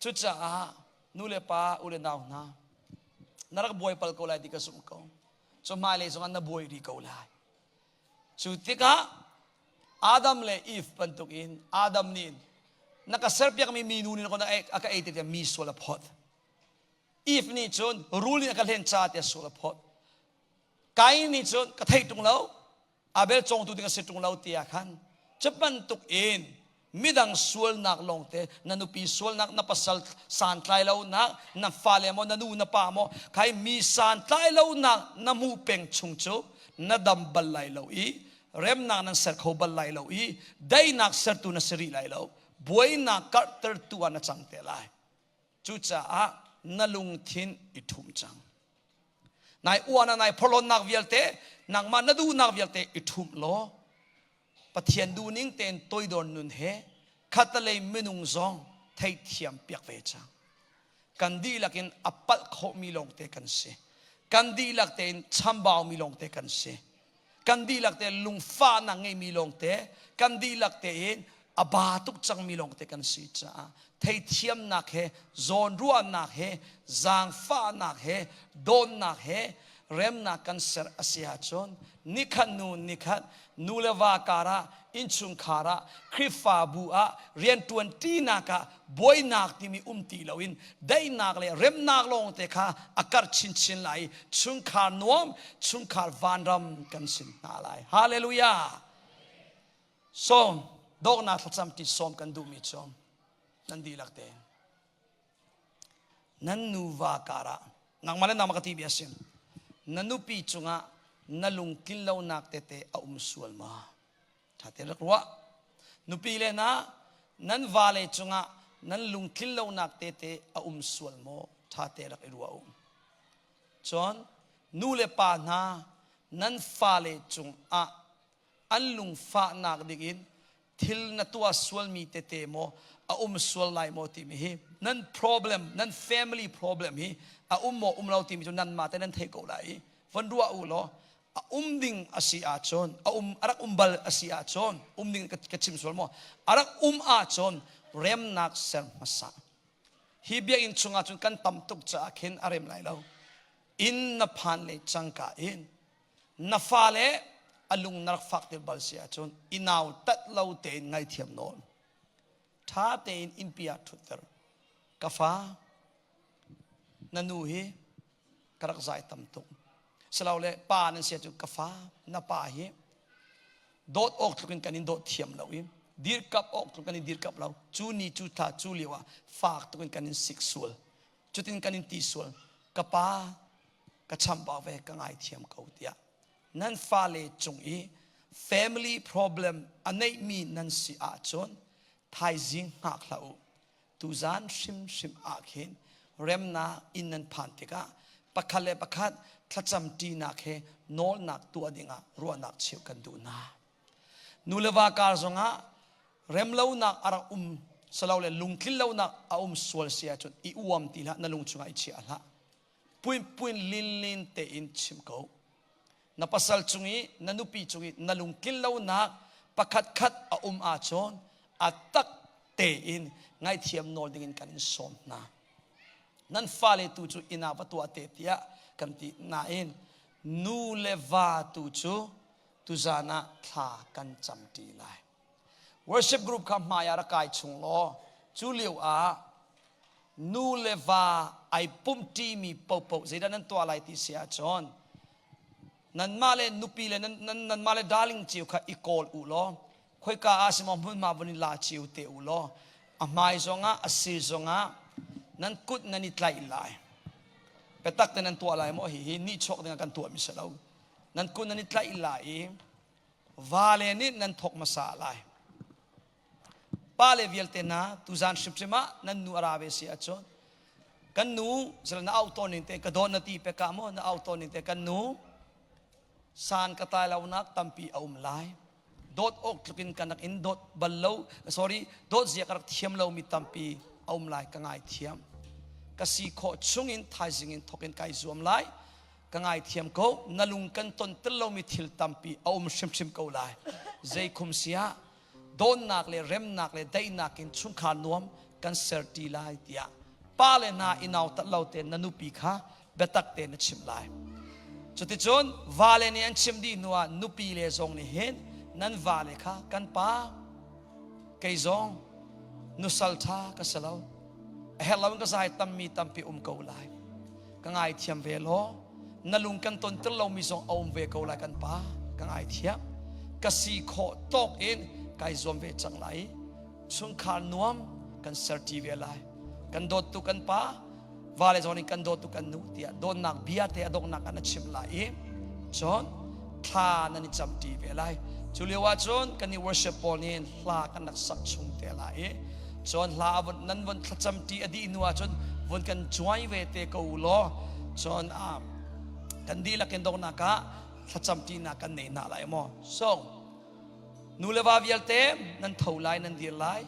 cucaah nu le pa u le nau hna na rak buai pal ko lai ti ka zumh ko cu hmailei zongah na buai rih ko lai Cu tikah Adam le Eve bantukin Adam nih na ka serpiakmi minu nih a ka ei tiah mi sual a phawt. Eve nih cun rul nih a ka hlen ca tiah sual a phawt. Kain nih cun ka thei ṭung lo, Abel cawngtu ding a si ṭung lo tiah khan cu bantuk in midang sualnak lawngte na nupi sualnak na pasal santlai lonak na fale maw na nu na pa maw khai mi santlai lonak na hmuh peng chung cu na dam bal lai lo i remnak nan ser kho bal lai lo i daihnak sertu na si rih lai lo buainak karhtertu ah na cang te lai cucaah. na lungthin i ṭhum cang. Nai uana nai phorhlonnak vialte, nangmah na duhnak vialte i ṭhum law Pathian duhning tein toidor nun he khatalei minung zong theithiam piak ve cang. Kan dihlak in a palh khawhmi lawngte kan si. Kan dihlak tein chambaumi lawngte kan si. Kan dihlak tein lungfahnak ngeimi lawngte, kan dihlak tein a ba tuk cangmi lawngte kan si caah theithiamnak he, zawnruahnak he, zaangfahnak he, dawnnak he remnak kan ser a si ahcun nikhat nu nikhat nu le va karah innchungkhar ah Khrihfabu ah rianṭuan ṭinak ah buainak timi um ti loin daihnak le remnak lawngte kha a karh chinchin lai i chungkhar nuam chungkhar vanram kan sin hna lai. Hallelujah! Sawm dawknak thlacam ti sawm kan duhmi cu nan dihlak te nan nuva karah nangmah le nangmah ka ti bia a si na nupi cungah na lungtlin lonak tete a um sual ma ṭha tein rak ruah nupi le na nan vale cungah nan lungtlin lonak tete a um sual maw ṭha te rak i ruah u cun nu le pa hna nan fale cungah an lungfahnak dingin thil na tuah sualmi tete maw a um sual lai maw timi hi nan problem nan family problem hi a um maw um lo timi cu nanmah te nan theih ko lai i von ruah u law a um ding a si ahcun a um a rak um bal a si ahcun um ding ka chim sual maw a rak um ahcun remnak ser hmasa hi biakinn chungah cun kan tam tuk caah khin a rem lai lo inn na phan le cangka in Na fale a lung na rak fak te bal si ahcun i nau tat lo tein ngaithiam nawl. Ṭha tein innpi ah ṭhutter. Ka fa, na nu hi ka rak zai tam tuk. Silole pa nan si ahcun ka fa, na pa hi dawt awk tluk in kan in dawt thiam lo i dirkap awk tluk kan in dirkap lo. Cu ni cu thla cu lio ah fak tuk in kan in sik sual. Cutin kan in ti sual. Ka pa, ka chambau ve ka ngaithiam ko tiah nan fale cung i family problem a neihmi nan si ahcun thaizing hngak hlah u tuzan hrimhrim ah khin remnak inn nan phan tikah pakhat le pakhat thlacam ṭinak he nawlnak tuah dingah ruahnak cheuh kan duh hna nu le va kar zongah remlonak a rak um salole lungtlinlonak a um sual si ahcun i uam ti hlah na lung chungah i chia hlah Puinpuin linlin tein chim ko. Na pasal cung i na nupi cung i na lungtlin lonak pakhat khat a um ahcun a tak tein ngaithiam nawl dingin kan in sawm hna. Nan fale tu cu inn ah va tuah te tiah kan ti nain nu le va tu cu tuzan ah thla kan camṭi lai. Worship group kha hmai ah rak kai chung law cu lio ah nu le va ai pumṭimi paohpaoh zeidah nan tuah lai ti si ahcun nanmah le nupi le nan, nan, nanmah le darling cio kha i kawl u law khoika ah simaw hmunhma vun i la cio te u law a hmai zongah a sir zongah nan kut nan i tlaih lai biatak te nan tuah lai maw hihi nihchuak dingah kan tuahmi si lo nan kut nan i tlaih lai i vale nih nan thawk hmasa lai Pale vialte hna tuzan hrimhrim ah nan nu a ra ve si ahcun kan nu zela na auh tawn ning te ka dawt na ti peka maw na auh tawn ning te kan nu san ka tai lonak tampi a um lai dawt awk tluk in kan rak in dawt bal lo sorry dawt zia ka rak thiam lo mi tampi a um lai ka ngai thiam ka si khawh chung in thaizing in thok in kai zuam lai ka ngaithiam ko na lung kan ton tel lomi thil tampi a um hrimhrim ko lai zei khum sia dawnnak le remnak le daihnak in chungkhar nuam kan serti lai tiah pa le hna i nautat lo te na nupi kha biatak te na chim lai cuticun vale nih an chim dih hnuah nupi le zong nih hin nan vale kha kan pa kei zong nusal ṭha ka si lo a herh lo in ka zai tammi tampi um ko lai ka ngaithiam ve law na lung kan ton tir lomi zong a um ve ko lai kan pa ka ngaithiam ka si khawh tawk in kai zuam ve cang lai chungkhar nuam kan serti ve lai kan dawt tu kan pa vale zong nih kan dawt tu kan nu tiah dawtnak bia te a donghnak ah na chim lai i cun thla nan i camṭi ve lai cu lio ah cun kan i worship pawl nih hla kan rak sak chung te lai i cun hla nan von thlacamṭi a dih hnu ah cun vun kan cuai ve te ko u law cun kan dihlak in donghnak ah thlacam ṭinak kan nei hna lai maw. So nu le va vialte nan tho lai, nan dir lai,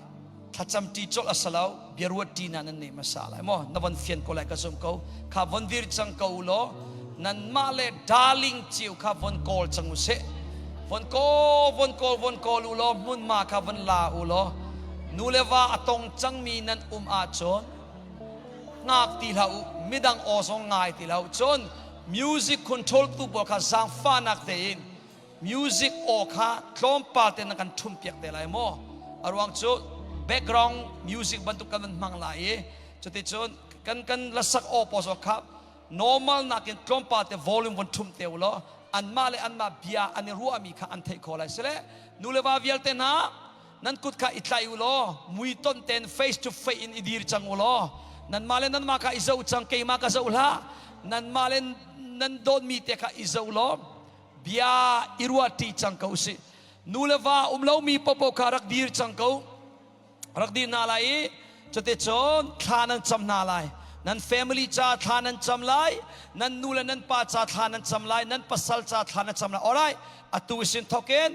thlacam ṭi colh a si lo, biaruat ṭi na nan nei hmasa lai maw. Na von fian ko lai ka zum ko kha. Von dir cang ko u law nanmah le darling cio kha von kawl cang u sih. Von kawl, von kawl, von kawl u law hmunhma kha von la u law nu le va a tong cangmi nan um ahcun ngak ti hlah u, midang aw zong ngai ti hlah u. Cun music control tu pawl kha zaangfahnak tein music aw kha tlawmpal te na kan ṭhum piak te lai maw? A ruang cu background music bantuk kan van hmang lai i cuticun kan lasak aw pawl zong kha normal nakin tlawmpal te volume von ṭhum te u law anmah le anmah bia an i ruahmi kha an theih khawh lai. Sile nu le va vialte hna, nan kut kha i tlai u law muitonh tein face to face in i dir cang u law nanmah le nanmah kha i zoh cang. Keimah ka zoh hlah, nanmah le nan dawtmi te kha i zoh law bia i ruahṭi cang ko usih. Nu le va um lomi popo kha rak dir cang ko, rak dir hna lai i cuticun thla nan cam hna lai. Nan family ca thla nan cam lai, nan nu le nan pa ca thla nan cam lai, nan pasal ca thla nan cam lai. Alright, atu isin thokin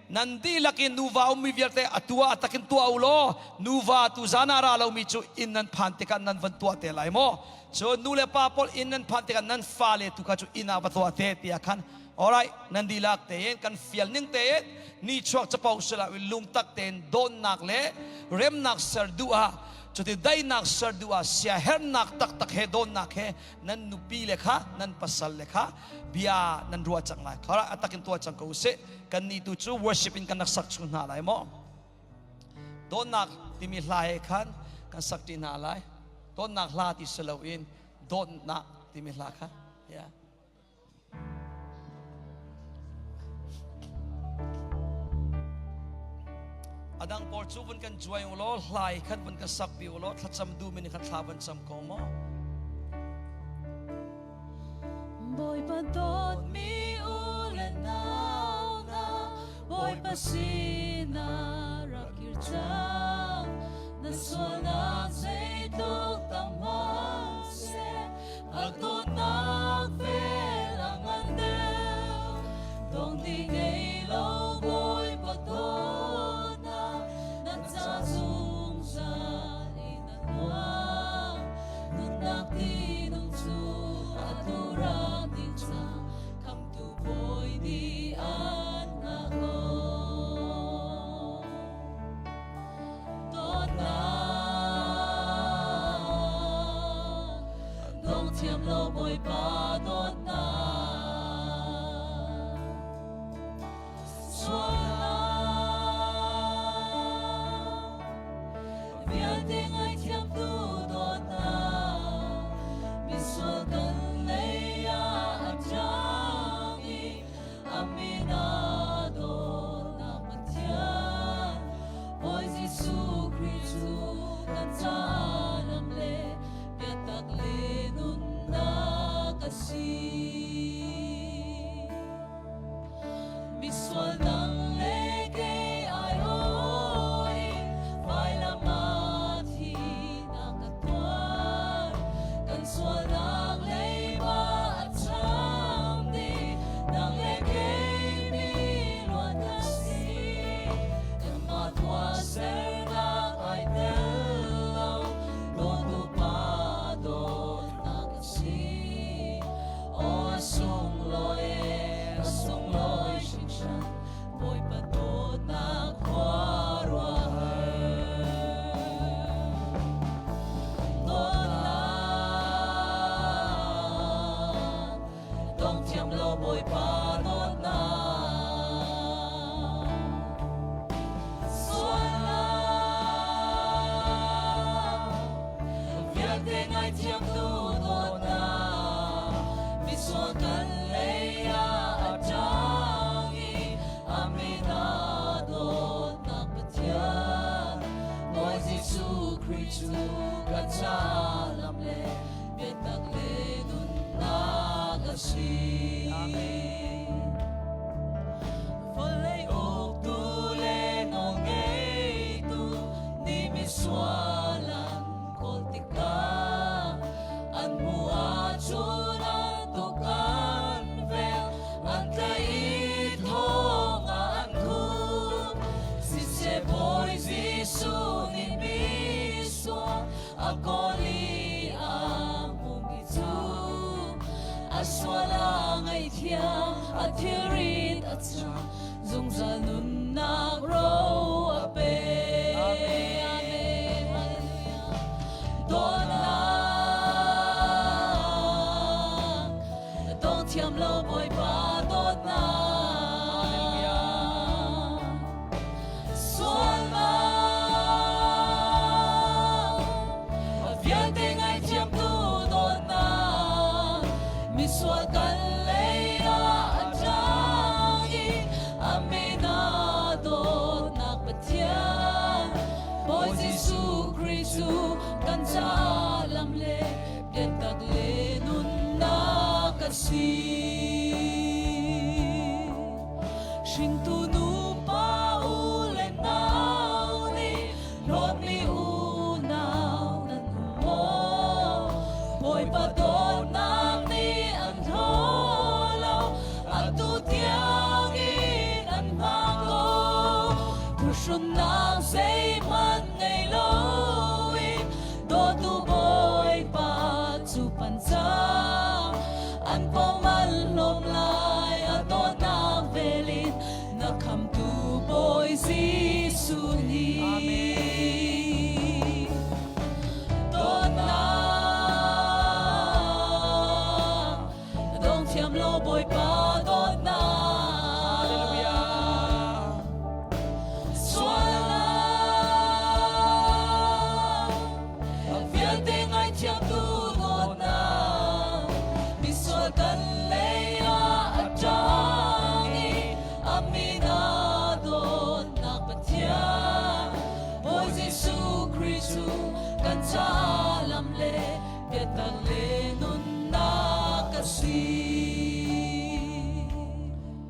nan dihlak in nuva ummi vialte atu ah takin tuah u law nuva tu zan ah ra lomi cu inn nan phan tikah nan van tuah te lai maw. Cun nu le pa pawl inn nan phan tikah nan fale tu kha cu inn ah va tuah te tiah khan. Alright, nan dihlak tein kan fial ning tein ni chuak capo sila lungtak tein dawnnak le remnak ser duh ah, cuti daihnak ser duh ah, siahernak taktak he, dawnnak he nan nupi le kha, nan pasal le kha bia nan ruah cang lai. Alright, a takin tuah cang ko usih. Kan nih tu cu worship in kan rak sak chung hna lai maw. Dawtnak timi hla he khan kan sak ṭi hna lai. Dawtnak hla ti si loin dawtnak timi hla kha, yeah. A dang pawl cu vun kan cuai u law hlai khat vun kan sak pi u law thlacam duh mi nih khan thla van cam ko maw. Bawipa dawtmi u le nau hna, Bawipa sinah rak kir cang. Na sualnak zeitluk tam hmanhseh, a dawtnak vel a ngan deuh. Dong ti ngei lo Bawipa dawtnak, na ca zungzal in a tuah. Nunnak tinung cu atu rak ding cang, khamtu Bawi nih an hngah ko. Dawtnak, dong thiam lo Bawipa dawtnak. Sualnak vialte ngaithiamtu dawtnak, misual kan lei ah a ṭang i a min ah dawtnak Pathian. Bawi Jesuh Khrih cu kan caah lam le biatak le nunnak a si. Misual dang le kei ai oi, vailam ah thihnak a tuar. Kan sualnak leiba a cham dih, nang le kei mi luat kan si. Kanmah tuahsernak ai tel lo, dawtu Pa dawtnak a si. Aw a sunglawi, a sunglawi hringhran, Bawipa dawtnak khuaruahhar. Dawtnak, dong thiam lo Bawipa. A thilrit a chah zungzal nunnak ro a pe. Amen. Hallelujah. Dawtnak dong thiam lo Bawipa dawtnak. Sualnak vialte ngaihthiamtu dawtnak misual kan lei ah a ṭang i a min ah dawtnak Pathian Bawi Jesuh Khrih cu kan caah lam le biatak le nunnak a si. Hringtu nupa u le nau nih hlawtmi unau nan um maw? Bawipa dawtnak nih an hlaw lo, atu tiangin an hngak ko. Phuhrunnak zeihmanh ngei loin dawtu Bawipa cu pan cang. An pom an hlawm lai a dawtnak velin na khamtu Bawi Jesuh nih. Dawtnak dong thiam lo Bawipa dawtnak. Sualnak vialte ngaihthiamtu dawtnak misual kan lei ah a ṭang i a min ah dawtnak Pathian Bawi Jesuh Khrih cu kan caah lam le biatak le.